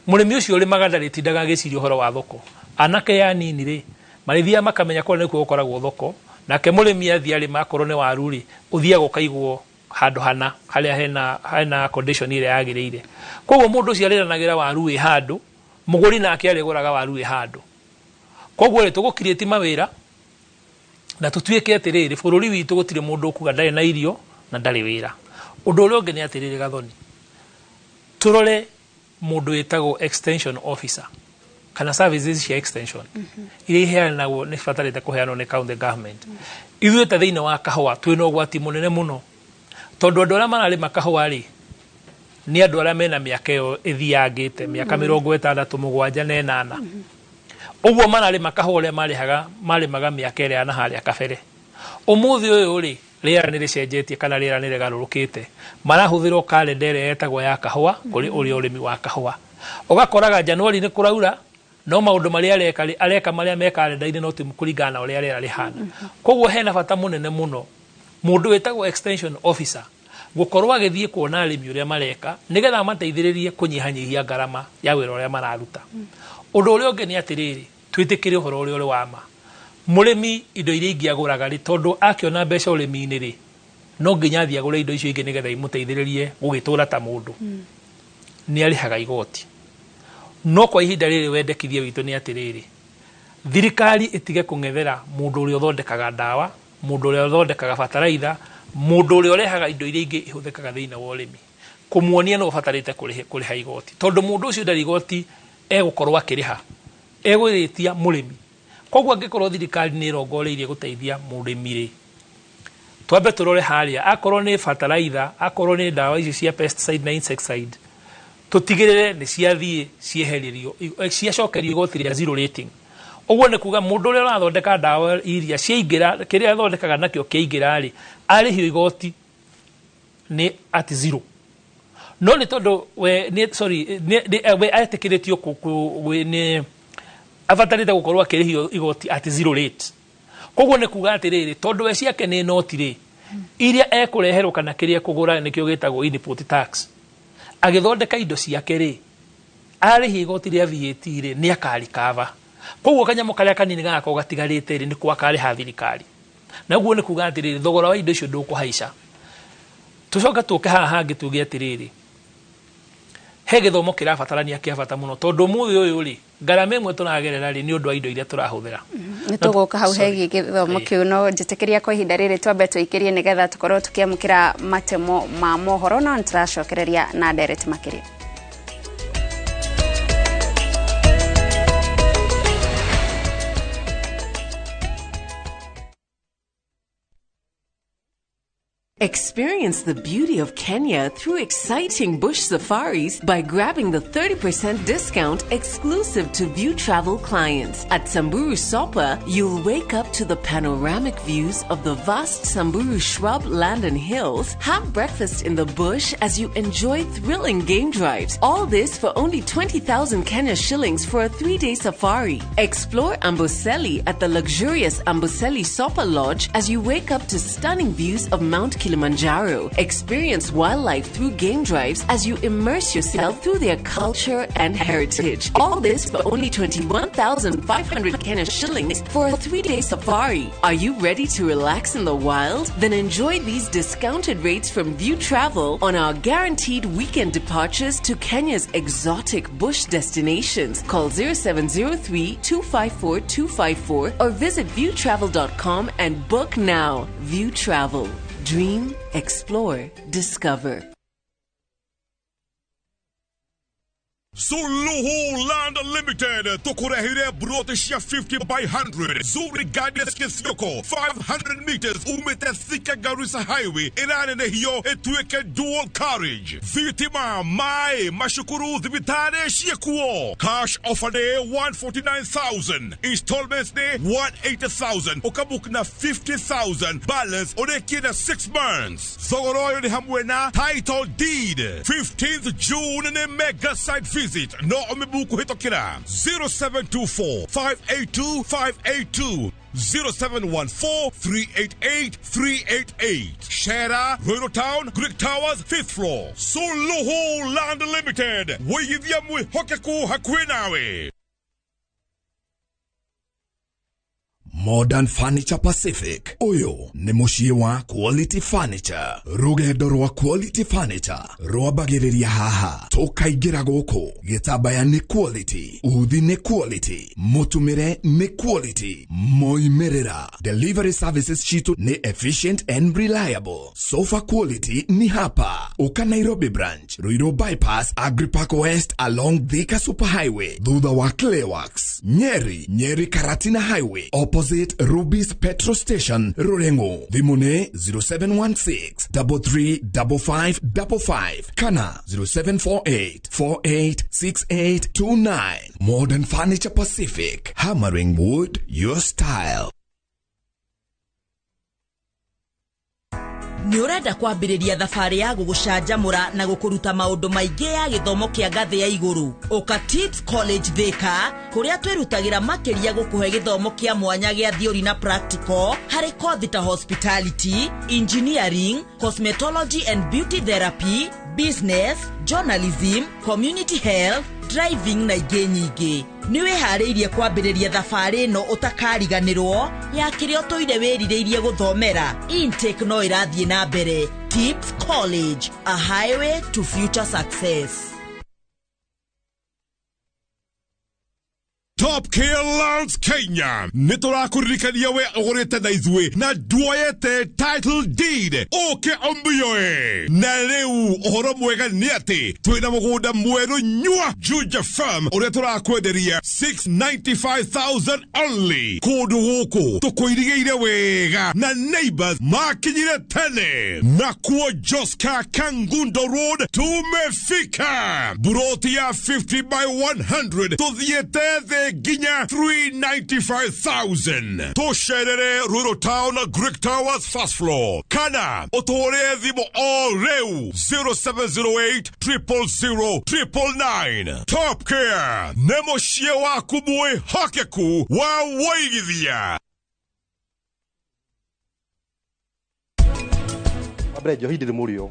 mũrĩmi ũcio ũrĩmaga ndarĩtindaga agĩciria ũhoro wa thoko. Anake anini rĩ, marĩthiaga makamenya kũrĩa nĩkuo gũkoragwo thoko, nake mũrĩmi athiĩ arĩma akorwo nĩ waru rĩ, ũthiaga ũkaigwo handũ hana harĩa hena condition ĩrĩa yagĩrĩire. Koguo mũndũ ũcio arĩranagĩra waru wĩ handũ, mũgũri nake arĩgũraga waru wĩ handũ. Koguo rĩ, tũgũ-create mawĩra na tũtuĩke atĩrĩrĩ, bũrũri witũ gũtirĩ mũndũ ũkuga ndarĩ na irio na ndarĩ wĩra. Ũndũ ũrĩa ũngĩ nĩ atĩrĩrĩ Gathoni, tũrore mũndũ wĩtagwo extension officer kana services cia extension iria iheanagwo nĩ cibatarĩte kũheanwo nĩ county government. Ithuĩ ta thĩinĩ wa kahũa twĩna ũgwati mũnene mũno, tondũ andũ arĩa mararĩma kahũa rĩ, nĩ andũ arĩa mena mĩaka ĩyo ĩthiangĩte mĩaka 67 na 8. Ũguo mararĩma kahũa ũrĩa marĩmaga mĩaka ĩrĩa ya na harĩa kabere. Ũmũthĩ ũyũ rĩ, rĩera nĩ rĩcenjetie kana rĩera nĩ rĩgarũrũkĩte. Marahũthĩra o kalenda ĩrĩa ĩtagwo ya kahũa kũrĩ ũrĩa ũrĩmi wa kahũa. Ũgakoraga Januari nĩ kũraura, no maũndũ marĩa areka rĩ, areka marĩa me kalenda-inĩ no ti kũringana na ũrĩa rĩera rĩhana. Koguo hena bata mũnene mũno mũndũ wĩtagwo extension officer gũkorwo agĩthiĩ kuona arĩmi ũrĩa mareka, nĩgetha amateithĩrĩrie kũnyihanyihia ngarama ya wĩra ũrĩa mararuta. Ũndũ ũrĩa ũngĩ nĩ atĩrĩrĩ, twĩtĩkĩre ũhoro ũrĩa ũrĩ wa ma. Mũrĩmi indo iria ingĩ agũraga rĩ, tondũ akĩona mbeca ũrĩmi-inĩ rĩ, no nginya athiĩ agũre indo icio ingĩ nĩgetha imũteithĩrĩrie gũgĩtũra ta mũndũ. Nĩ arĩhaga igoti. No kwa ihinda rĩrĩ wendekithia witũ nĩ atĩrĩrĩ, thirikari ĩtige kũng'ethera mũndũ ũrĩa ũthondekaga ndawa, mũndũ ũrĩa ũthondekaga bataraitha, mũndũ ũrĩa ũrehaga indo iria ingĩ ihũthĩkaga thĩinĩ wa ũrĩmi, kũmuonia no ũbatarĩte kũrĩha igoti, tondũ mũndũ ũcio ndarĩ igoti egũkorwo akĩrĩha, egwĩrĩtia mũrĩmi. Koguo angĩkorwo thirikari nĩ ĩrongoreirie gũteithia mũrĩmi rĩ, twambe tũrore harĩa, akorwo nĩ bataraitha, akorwo nĩ ndawa icio cia pesticide na insecticide, tũtigĩrĩre nĩ ciathiĩ ciehererio, ciacokerio igoti rĩa zero rating. Ũguo nĩ kuga mũndũ ũrĩa ũrathondeka ndawa iria ciaingĩra, kĩrĩa athondekaga nakĩo kĩaingĩra rĩ, arĩhio igoti nĩ at zero. No nĩ tondũ we nĩ, sorry, we etĩkĩrĩtio nĩ abatarĩte gũkorwo akĩrĩhio igoti at zero rate. Koguo nĩ kuga atĩrĩrĩ, tondũ we ciake nĩ noti rĩ, iria ekũreherwo kana kĩrĩa ekũgũra nĩkĩo gĩtagwo input tax. Agĩthondeka indo ciake rĩ, arĩhia igoti rĩa VAT rĩ, nĩ akarikava. Koguo kanyamũ karĩa kanini gagakorwo gatigarĩte rĩ, nĩko akarĩha thirikari. Na ũguo nĩ kuga atĩrĩrĩ, thogora wa indo icio ndũkũhaica. Tũcoke tũke haha hangĩ tuge atĩrĩrĩ, he gĩthomo kĩrabatarania kĩa bata mũno, tondũ ũmũthĩ ũyũ rĩ, ngarama ĩmwe tũragerera rĩ, nĩ ũndũ wa indo iria tũrahũthĩra. Nĩ tũgũka hau hegiĩ gĩthomo kĩu, no njĩtĩkĩria kwa ihinda rĩrĩ twambe tũikĩrie nĩgetha tũkorwo tũkĩamũkĩra matemo ma mohoro, no nĩtũracokereria na ndereti makĩria. Experience the beauty of Kenya through exciting bush safaris by grabbing the 30% discount exclusive to View Travel clients. At Samburu Sopa, you'll wake up to the panoramic views of the vast Samburu shrub land and hills, have breakfast in the bush as you enjoy thrilling game drives. All this for only 20,000 Kenya shillings for a 3-day safari. Explore Amboseli at the luxurious Amboseli Sopa Lodge as you wake up to stunning views of Mount Kilimanjaro. Experience wildlife through game drives as you immerse yourself through their culture and heritage. All this for only 21,500 Kenya shillings for a 3-day safari. Are you ready to relax in the wild? Then enjoy these discounted rates from View Travel on our guaranteed weekend departures to Kenya's exotic bush destinations. Call 0703 254 254 or visit viewtravel.com and book now. View Travel. Dream, explore, discover. Suluhu Land Limited tukurehire broti cia 50 by 100 Zuri Gardens Kithioko 500 meters umite Thika Garissa Highway iranenehio ituike dual carriage thitima mai mashukuru thibitari ciekuo cash offer day 149,000 installments day 180,000 ukabook na 50,000 balance urikie na 6 months thogora uyu ni hamwe na title deed 15th June ni mega site visit no omibuku hitokira 0724 582 582 0714 388 388 Shera, Royal Town, Greek Towers, 5th floor. Suluhu Land Limited. Wiyithia mwihokeku hakuhi nawe. Modern Furniture Pacific uyu ni muciĩ wa Quality Furniture. Rugendo rwa Quality Furniture rwambagĩrĩria haha tũkaingĩra gũkũ. Gĩtambaya nĩ quality, uthi nĩ quality, mũtumĩre nĩ quality, moimĩrĩra. Delivery services citũ nĩ efficient and reliable. Sofa quality ni hapa. Uka Nairobi branch, Ruiru bypass, Agripark West along Thika Superhighway, thutha wa Clayworks, Nyeri, Nyeri Karatina Highway, opposite Ruby's Petrol Station, Rurengo. Thimũ nĩ 0716 335555 kana 0748 486829. Modern Furniture Pacific, hammering wood your style. Nĩ ũrenda kwambĩrĩria thabarĩ ya gũgũcanjamũra na gũkũruta maũndũ maingĩ ya gĩthomo kĩa ngathĩ ya igũrũ. Ũka Tips College Thika, kũrĩa twĩrutagĩra makĩria gũkũhe gĩthomo kĩa mwanya gĩa theory na practical harĩ kothi ta hospitality, engineering, cosmetology and beauty therapy, business, journalism, community health, driving na ingĩ nyingĩ. Nĩ wĩharĩirie kwambĩrĩria thabarĩ ĩno ũtakariganĩrwo ya kĩrĩa ũtũire wĩrirĩirie gũthomera. Intake no ĩrathiĩ na mbere. Tips College, a highway to future success. Top Care Lands Kenya nĩ tũrakũririkania we ũgũrĩte na ithuĩ na nduoyete title deed ũke ũmbiyoe. Na rĩu ũhoro mwega nĩ atĩ twĩna mũgũnda mwerũ nyua Juja Farm ũrĩa tũrakwenderia 695,000 only. Kũndũ gũkũ tũkũirigĩire wega na neighbors makinyire tene. Nakuo Joska Kangundo Road tumefika. Buroti ya 50 by 100 tũthiĩte thĩ nginya 395,000. Tũcerere Rural Town, Greek Towers, first floor. Kana ũtũhũrĩre thimũ o rĩu 0708 000 999. Top Care nĩ mũciĩ waku mwĩhokeku wa wũigithia. Mbere njohi ndĩrĩ mũrĩo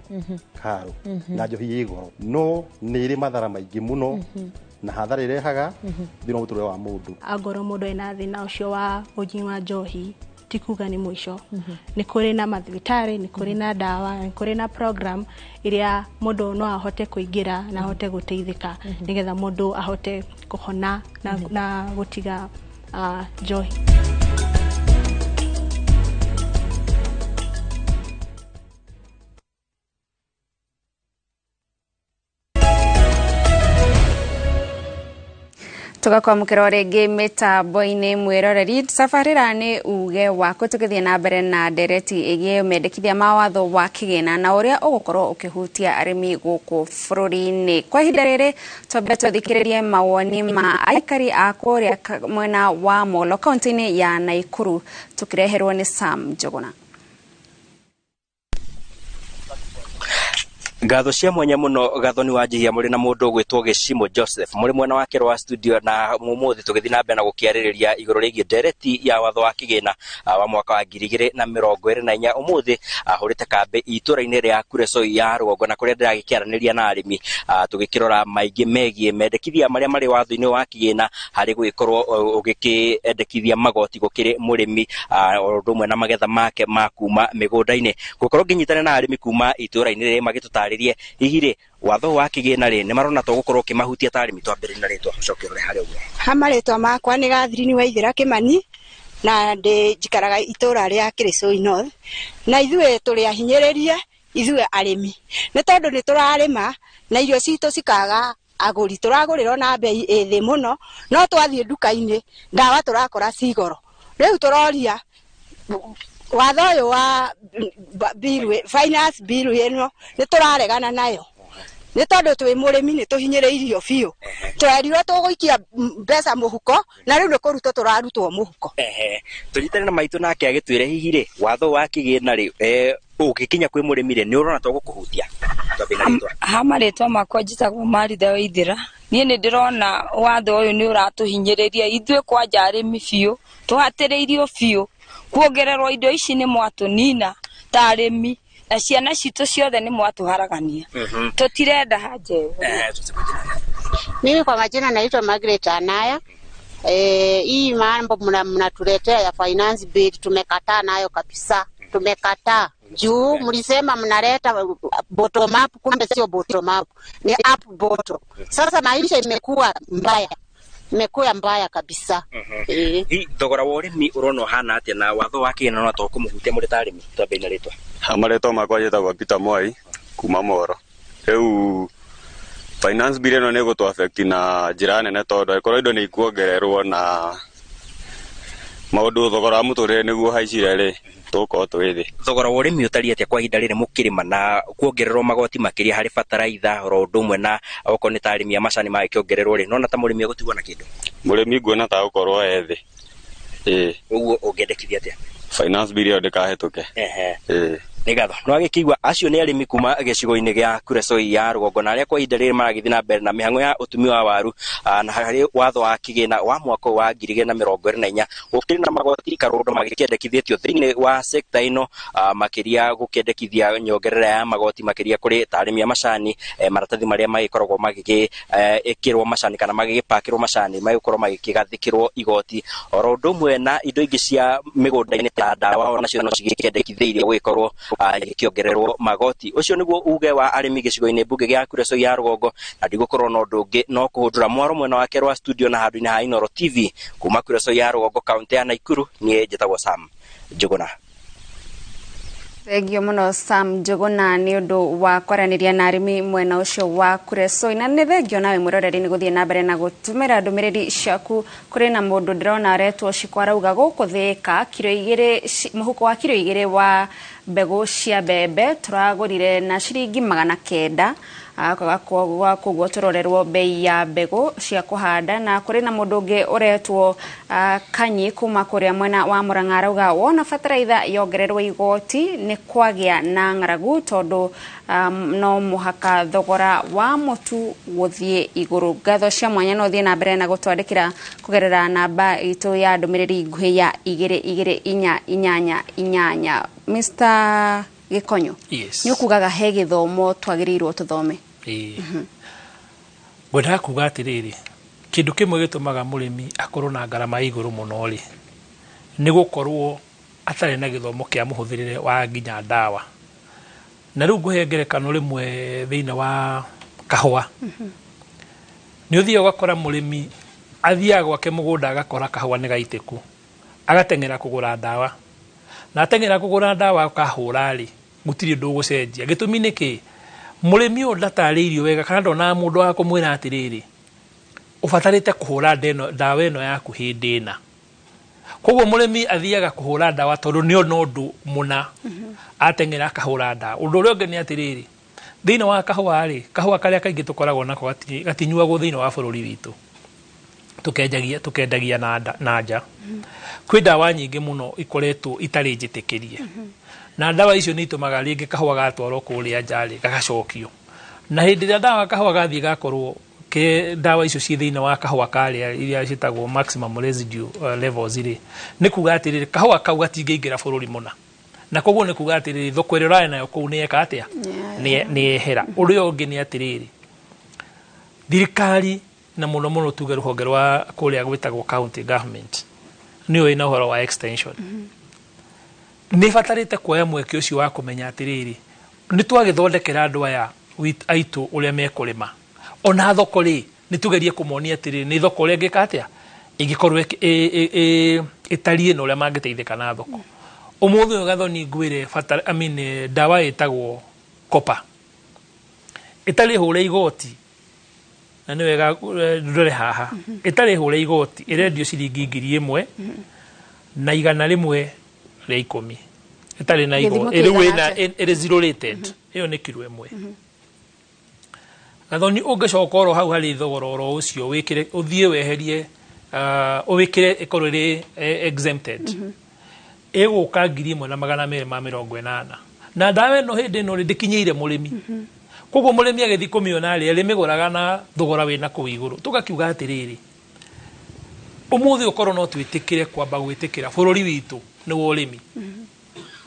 karo na njohi ĩ goro no nĩ ĩrĩ mathara maingĩ mũno na hathara ĩrehaga thĩinĩ wa mũtũrĩre wa mũndũ. Angorwo mũndũ ena thĩna ũcio wa ũnyui wa njohi ti kuga nĩ mũico. Nĩ kũrĩ na mathibitarĩ, nĩ kũrĩ na ndawa, nĩ kũrĩ na program ĩrĩa mũndũ no ahote kũingĩra na ahote gũteithĩka nĩgetha mũndũ ahote kũhona na gũtiga njohi. Tugakwamũkĩra rĩngĩ mĩtambo-inĩ mwĩroreri tabarĩra nĩ uge waku tũgĩthiĩ na mbere na ndereti ĩgiĩ mendekithia ma watho wa kĩgĩna na ũrĩa ũgũkorwo ũkĩhutia arĩmi gũkũ bũrũri-inĩ. Kwa ihinda rĩrĩ twambe tũthikĩrĩrie mawoni ma aikari a kũrĩa mwena wa Molo kaunti-inĩ ya Naikuru tũkĩreherwo nĩ Sam Njuguna. Ngatho cia mwanya muno Gathoni wa Njihia muri na mundu ugwitwo Gĩcimo Joseph muri mwena wake wa studio na mumuthi tugithi na mbere na gukiaririria iguru rigie ndereti ya watho wa kigina wa mwaka wa 2024 umuthi ahurite kambi itura-ini ria Kuresoi ya Rũgongo na kuria ndiragikiaraniria na arimi tugikirora maingi megie mendekithia maria mari watho-ini wa kigina hari gwikorwo ugikiendekithia magoti gukiri murimi undu umwe na magetha make ma kuma migunda-ini gukorwo nginyitana na arimi kuma itura-ini riri magituta hihi rĩ watho wa kigina rĩ nĩ marona to gũkorwo kĩmahutia ta arĩmi twambĩrĩrie na rĩtwa ũcoke ũrore harĩa ũguo. Ha marĩtwa makwa nĩ Gathirini Waithĩra Kĩmani na ndĩ njikaraga itũra rĩa Kĩrĩcũi North na ithuĩ tũrĩ ahinyĩrĩrie ithuĩ arĩmi nĩ tondũ nĩ tũrarĩma na irio citũ cikaga Agũri tũragũrĩrwo na bei ĩ thĩ mũno, no twathiĩ nduka-inĩ ndawa tũrakora cigoro. Rĩu tũroria watho ũyũ wa bill, finance bill ĩno nĩ tũraregana nayo, nĩ tondũ twĩ mũrĩmi nĩ tũhinyĩrĩirio biũ. Twerirwo tũgũikia mbeca mũhuko, na rĩu nĩ kũrutwo tũrarutwo mũhuko. Ehe, tũnyitane na maitũ nake agĩtwĩre hihi rĩ watho wa kĩgĩna rĩ ũgĩkinya kwĩ mũrĩmi rĩ nĩ ũrona to gũkũhutia. Twambie na rĩtwa. Ha marĩtwa makwa njĩtagwo Maritha Waithĩra. Niĩ nĩ ndĩrona watho ũyũ nĩ ũratũhinyĩrĩria ithuĩ kwanja arĩmi biũ, tũhatĩrĩirio biũ kuongererwo indo ici nĩ mwatũnina ta arĩmi, na ciana citũ ciothe nĩ mwatũharagania. Tũtirenda haja ĩyo. Mimi kwa majina naitwa Margaret Anaya. Hii mambo mnatuletea ya finance bill tumekataa nayo kabisa. Tumekataa. Juu mlisema mnaleta bottom up, kumbe sio bottom up, ni up bottom. Sasa maisha imekuwa mbaya. Imekuwa mbaya kabisa. Hii thogora wa ũrĩmi ũrona ũhana atĩa na watho wa kĩgĩna no to kũmũhutia mũrĩ ta arĩmi? Twambie na rĩtwa. Ha marĩtwa makwa njĩtagwo Peter Mwai kuma Moro. Rĩu finance bill ĩno nĩ ĩgũtũ affect na njĩra nene, tondũ angĩkorwo indo nĩ ikuongererwo na maũndũ thogora wa mũtũrĩre nĩguo haicire rĩ, tũgũkorwo twĩ thĩ. Thogora wa ũrĩmi ũtariĩ atĩa kwa ihinda rĩrĩ mũkĩrĩma na kuongererwo magoti makĩria harĩ bataraitha oro ũndũ ũmwe na okorwo nĩ ta arĩmi a macani magĩkĩongererwo rĩ, nona ta mũrĩmi egũtigwo na kĩndũ? Mũrĩmi nguona ta gũkorwo e thĩ. Ĩĩ. Ũguo ũngĩendekithia atĩa? Finance bill ĩyo ndĩkahĩtũke. Ĩĩ. Nĩ ngatho. Nĩ wagĩkĩigua acio nĩ arĩmi kuma gĩcigo-inĩ gĩa Kuresoi ya rũgongo, na arĩa kwa ihinda rĩrĩ maragĩthiĩ na mbere na mĩhang'o ya ũtumi wa waru, na harĩ watho wa kĩgĩna wa mwaka wa 2024 gũkĩrĩ na magoti karũndo magĩkĩendekithĩtio thĩinĩ wa sekta ĩno, makĩria gũkĩendekithia nyongerera ya magoti makĩria kũrĩ ta arĩmi a macani, maratathi marĩa magĩkoragwo magĩgĩkĩrwo macani kana magĩgĩpakĩrwo macani magĩkorwo magĩkĩgathĩkĩrwo igoti oro ũndũ ũmwe na indo ingĩ cia mĩgũnda-inĩ ta ndawa onacio no cigĩkĩendekithĩirio gũgĩkorwo gĩkĩongererwo magoti. Ũcio nĩguo uge wa arĩmi gĩcigo-inĩ mbunge gĩa Kuresoi ya rũgongo, na ndigũkorwo na ũndũ ũngĩ no kũhũndũra mwaro mwena wake rwa studio na handũ-inĩ ha Inooro TV kuma Kuresoi ya rũgongo kaunti ya Naikuru. Niĩ njĩtagwo Sam Njũgũna. Thengio mũno Sam Njũgũna nĩ ũndũ wa kwaranĩria na arĩmi mwena ũcio wa Kuresoi, na nĩ thengio nawe mwĩroreri nĩ gũthiĩ na mbere na gũtũmĩra ndũmĩrĩri ciaku. Kũrĩ na mũndũ ndĩrona aretwo Shiko arauga gũkũ Thĩka kiro igĩrĩ, mũhuko wa kiro 2 wa mbegũ cia mbembe tũragũrire na ciringi 900, koguo tũrorerwo bei ya mbegũ cia kũhanda. Na kũrĩ na mũndũ ũngĩ ũretwo Kanyi kuma kũrĩa mwena wa Murang'a arauga wona bataraitha yongererwo igoti nĩ kwagĩa na ng'aragu, tondũ no mũhaka thogora wa mũtu gũthiĩ igũrũ. Ngatho cia mwanya no ũthiĩ na mbere na gũtwandĩkĩra kũgerera namba itũ ya ndũmĩrĩri nguhĩ ya 22488. Mr. Gĩkonyo, Yes. nĩ ũkugaga he gĩthomo twagĩrĩirwo tũthome? Ĩĩ. Ngwendaga kuga atĩrĩrĩ, kĩndũ kĩmwe gĩtũmaga mũrĩmi akorwo na ngarama ya igũrũ mũno rĩ, nĩ gũkorwo atarĩ na gĩthomo kĩa mũhũthĩrĩre wa nginya ndawa. Na rĩu ngũhe ngerekano rĩmwe thĩinĩ wa kahũa. Nĩ ũthiaga ũgakora mũrĩmi athiaga gwake mũgũnda agakora kahũa nĩ gaitĩku, agateng'era kũgũra ndawa, na ateng'era kũgũra ndawa akahũra rĩ, gũtirĩ ũndũ ũgũcenjia. Gĩtũmi nĩ kĩ? Mũrĩmi ũyũ ndatarĩirio wega kana ndonaga mũndũ wa kũmwĩra atĩrĩrĩ, ũbatarĩte kũhũra ndawa ĩno yaku hĩndĩ ĩna. Koguo mũrĩmi athiaga kũhũra ndawa tondũ nĩ ona ũndũ mũna, ateng'era akahũra ndawa. Ũndũ ũrĩa ũngĩ nĩ atĩrĩrĩ, thĩinĩ wa kahũa rĩ, kahũa karĩa kaingĩ tũkoragwo nako gatinyuagwo thĩinĩ wa bũrũri witũ, tũkendagia na nja. Kwĩ ndawa nyingĩ mũno ikoretwo itarĩ njĩtĩkĩrie, na ndawa icio nĩ itũmaga rĩngĩ kahũa gatwarwo kũrĩa nja rĩ, gagacokio. Na hĩndĩ ĩrĩa ndawa kahũa gathiĩ gakorwo ke ndawa icio ciĩ thĩinĩ wa kahũa karĩa iria ciĩtagwo maximum residue levels rĩ, nĩ kuga atĩrĩrĩ, kahũa kau gatingĩingĩra bũrũri mũna, na koguo nĩ kuga atĩrĩrĩ, thoko ĩrĩa ũrarĩ nayo kũu nĩ yeka atĩa? Nĩ yehera. Ũndũ ũyũ ũngĩ nĩ atĩrĩrĩ, thirikari na mũno mũno tuge rũhonge rwa kũrĩa gwĩtagwo county government nĩyo ĩna ũhoro wa extension. Nĩ ĩbatarĩte kuoya mweke ũcio wa kũmenya atĩrĩrĩ, nĩ twagĩthondekera andũ aya aitũ ũrĩa mekũrĩma, ona thoko rĩ, nĩ tũgerie kũmonia atĩrĩrĩ, nĩ thoko ũrĩa ĩngĩka atĩa, ĩngĩkorwo ĩtariĩ na ũrĩa mangĩteithĩka na thoko. Ũmũthĩ ũyũ Gathoni ngwĩre bata, I mean, ndawa ĩtagwo copper ĩtarĩ hũre igoti Na nĩ wega ndore haha, ĩtarĩ hũre igoti ĩrendio ciringi 1,110 ĩtarĩ na Gĩthimo igoti, ĩrĩ kĩigana wĩna atĩa? Ĩrĩ zero rated. Ĩyo nĩ kiro 1. Gathoni, ũngĩcoka oro hau harĩ thogora oro ũcio, wĩkĩre, ũthiĩ weherie, ũwĩkĩre ĩkorwo ĩrĩ exempted, ĩgũka 1,280. Na ndawa ĩno hĩndĩ ĩno rĩ, ndĩkinyĩire mũrĩmi. Koguo mũrĩmi agĩthiĩ kũmĩona rĩ, arĩmĩgũraga na thogora wĩna kũu igũrũ. Tũgakiuga atĩrĩrĩ, ũmũthĩ ũkorwo no twĩtĩkĩre kwamba gwĩtĩkĩra bũrũri witũ nĩ wa ũrĩmi,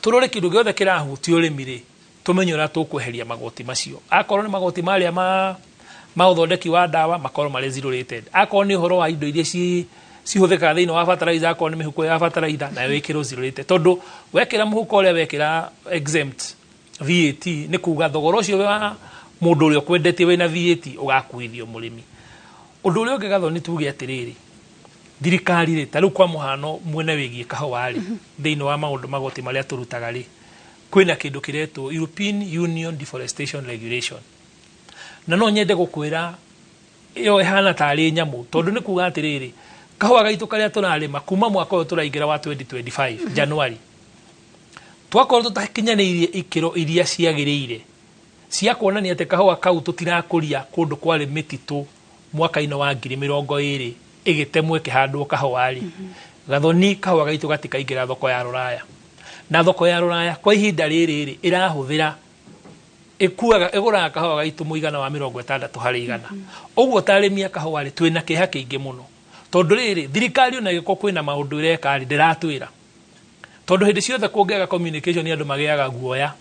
tũrore kĩndũ gĩothe kĩrahutia ũrĩmi rĩ, tũmenye ũrĩa tũkweheria magoti macio. Akorwo nĩ magoti marĩa ma ũthondeki wa ndawa, makorwo marĩ zero rated. Akorwo nĩ ũhoro wa indo iria cihũthĩkaga thĩinĩ wa fertilizer, akorwo nĩ mĩhuko ya fertilizer, nayo ĩkĩrwo zero rated, tondũ wekĩra mũhuko ũrĩa wekĩra exempt VAT, nĩ kuga thogora ũcio wa mũndũ ũrĩa ũkwendetie wĩna VAT ũgakuithio mũrĩmi. Ũndũ ũrĩa ũngĩ, Gathoni, tuge atĩrĩrĩ, thirikari rĩ, ta rĩu kwa mũhano mwena wĩgiĩ kahũa rĩ, thĩinĩ wa maũndũ magoti marĩa tũrutaga rĩ, kwĩna kĩndũ kĩretwo European Union Deforestation Regulation. Na no nyende gũkwĩra ĩyo ĩhana tarĩ nyamũ, tondũ nĩ kuga atĩrĩrĩ, kahũa gaitũ karĩa tũrarĩma kuma mwaka ũyũ tũraingĩra wa 2025 January, twakorwo tũtakinyanĩirie ikĩro iria ciagĩrĩire cia kuonania atĩ kahũa kau tũtirakũria kũndũ kwarĩ mĩtitũ mwaka-inĩ wa 2020 ĩgĩtemwo ĩkĩhandwo kahũa rĩ, Gathoni, kahũa gaitũ gatikaingĩra thoko ya rũraya. Na thoko ya rũraya kwa ihinda rĩrĩ rĩ, ĩrahũthĩra, ĩkuaga, ĩgũraga kahũa gaitũ mũigana wa 60%. Ũguo ta arĩmi a kahũa rĩ, twĩna kĩeha kĩingĩ mũno, tondũ rĩrĩ, thirikari ona ĩgĩkorwo kwĩna maũndũ ĩreka rĩ, ndĩratwĩra, tondũ hĩndĩ ciothe kũngĩaga communication andũ magĩaga guoya,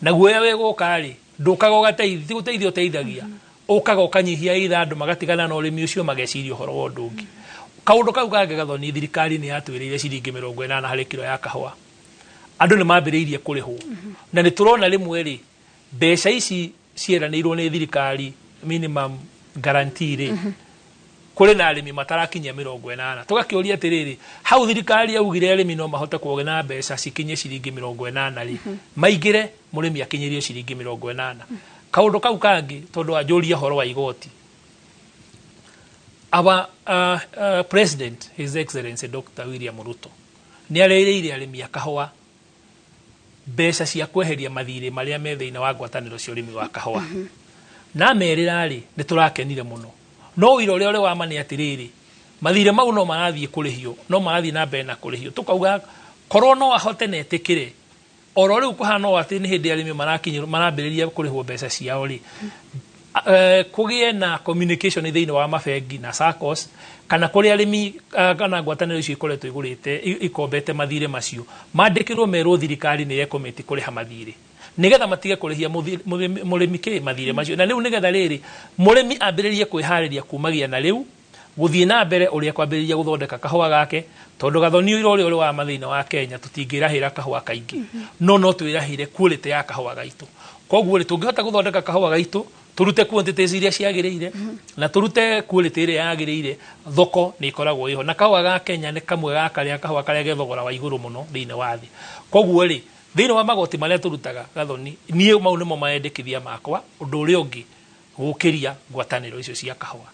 na guoya wĩgũka rĩ, ndũkaga ũgateithia, ti gũteithia ũteithagia, ũkaga ũkanyihia either andũ magatigana na ũrĩmi ũcio, mageciria ũhoro wa ũndũ ũngĩ. Kaũndũ kau kangĩ, Gathoni, thirikari nĩ yatwĩrĩire ciringi 80 harĩ kiro ya kahũa. Andũ nĩ mambĩrĩirie kũrĩhwo, na nĩ tũrona rĩmwe rĩ, mbeca ici cieranĩirwo nĩ thirikari, minimum guarantee rĩ, kũrĩ na arĩmi matarakinyia 80. Tũgakĩũria atĩrĩrĩ, hau thirikari yaugire arĩmi no mahote kuogĩa na mbeca cikinye ciringi 80 rĩ, maingĩre mũrĩmi akinyĩrie ciringi 80. Kaũndũ kau kangĩ, tondũ wanjũria ũhoro wa igoti, our president, His Excellency Dr. William Ruto, nĩ arĩrĩire arĩmi a kahũa mbeca cia kweheria mathirĩ marĩa me thĩinĩ wa ngwatanĩro cia ũrĩmi wa kahũa. Na merĩra rĩ, nĩ tũrakenire mũno, no ũira ũrĩa ũrĩ wa ma nĩ atĩrĩrĩ, mathirĩ mau no marathiĩ kũrĩhio, no marathiĩ na mbere na kũrĩhio. Tũkauga korwo no ahote na etĩkĩre oro rĩu kũhana ũũ atĩ nĩ hĩndĩ arĩmi marakinyĩrwo, marambĩrĩria kũrĩhwo mbeca ciao rĩ, kũgĩe na communication thĩinĩ wa mabengi na SACCOS kana kũrĩa arĩmi kana ngwatanĩro icio ikoretwo igũrĩte ikombete mathirĩ macio, mandĩkĩrwo merwo thirikari nĩ ĩkomĩti kũrĩha mathirĩ, nĩgetha matige kũrĩhia mũrĩmi kĩ mathirĩ macio. Na rĩu nĩgetha rĩrĩ, mũrĩmi ambĩrĩrie kwĩharĩria kumagia na rĩu gũthiĩ na mbere ũrĩa kwambĩrĩria gũthondeka kahũa gake, tondũ Gathoni, ũira ũrĩa ũrĩ wa mathĩna wa Kenya, tũtingĩrahĩra kahũa kaingĩ, no twĩrahĩre quality ya kahũa gaitũ. Koguo rĩ, tũngĩhota gũthondeka kahũa gaitũ, tũrute quantities iria ciagĩrĩire na tũrute quality ĩrĩa yagĩrĩire, thoko nĩ ĩkoragwo ĩho. Na kahũa ga Kenya nĩ kamwe ga karĩa kahũa karĩa ge thogora wa igũrũ mũno thĩinĩ wa thĩ. Koguo rĩ, thĩinĩ wa magoti marĩa tũrutaga, Gathoni, niĩ mau nĩmo maendekithia makwa. Ũndũ ũrĩa ũngĩ, gũkĩria ngwatanĩro icio cia kahũa,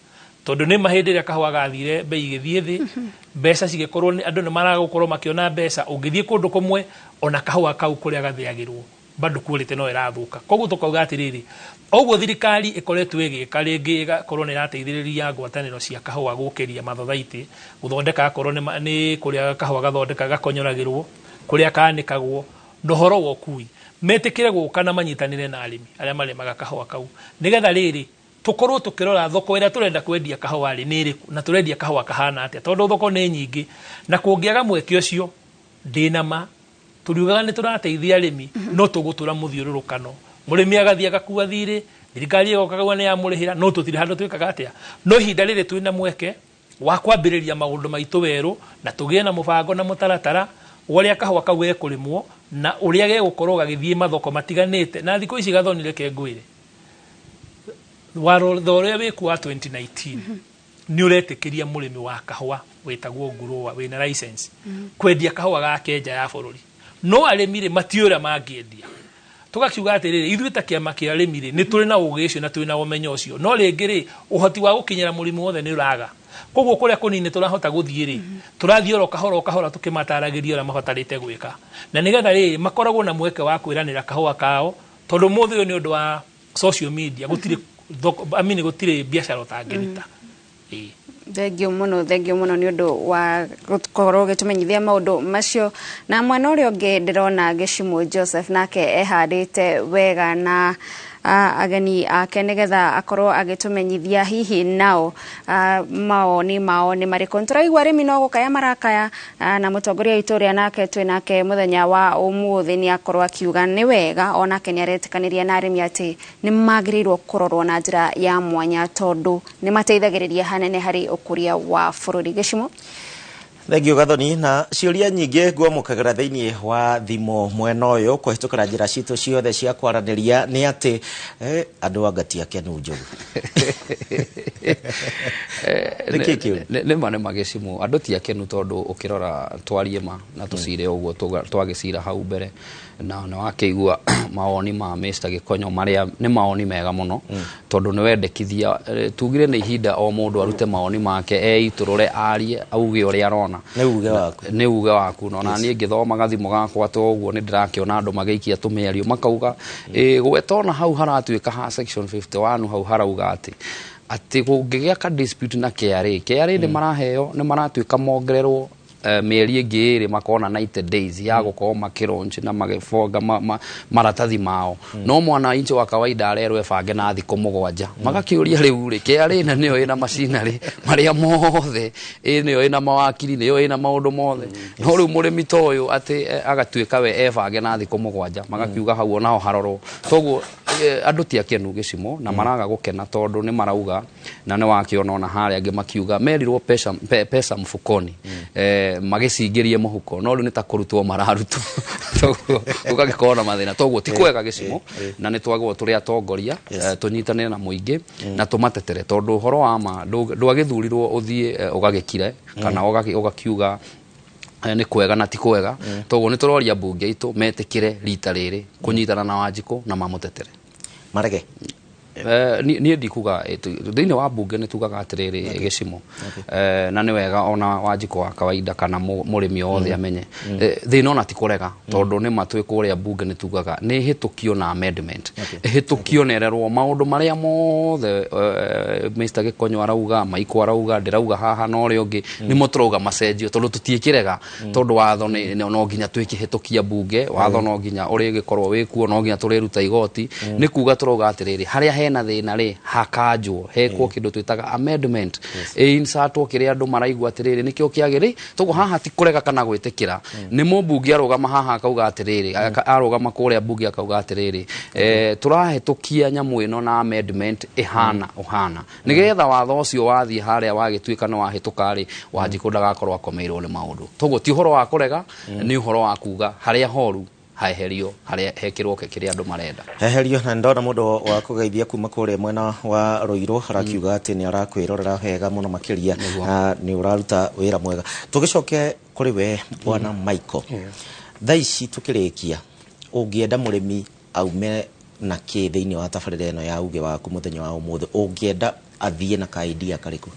tondũ nĩ ma hĩndĩ ĩrĩa kahũa gathire bei ĩgĩthiĩ thĩ, mbeca cigĩkorwo andũ nĩ maragũkorwo makĩona mbeca. Ũngĩthiĩ kũndũ kũmwe, ona kahũa kau kũrĩa gathĩagĩrwo bado quality no ĩrathũka. Koguo tũkauga atĩrĩrĩ, ũguo thirikari ĩkoretwo ĩgĩka rĩngĩ, ĩgakorwo nĩ ĩrateithĩrĩria ngwatanĩro cia kahũa gũkĩria mathothaitĩ gũthondeka, akorwo nĩ kũrĩa kahũa gathondeka gakonyoragĩrwo, kũrĩa kanĩkagwo, na ũhoro wa ũkui, metĩkĩre gũka na manyitanĩre na arĩmi arĩa marĩmaga kahũa kau, nĩgetha rĩrĩ, tũkorwo tũkĩrora thoko ĩrĩa tũrenda kwendia kahũa rĩ nĩ ĩrĩkũ, na tũrendia kahũa kahana atĩa, tondũ thoko nĩ nyingĩ. Na kũngĩaga mweke ũcio, ndĩna ma tũriugaga nĩ tũrateithia arĩmi, no tũgũtũra mũthiũrũrũkano, mũrĩmi agathiĩ agakua thirĩ, thirikari ĩgoka kauga nĩ yamũrĩhĩra, no tũtirĩ handũ twĩkaga atĩa. No ihinda rĩrĩ twĩna mweke wa kwambĩrĩria maũndũ maitũ werũ, na tũgĩe na mũbango na mũtaratara wa ũrĩa kahũa kau gekũrĩmwo na ũrĩa gegũkorwo gagĩthiĩ mathoko matiganĩte. Na thikũ ici, Gathoni, reke ngwĩre, watho ũrĩa wĩkuo wa 2019 nĩ ũretĩkĩria mũrĩmi wa kahũa wĩtagwo grower wĩna license kwendia kahũa gake nja ya bũrũri, no arĩmi rĩ, matiũĩ ũrĩa mangĩendia, Tugakiuga atiriri, ithuĩ ta kĩama kĩa arĩmi rĩ, nĩ tũrĩ na ũgĩ ũcio na tũrĩ na ũmenyo ũcio, no rĩngĩ rĩ, ũhoti wa gũkinyĩra mũrĩmi wothe nĩ ũraga. Koguo kũrĩa kũnini tũrahota gũthiĩ rĩ, tũrathiĩ oro kahora o kahora tũkĩmataragĩria ũrĩa mabatarĩte gwĩka, na nĩgetha rĩ makoragwo na mweke wa kwĩranĩra kahũa kao, tondũ mũthĩ ũyũ nĩ ũndũ wa social media gũtirĩ thoko, I mean, gũtirĩ biacara ũtangĩruta. Ĩĩ. Thengio muno, thengio muno nĩ ũndũ wa gũkorwo ũgĩtũmenyithia maũndũ macio. Na mwena ũrĩa ũngĩ ndĩrona Gĩcimũ Joseph nake ehandĩte wega na ageni ake nĩgetha akorwo agĩtũmenyithia hihi nao mawoni mao nĩ marĩkũ. Nĩtũraigua arĩmi no gũkaya marakaya, na mũtongoria witũ ũrĩa nake twĩ nake mũthenya wa ũmũthĩ nĩ akorwo akiuga nĩ wega, onake nĩ aretĩkanĩria na arĩmi atĩ nĩ magĩrĩirwo kũrorwo na njĩra ya mwanya tondũ nĩ mateithagĩrĩria hanene harĩ ũkũria wa bũrũri. Gĩcimo. Thengio Gathoni, na ciũria nyingĩ ngwamũkagĩra thĩinĩ wa thimũ mwena ũyũ kũhĩtũkĩra njĩra citũ ciothe cia kwaranĩria nĩ atĩ andũ anga ti akenu Njogu. Nĩkĩ kĩu? Nĩ ma Gĩcimo, andũ ti akenu tondũ ũkĩrora twarie ma na tũcire ũguo twagĩcira hau mbere, na nĩ wakĩigua mawoni ma Mr. Gĩkonyo marĩa nĩ mawoni mega mũno, tondũ nĩ wendekithia, tugire nĩ ihinda o mũndũ arute mawoni make, eitũrũre, arie, auge ũrĩa arona. Nĩ uge waku. Nĩ uge waku. No na niĩ ngĩthoma gathimũ gakwa to ũguo nĩ ndĩrakĩona andũ magĩikia tũmĩario makauga, gweta ona hau haratuĩka ha section 51 hau harauga atĩ kũngĩgĩa ka dispute na KRA, KRA nĩ maraheo, nĩ maratuĩka mongererwo mĩeri ĩngĩ ĩrĩ, makona 90 days ya gũkorwo makĩlaunch na magĩbonga maratathi mao. No mwananchi wa kawaida arerwo ebange na thikũ 7. Magakĩũria rĩu rĩ, KRA na nĩyo ĩna macinarĩ marĩa mothe, nĩyo ĩna mawakiri, nĩyo ĩna maũndũ mothe. No rĩu mũrĩmi ta ũyũ atĩ agatuĩka we ebange na thikũ 7, magakiuga hau onaho harorwo. Toguo andũ ti akenu Gĩcimo na maraga gũkena tondũ nĩ marauga, na nĩ wakĩona ona harĩa angĩ makiuga merirwo pesa mfukoni, magĩcingĩrie mũhuko, no rĩu nĩ ta kũrutwo mararutwo. Toguo gũgagĩkorwo na mathĩna. Toguo ti kwega Gĩcimo, na nĩ twagĩrĩirwo tũrĩ atongoria, tũnyitanĩre na mũingĩ na tũmatetere, tondũ ũhoro wa ma ndwagĩthurirwo ũthiĩ ũgagĩkire kana ũgakiuga nĩ kwega na ti kwega. Toguo nĩ tũroria mbunge itũ metĩkĩre rita rĩrĩ kũnyitana na Wanjikũ na mamũtetere. Marege. Niĩ ndikuga thĩinĩ wa mbunge nĩ tugaga atĩrĩrĩ Gĩcimo, na nĩ wega ona Wanjikũ wa kawaida kana mũrĩmi o wothe amenye thĩna ona ti kũrega, tondũ nĩ ma twĩ kũrĩa mbunge nĩ tugaga nĩ ĩhĩtũkio na amendment, ĩhĩtũkio na ĩrerwo maũndũ marĩa mothe Mr. Gĩkonyo arauga, Maiko arauga, ndĩrauga haha na ũrĩa ũngĩ, nĩmo tũrauga macenjio, tondũ tũtiĩkĩrega, tondũ watho no nginya twĩkĩhĩtũkia mbunge, watho no nginya ũrĩgĩkorwo wĩkuo, no nginya tũrĩruta igoti. Nĩ kuga tũrauga atĩrĩrĩ, harĩa hena thĩna rĩ hakanjwo, hekwo kĩndũ twĩtaga amendment, ĩinsertwo kĩrĩa andũ maraigua atĩrĩrĩ nĩkĩo kĩagĩrĩ. Toguo haha ti kũrega kana gwĩtĩkĩra, nĩ mũmbunge arũgama haha akauga atĩrĩrĩ, arũgama kũrĩa mbunge akauga atĩrĩrĩ, tũrahĩtũkia nyamũ ĩno na amendment ĩhana ũhana, nĩgetha watho ũcio wathiĩ harĩa wagĩtuĩka nĩ wahĩtũka rĩ, Wanjikũ ndagakorwo akomeirwo nĩ maũndũ. Toguo ti ũhoro wa kũrega, nĩ ũhoro wa kuga harĩa horu haeherio, harĩa hekĩrwo kĩrĩa andũ marenda heherio. Na ndona mũndũ wa kũgeithia kuma kũrĩa mwena wa Ruiru arakiuga atĩ nĩ arakwĩrorera wega mũno makĩria, nĩ ũraruta wĩra mwega. Tũgĩcoke kũrĩ we bwana Michael, thaa ici tũkĩrĩkia, ũngĩenda mũrĩmi aume na kĩ thĩinĩ wa tabarĩra ĩno ya uge waku mũthenya wa ũmũthĩ, ũngĩenda athiĩ na ka idea karĩkũ?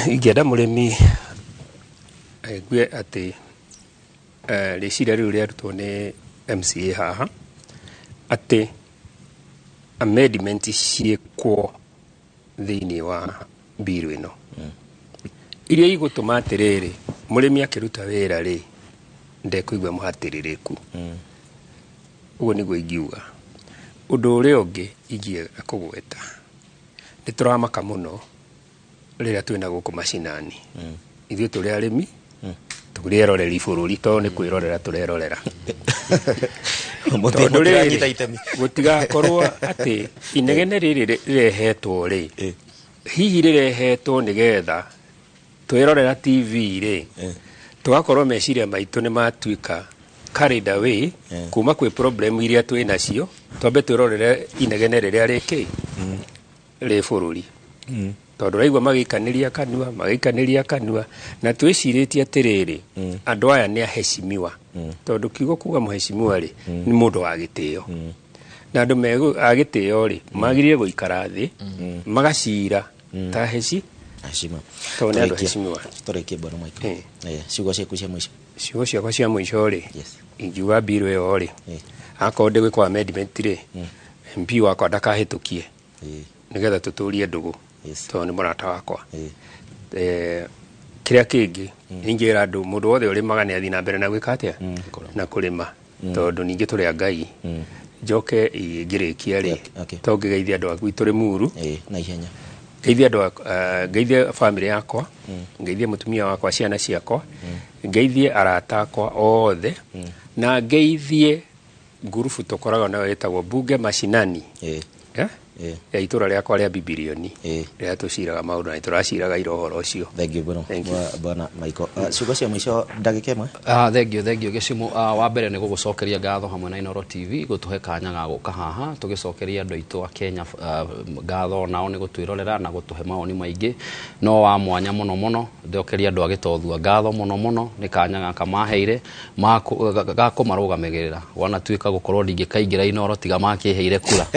Ingĩenda mũrĩmi aigue atĩ rĩciria rĩu rĩarutwo nĩ MCA haha, atĩ amendment ciĩkwo thĩinĩ wa bill ĩno, iria igũtũma atĩrĩrĩ mũrĩmi akĩruta wĩra rĩ ndekũigua mũhatĩrĩrĩku. Ũguo nĩguo ingiuga. Ũndũ ũrĩa ũngĩ ingĩenda kũgweta, nĩ tũramaka mũno rĩrĩa twĩna gũkũ macinani. Ithuĩ tũrĩ arĩmi, tũrĩ eroreri bũrũri, tondũ nĩ kwĩrorera tũrerorera. Tondũ rĩrĩ, gũtigakorwo atĩ inegene rĩrĩ rĩrehetwo rĩ, hihi rĩrehetwo nĩgetha twĩrorera TV rĩ, tũgakorwo meciria maitũ nĩ matuĩka carried away kuma kwĩ problem iria twĩ nacio, twambe twĩrorere inegene rĩrĩa rĩkĩ rĩ bũrũri. Tondũ ũraigua magĩikanĩria kanua, na twĩcirĩtie atĩrĩrĩ, andũ aya nĩ aheshimiwa. Tondũ kiugo kuga mũheshimiwa rĩ, nĩ mũndũ wa gĩtĩo. Na andũ a gĩtĩo rĩ magĩrĩire gũikara thĩ magacira ta heci heshima tondũ nĩ andũ heshimiwa. Tũrĩkie bwana Michael. Ciugo ciaku cia mũico. Ciugo ciakwa cia mũico rĩ, ingiuga mbirũ ĩyo rĩ, akorwo ndĩgwĩkwo amendment rĩ, MP wakwa ndakahĩtũkie nĩgetha tũtũrie ndũgũ tondũ nĩ mũrata wakwa. Kĩrĩa kĩngĩ ingĩra andũ mũndũ wothe ũrĩmaga nĩ athiĩ na mbere na gwĩka atĩa na kũrĩma tondũ ningĩ tũrĩ a Ngai. Njoke ngĩrĩkia rĩ, to ngĩgeithia andũ a gwitũ Rĩmuru na ihenya, ngeithie andũ, ngeithie bamĩrĩ yakwa, ngeithie mũtumia wakwa, ciana ciakwa, ngeithie arata akwa othe, na ngeithie ngurubu tũkoragwo nayo ĩtagwo Bunge Mashinani ya itũra rĩakwa rĩa Bibilioni rĩrĩa tũciraga maũndũ na tũraciraga ira ũhoro ũcio. Thank you mũno bwana Michael. Ciugo cia mũico ndagĩka ĩmwe. Thank you Gĩcimu. Wa mbere nĩ gũgũcokeria ngatho hamwe na Inooro TV gũtũhe kanya ga gũka haha tũgĩcokeria andũ aitũ a Kenya ngatho nao nĩ gũtwĩrorera na gũtũhe mawoni maingĩ no wa mwanya mũno mũno. Ndokeria andũ a Gĩtothua ngatho mũno mũno nĩ kanya gaka maheire ga kũmarũgamĩrĩra wanatuĩka gũkorwo ndingĩkaingĩra Inooro tiga makĩheire kura.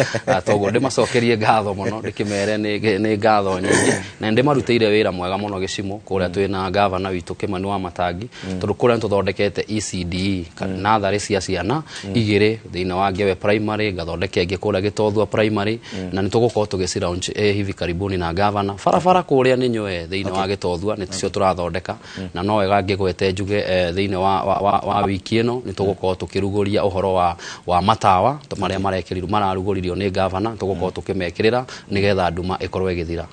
Toguo ndĩmacokerie ngatho mũno ndĩkĩmere nĩ ngatho nyingĩ na ndĩmarutĩire wĩra mwega mũno Gĩcimu kũrĩa twĩna gavana witũ Kĩmani wa Matangi tondũ kũrĩa nĩtũthondekete ECDE natharĩ cia ciana igĩrĩ thĩinĩ wa Ngewe Primary, ngathondeka ĩngĩ kũrĩa Gĩtothua Primary na nĩtũgũkorwo tũgĩci launch hivi karibuni na gavana. Barabara kũrĩa nĩ nyoe thĩinĩ wa Gĩtothua nĩcio tũrathondeka na no wega ngĩgwete njuge thĩinĩ wa wiki ĩno nĩtũgũkorwo tũkĩrugũria ũhoro wa matawa marĩa marekĩrirwo mararugũririo nĩ gavana, tũgũkorwo tũkĩmekĩrĩra nĩgetha nduma ĩkorwo ĩgĩthira.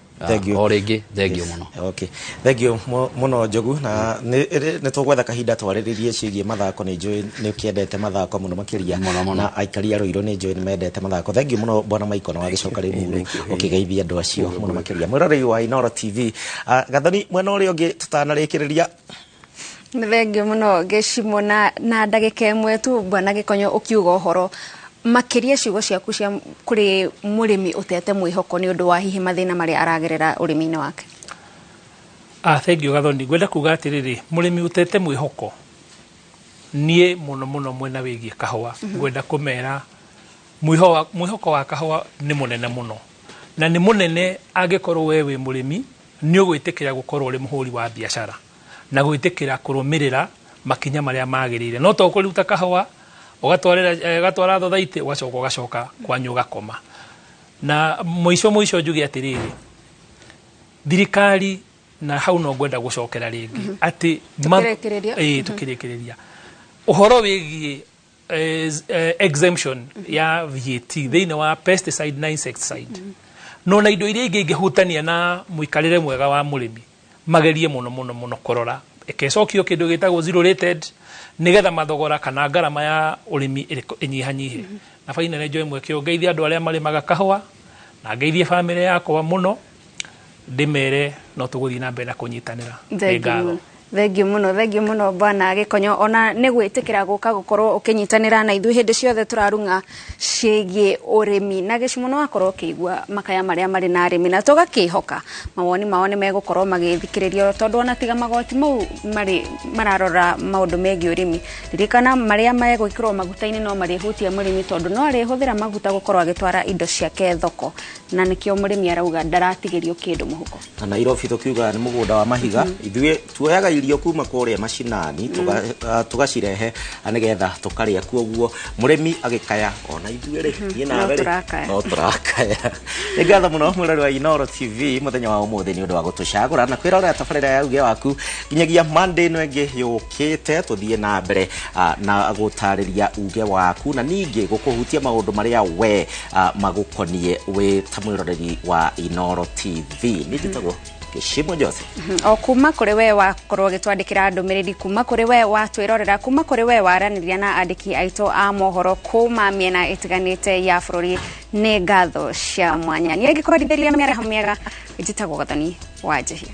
O rĩngĩ thank you mũno. Okay, thank you mũno Njogu, na nĩ tũgwetha kahinda twarĩrĩrie ciĩgiĩ mathako. Nĩ njũĩ nĩ ũkĩendete mathako mũno makĩria na aikari a Rũirũ nĩ njũĩ nĩ mendete mathako. Thank you mũno bwana Michael na wagĩcoka Rĩmuru ũkĩgeithia andũ acio mũno makĩria. Mwĩroreri wa Inooro TV, Gathoni mwena ũrĩa ũngĩ tũtanarĩkĩrĩria. Nĩ thengiũ mũno Gĩcimo na ndagĩka ĩmwe tu bwana Gĩkonyo ũkiuga ũhoro makĩria ciugo ciaku cia kũrĩ mũrĩmi ũtete mwĩhoko nĩ ũndũ wa hihi mathĩna marĩa aragerera ũrĩmi-inĩ wake. Thank you Gathoni. Ngwenda kuga atĩrĩrĩ, mũrĩmi ũtete mwĩhoko niĩ mũno mũno mwena wĩgiĩ kahũa ngwenda kũmera mwĩhoko wa kahũa nĩ mũnene mũno, na nĩ mũnene angĩkorwo we wĩ mũrĩmi nĩ ũgwĩtĩkĩra gũkorwo ũrĩ mũhũri wa biacara na gwĩtĩkĩra kũrũmĩrĩra makinya marĩa magĩrĩire. No to kũruta kahũa ũgatwara thothaitĩ ũgacoka ũgacoka kwanyu ũgakoma. Na mũico mũico njuge atĩrĩrĩ, thirikari na hau no ngwenda gũcokera rĩngĩ atĩ tũkĩrĩkĩrĩria ũhoro wĩgiĩ exemption ya VAT thĩinĩ wa pesticide na insecticide no na indo iria ingĩ ingĩhutania na mũikarĩre mwega wa mũrĩmi magerie mũno mũno mũno kũrora ĩkecokio kĩndũ gĩtagwo zero rated nĩgetha mathogora kana ngarama ya ũrĩmi ĩnyihanyihe. Na baina nĩ njoe mweke ũyũ ngeithie andũ arĩa marĩmaga kahũa na ngeithie bamĩrĩ yakwa mũno, ndĩmere no tũgũthiĩ na mbere na kũnyitanĩra. Nĩ ngatho. Thank you mũno bwana Gĩkonyo ona nĩ gwĩtĩkĩra gũka gũkorwo ũkĩnyitanĩra na ithuĩ hĩndĩ ciothe tũrarung'a ciĩgiĩ ũrĩmi na Gĩcimu no akorwo ũkĩigua makaya marĩa marĩ na arĩmi na tũgakĩhoka mawoni mao nĩ megũkorwo magĩthikĩrĩrio tondũ ona tiga magoti mau marĩ mararora maũndũ megiĩ ũrĩmi, ririkana marĩa megwĩkĩrwo maguta-inĩ no marĩhutia mũrĩmi tondũ no arĩhũthĩra maguta gũkorwo agĩtwara indo ciake thoko na nĩkĩo mũrĩmi arauga ndaratigĩrio kĩndũ mũhuko. Na Nairobi tũkiuga nĩ mũgũnda wa mahiga, ithuĩ tuoyaga irio kuma kũrĩa macinani tugacirehe nĩgetha tũkarĩa kuo guo mũrĩmi agĩkaya ona ithuĩ rĩ niĩ nawe rĩ no tũrakaya. Nĩ ngatho mũno mwĩrori wa Inooro TV mũthenya wa ũmũthĩ nĩ ũndũ wa gũtũcagũra na kwĩrorera tabarĩra ya uge waku nginyagia Monday ĩno ĩngĩ yũkĩte. Tũthiĩ na mbere na gũtarĩria uge waku na ningĩ gũkũhutia maũndũ marĩa we magũkoniĩ wĩ ta mwĩroreri wa Inooro TV. Niĩ njĩtagwo Gĩcimo Joseph. O kuma kũrĩ we wakorwo ũgĩtwandĩkĩra ndũmĩrĩri, kuma kũrĩ we watwĩrorera, kuma kũrĩ we waranĩria na andĩki aitũ a mohoro kuma mĩena ĩtiganĩte ya bũrũri, nĩ ngatho cia mwanya. Niĩ ngĩkũrorithĩria mĩaraho mĩega, njĩtagwo Gathoni wa Njehia.